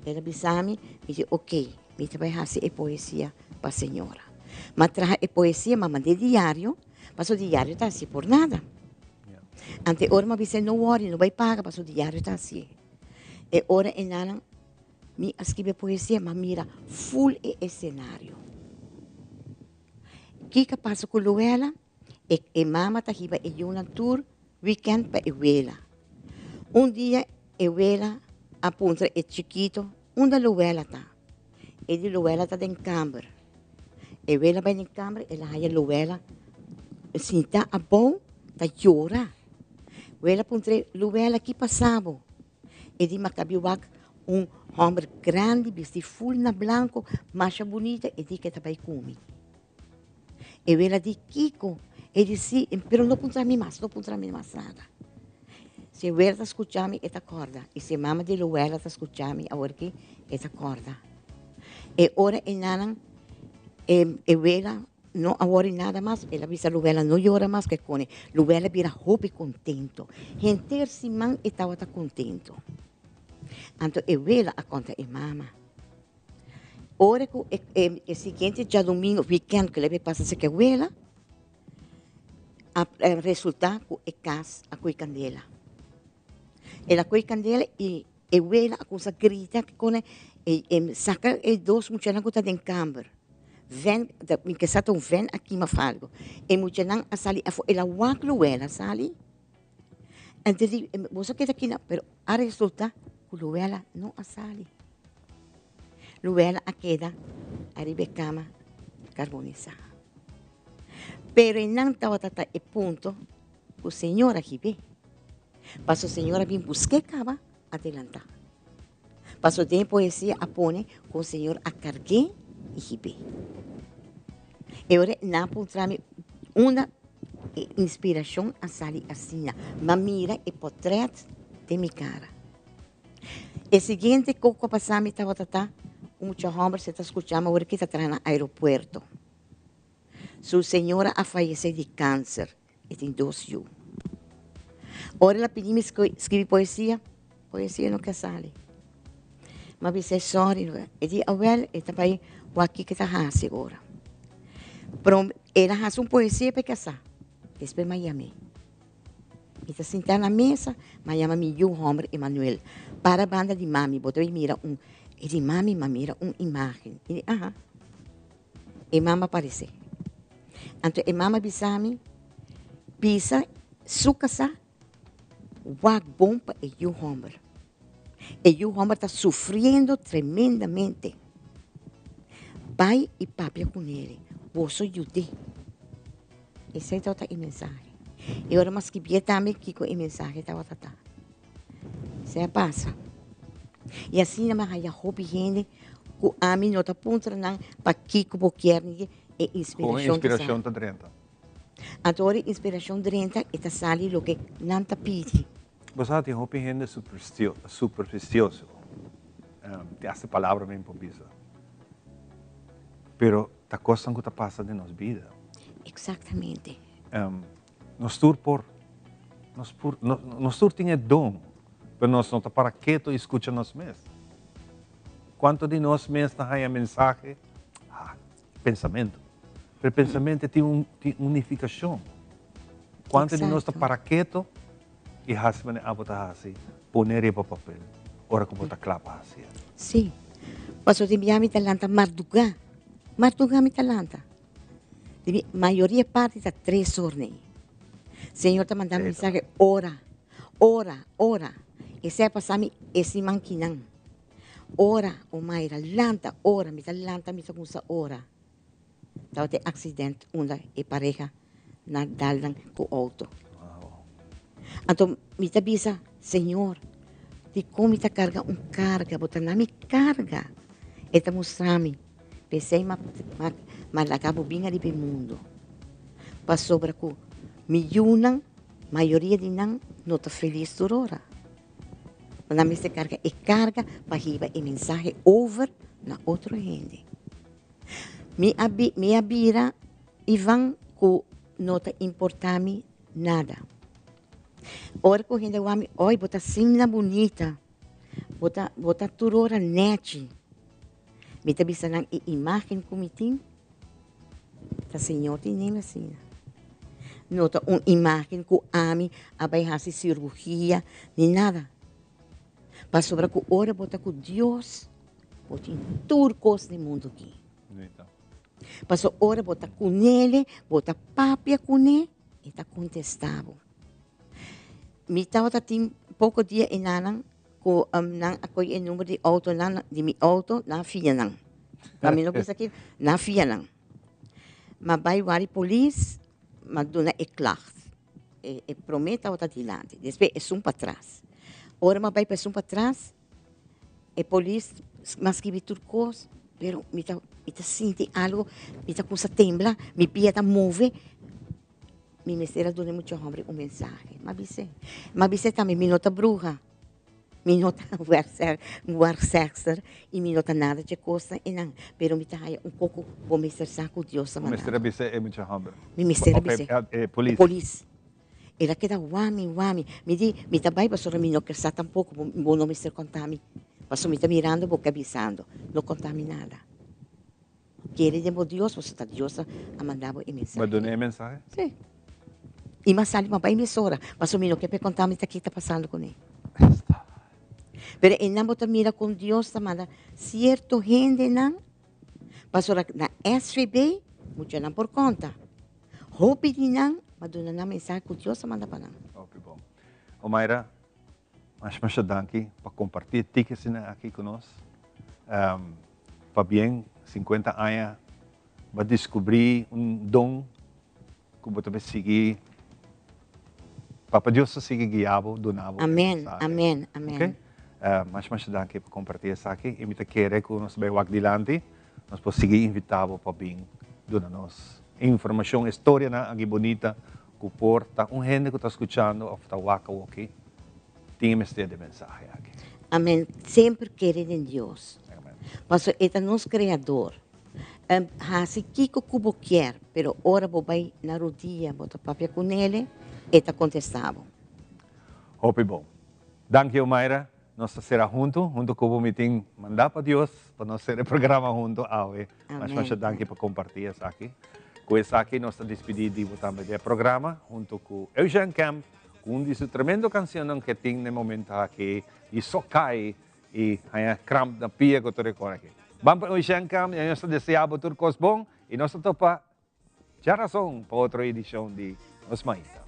El a bisa mi, mi di oké, mi ta bai hasi e poesia pa señora. Mi a traha e poesia, mi a mand'é diario. Paso diario ta haci por nada. Ante ora mi a bisa no worry, no bay paga paso diario ta haci. E ora e nanan mi a scribi e poesia mi a mira full e escenario. Kiko a pasa cu Luella? E e mama ta hiba e yunan tur weekend pa e wela. Un dia e wela a puntra e chikito unda Luella ta. E di Luella ta den kamber. E wela bai den kamber, el a haya Luella sinta abou ta yora. Wela puntr'é, Luella, ki pasa bo? E di, M'a kabi wak un hòmber grandi bisti ful na blanko, masha bunita, e di ke ta bai ku mi. E wela di, Kiko? E di, Si, pero no puntra mi mas, no puntra mi mas nada. Si e wela ta skucha mi, e ta kòrda. I si e mama di Luella ta skucha mi aworki, e ta kòrda. E ora e nanan, e e wela no a wòri nada mas, el a bisa Luella no yora mas ke kone. Luella bira hopi kontento. Henter siman e tabata kontento. Anto e wela a konta e mama. Ora ku e e siguiente djadumingu, weekend ku el a bin pasa serka e wela, a resulta ku e kas a kohe kandela. El a kohe kandela i e wela a kuminsá grita ku e e saka e dos muchanan ku ta den kamber. Ven, mi ke sa ta un ven a kima òf algu. E muchanan a sali afó, el a wak lo wela sali. Anto di, boso keda kina, pero a resulta ku Luella no a sali. Luella a keda ariba e kama karbonisá. Pero einan tabata ta e punto ku Señor a hib'é. Paso Señor a bin busk'é kaba adelantá. Paso den e poesia a pone ku Señor a karg'é i hib'é. E ora nan a puntra mi unda e inspirashon a sali asina. Mi a mira e potrèt den mi kara. E siguiente kos ku a pasa mi tabata ta un mucha hòmber se ta skucha mi awor ki ta traha na aeropuerto. Su señora a fayesé di kanser. E tin dos yu. Ora el a pidi mi skribi poesia, poesia no ke sali. Mi a bis'é sòri. E di awèl e ta bai wak kiko e ta hasi ora. Pero el a hasi un poesia pa e kasá. Despues mi a yam'é. Mi ta sintá na mesa, mi a yama mi yu hòmber Emanuel. Para banda di mami, bo ta bai mira un. E di, Mami, mi a mira un imágen. Mi di, Aha. E mama aparesé. Anto e mama bisa mi, Bisa su kasá wak bon pa e yu hòmber. E yu hòmber ta sufriendo tremendamente. Bai i papia ku nele, boso yud'é. Esei tabata e mensahe. I ora mi a skibié tambe kiko e mensahe tabata ta. Esei a pasa. I asina mi a haya hopi hende ku ami no ta puntra nan pakiko bo kier ni e Kon e inspirashon ta inspirashon sali. ta drenta? Anto ora e inspirashon drenta e ta sali loke nan ta pidi. Bo sa tin hopi hende supersticioso, tin hasta palabra mi por bisa, pero ta cosnan cu ta pasa den nos bida. Exactamente. Nos tur por, nos por, nos tur tin e don, pero nos no ta para keto y scucha nos mes. Cuanto di nos mes ta haya mensahe? Ah, pensamento. Pero pensamento tin un tin un nificacion. Cuanto di nos ta para keto y haci manera abo ta haci, pone riba papel ora cu bo ta cla pa haci el. Sí. Pasobra tin bia mi ta lanta marduga. Marduga mi ta lanta. Di mi mayoria parti ta tres or nei. Señor ta manda mi mensahe ora, ora, ora. Esei a pasa mi e siman kinan. Ora, Omaira, lanta, ora, mi ta lanta, mi ta cuminsa ora. Tabata e accident unda e pareha na dal nan cu auto. Anto mi ta bisa, Señor, dicon mi ta carga un carga? Bo ta na mi carga. E ta mustra mi, p'esey m'a m'a laga bo bin ariba e mundo. Pasobra cu mi yunan, mayoria di nan no ta feliz tur ora. Nan mester karga e karga pa hiba e mensahe over na otro hende. Mi a mi a bira Ivan ku no ta importá mi nada. Ora ku hende wak mi, oy bo ta asina bunita, bo ta bo ta tur ora nèchi. Mi ta bisa nan e imágen ku mi tin ta Señor tin mi asina. No ta un imágen ku ami a bai hasi sirugia ni nada. Pasobra ku ora bo ta ku Dios, bo tin tur kos den mundu aki. Pasobra ora bo ta kunele, bo ta papia kuné, e ta kontestá bo. Mi tabata tin poko dia enanan Ku nan a kohe e number di outonan di mi outo, nan a fia nan. Pa mi no bisa ki, nan a fia nan. M'a bai wari polis, m'a duna e klacht. E e promé tabata dilanti, despues esun patras. Ora m'a bai pa esun patras, e polis m'a skibi tur kos, pero mi ta mi ta sinti algo, mi ta kusa tembla, mi pia ta move. Mi mester a duna e mucha hombre un mensahe. M'a bis'é. M'a bis'é tambe, mi no ta bruha, mi no ta waarzegster i mi no ta nada dje kosnan einan, pero mi ta haya un poko bo mester sa ku Dios ta Bo mester manda a bis'é e mucha homber? Mi mester a Of bis'é. e polis? E polis. El a keda wami, wami. Mi di, mi ta bai pasobra mi no ker sa tampoko, bo no mester konta mi, pasobra mi ta mirando bo ke bisando. No konta mi nada. Kere den bo Dios, pasobra ta Dios a manda bo e mensahe. Bo a duna e mensahe? Sí. I mi a sali, mi a bai mesora, pasobra mi no ke pa e konta mi ta ke ta pasando kuné. Pero einan bo ta mira kon Dios ta manda sierto hendenan, pasobra na SVB muchanan por konta. Hopi di nan a duna nan mensahe ku Dios a manda pa nan. Hopi bon. Omaira, Masha masha danki pa comparti e ticketsnan aki cu nos. Pabien 50 aña bo a descubri un don cu bo ta bay sigui, Papa Dios ta sigui guia bo, duna bo e Amen, mensahe. amen, amen. Ok? Masha masha danki pa comparti esaki y mi ta kere cu nos ta bay wak dilanti, nos por sigui invita bo pa bin duna nos informacion, e storianan aki bunita Ku por ta un hende ku ta skuchando òf ta wak awoki tin e mester di e mensahe aki. Amen. Semper kere den Dios. Pasobra e ta nos Kreador. Hasi kiko ku bo kier, pero ora bo bai na rodia bo ta papia ku nele, e ta kontestá bo. Hopi bon. Danki Omaira. Nos ta sera huntu, huntu ku bo mi tin mandá pa Dios pa nos sera e programa huntu awe. Masha masha danki pa kompartí esaki. Ku esaki nos ta dispidí di bo tambe di e programa huntu ku Eugène Kemp ku un di su tremendo kansionnan ke tin na e momento aki di Sokai i haña kramp na pia ku tur e kos aki. Ban pa Eugène Kemp i nos ta deseá bo tur kos bon i nos ta topa djarason pa otro edishon di Nos Mainta.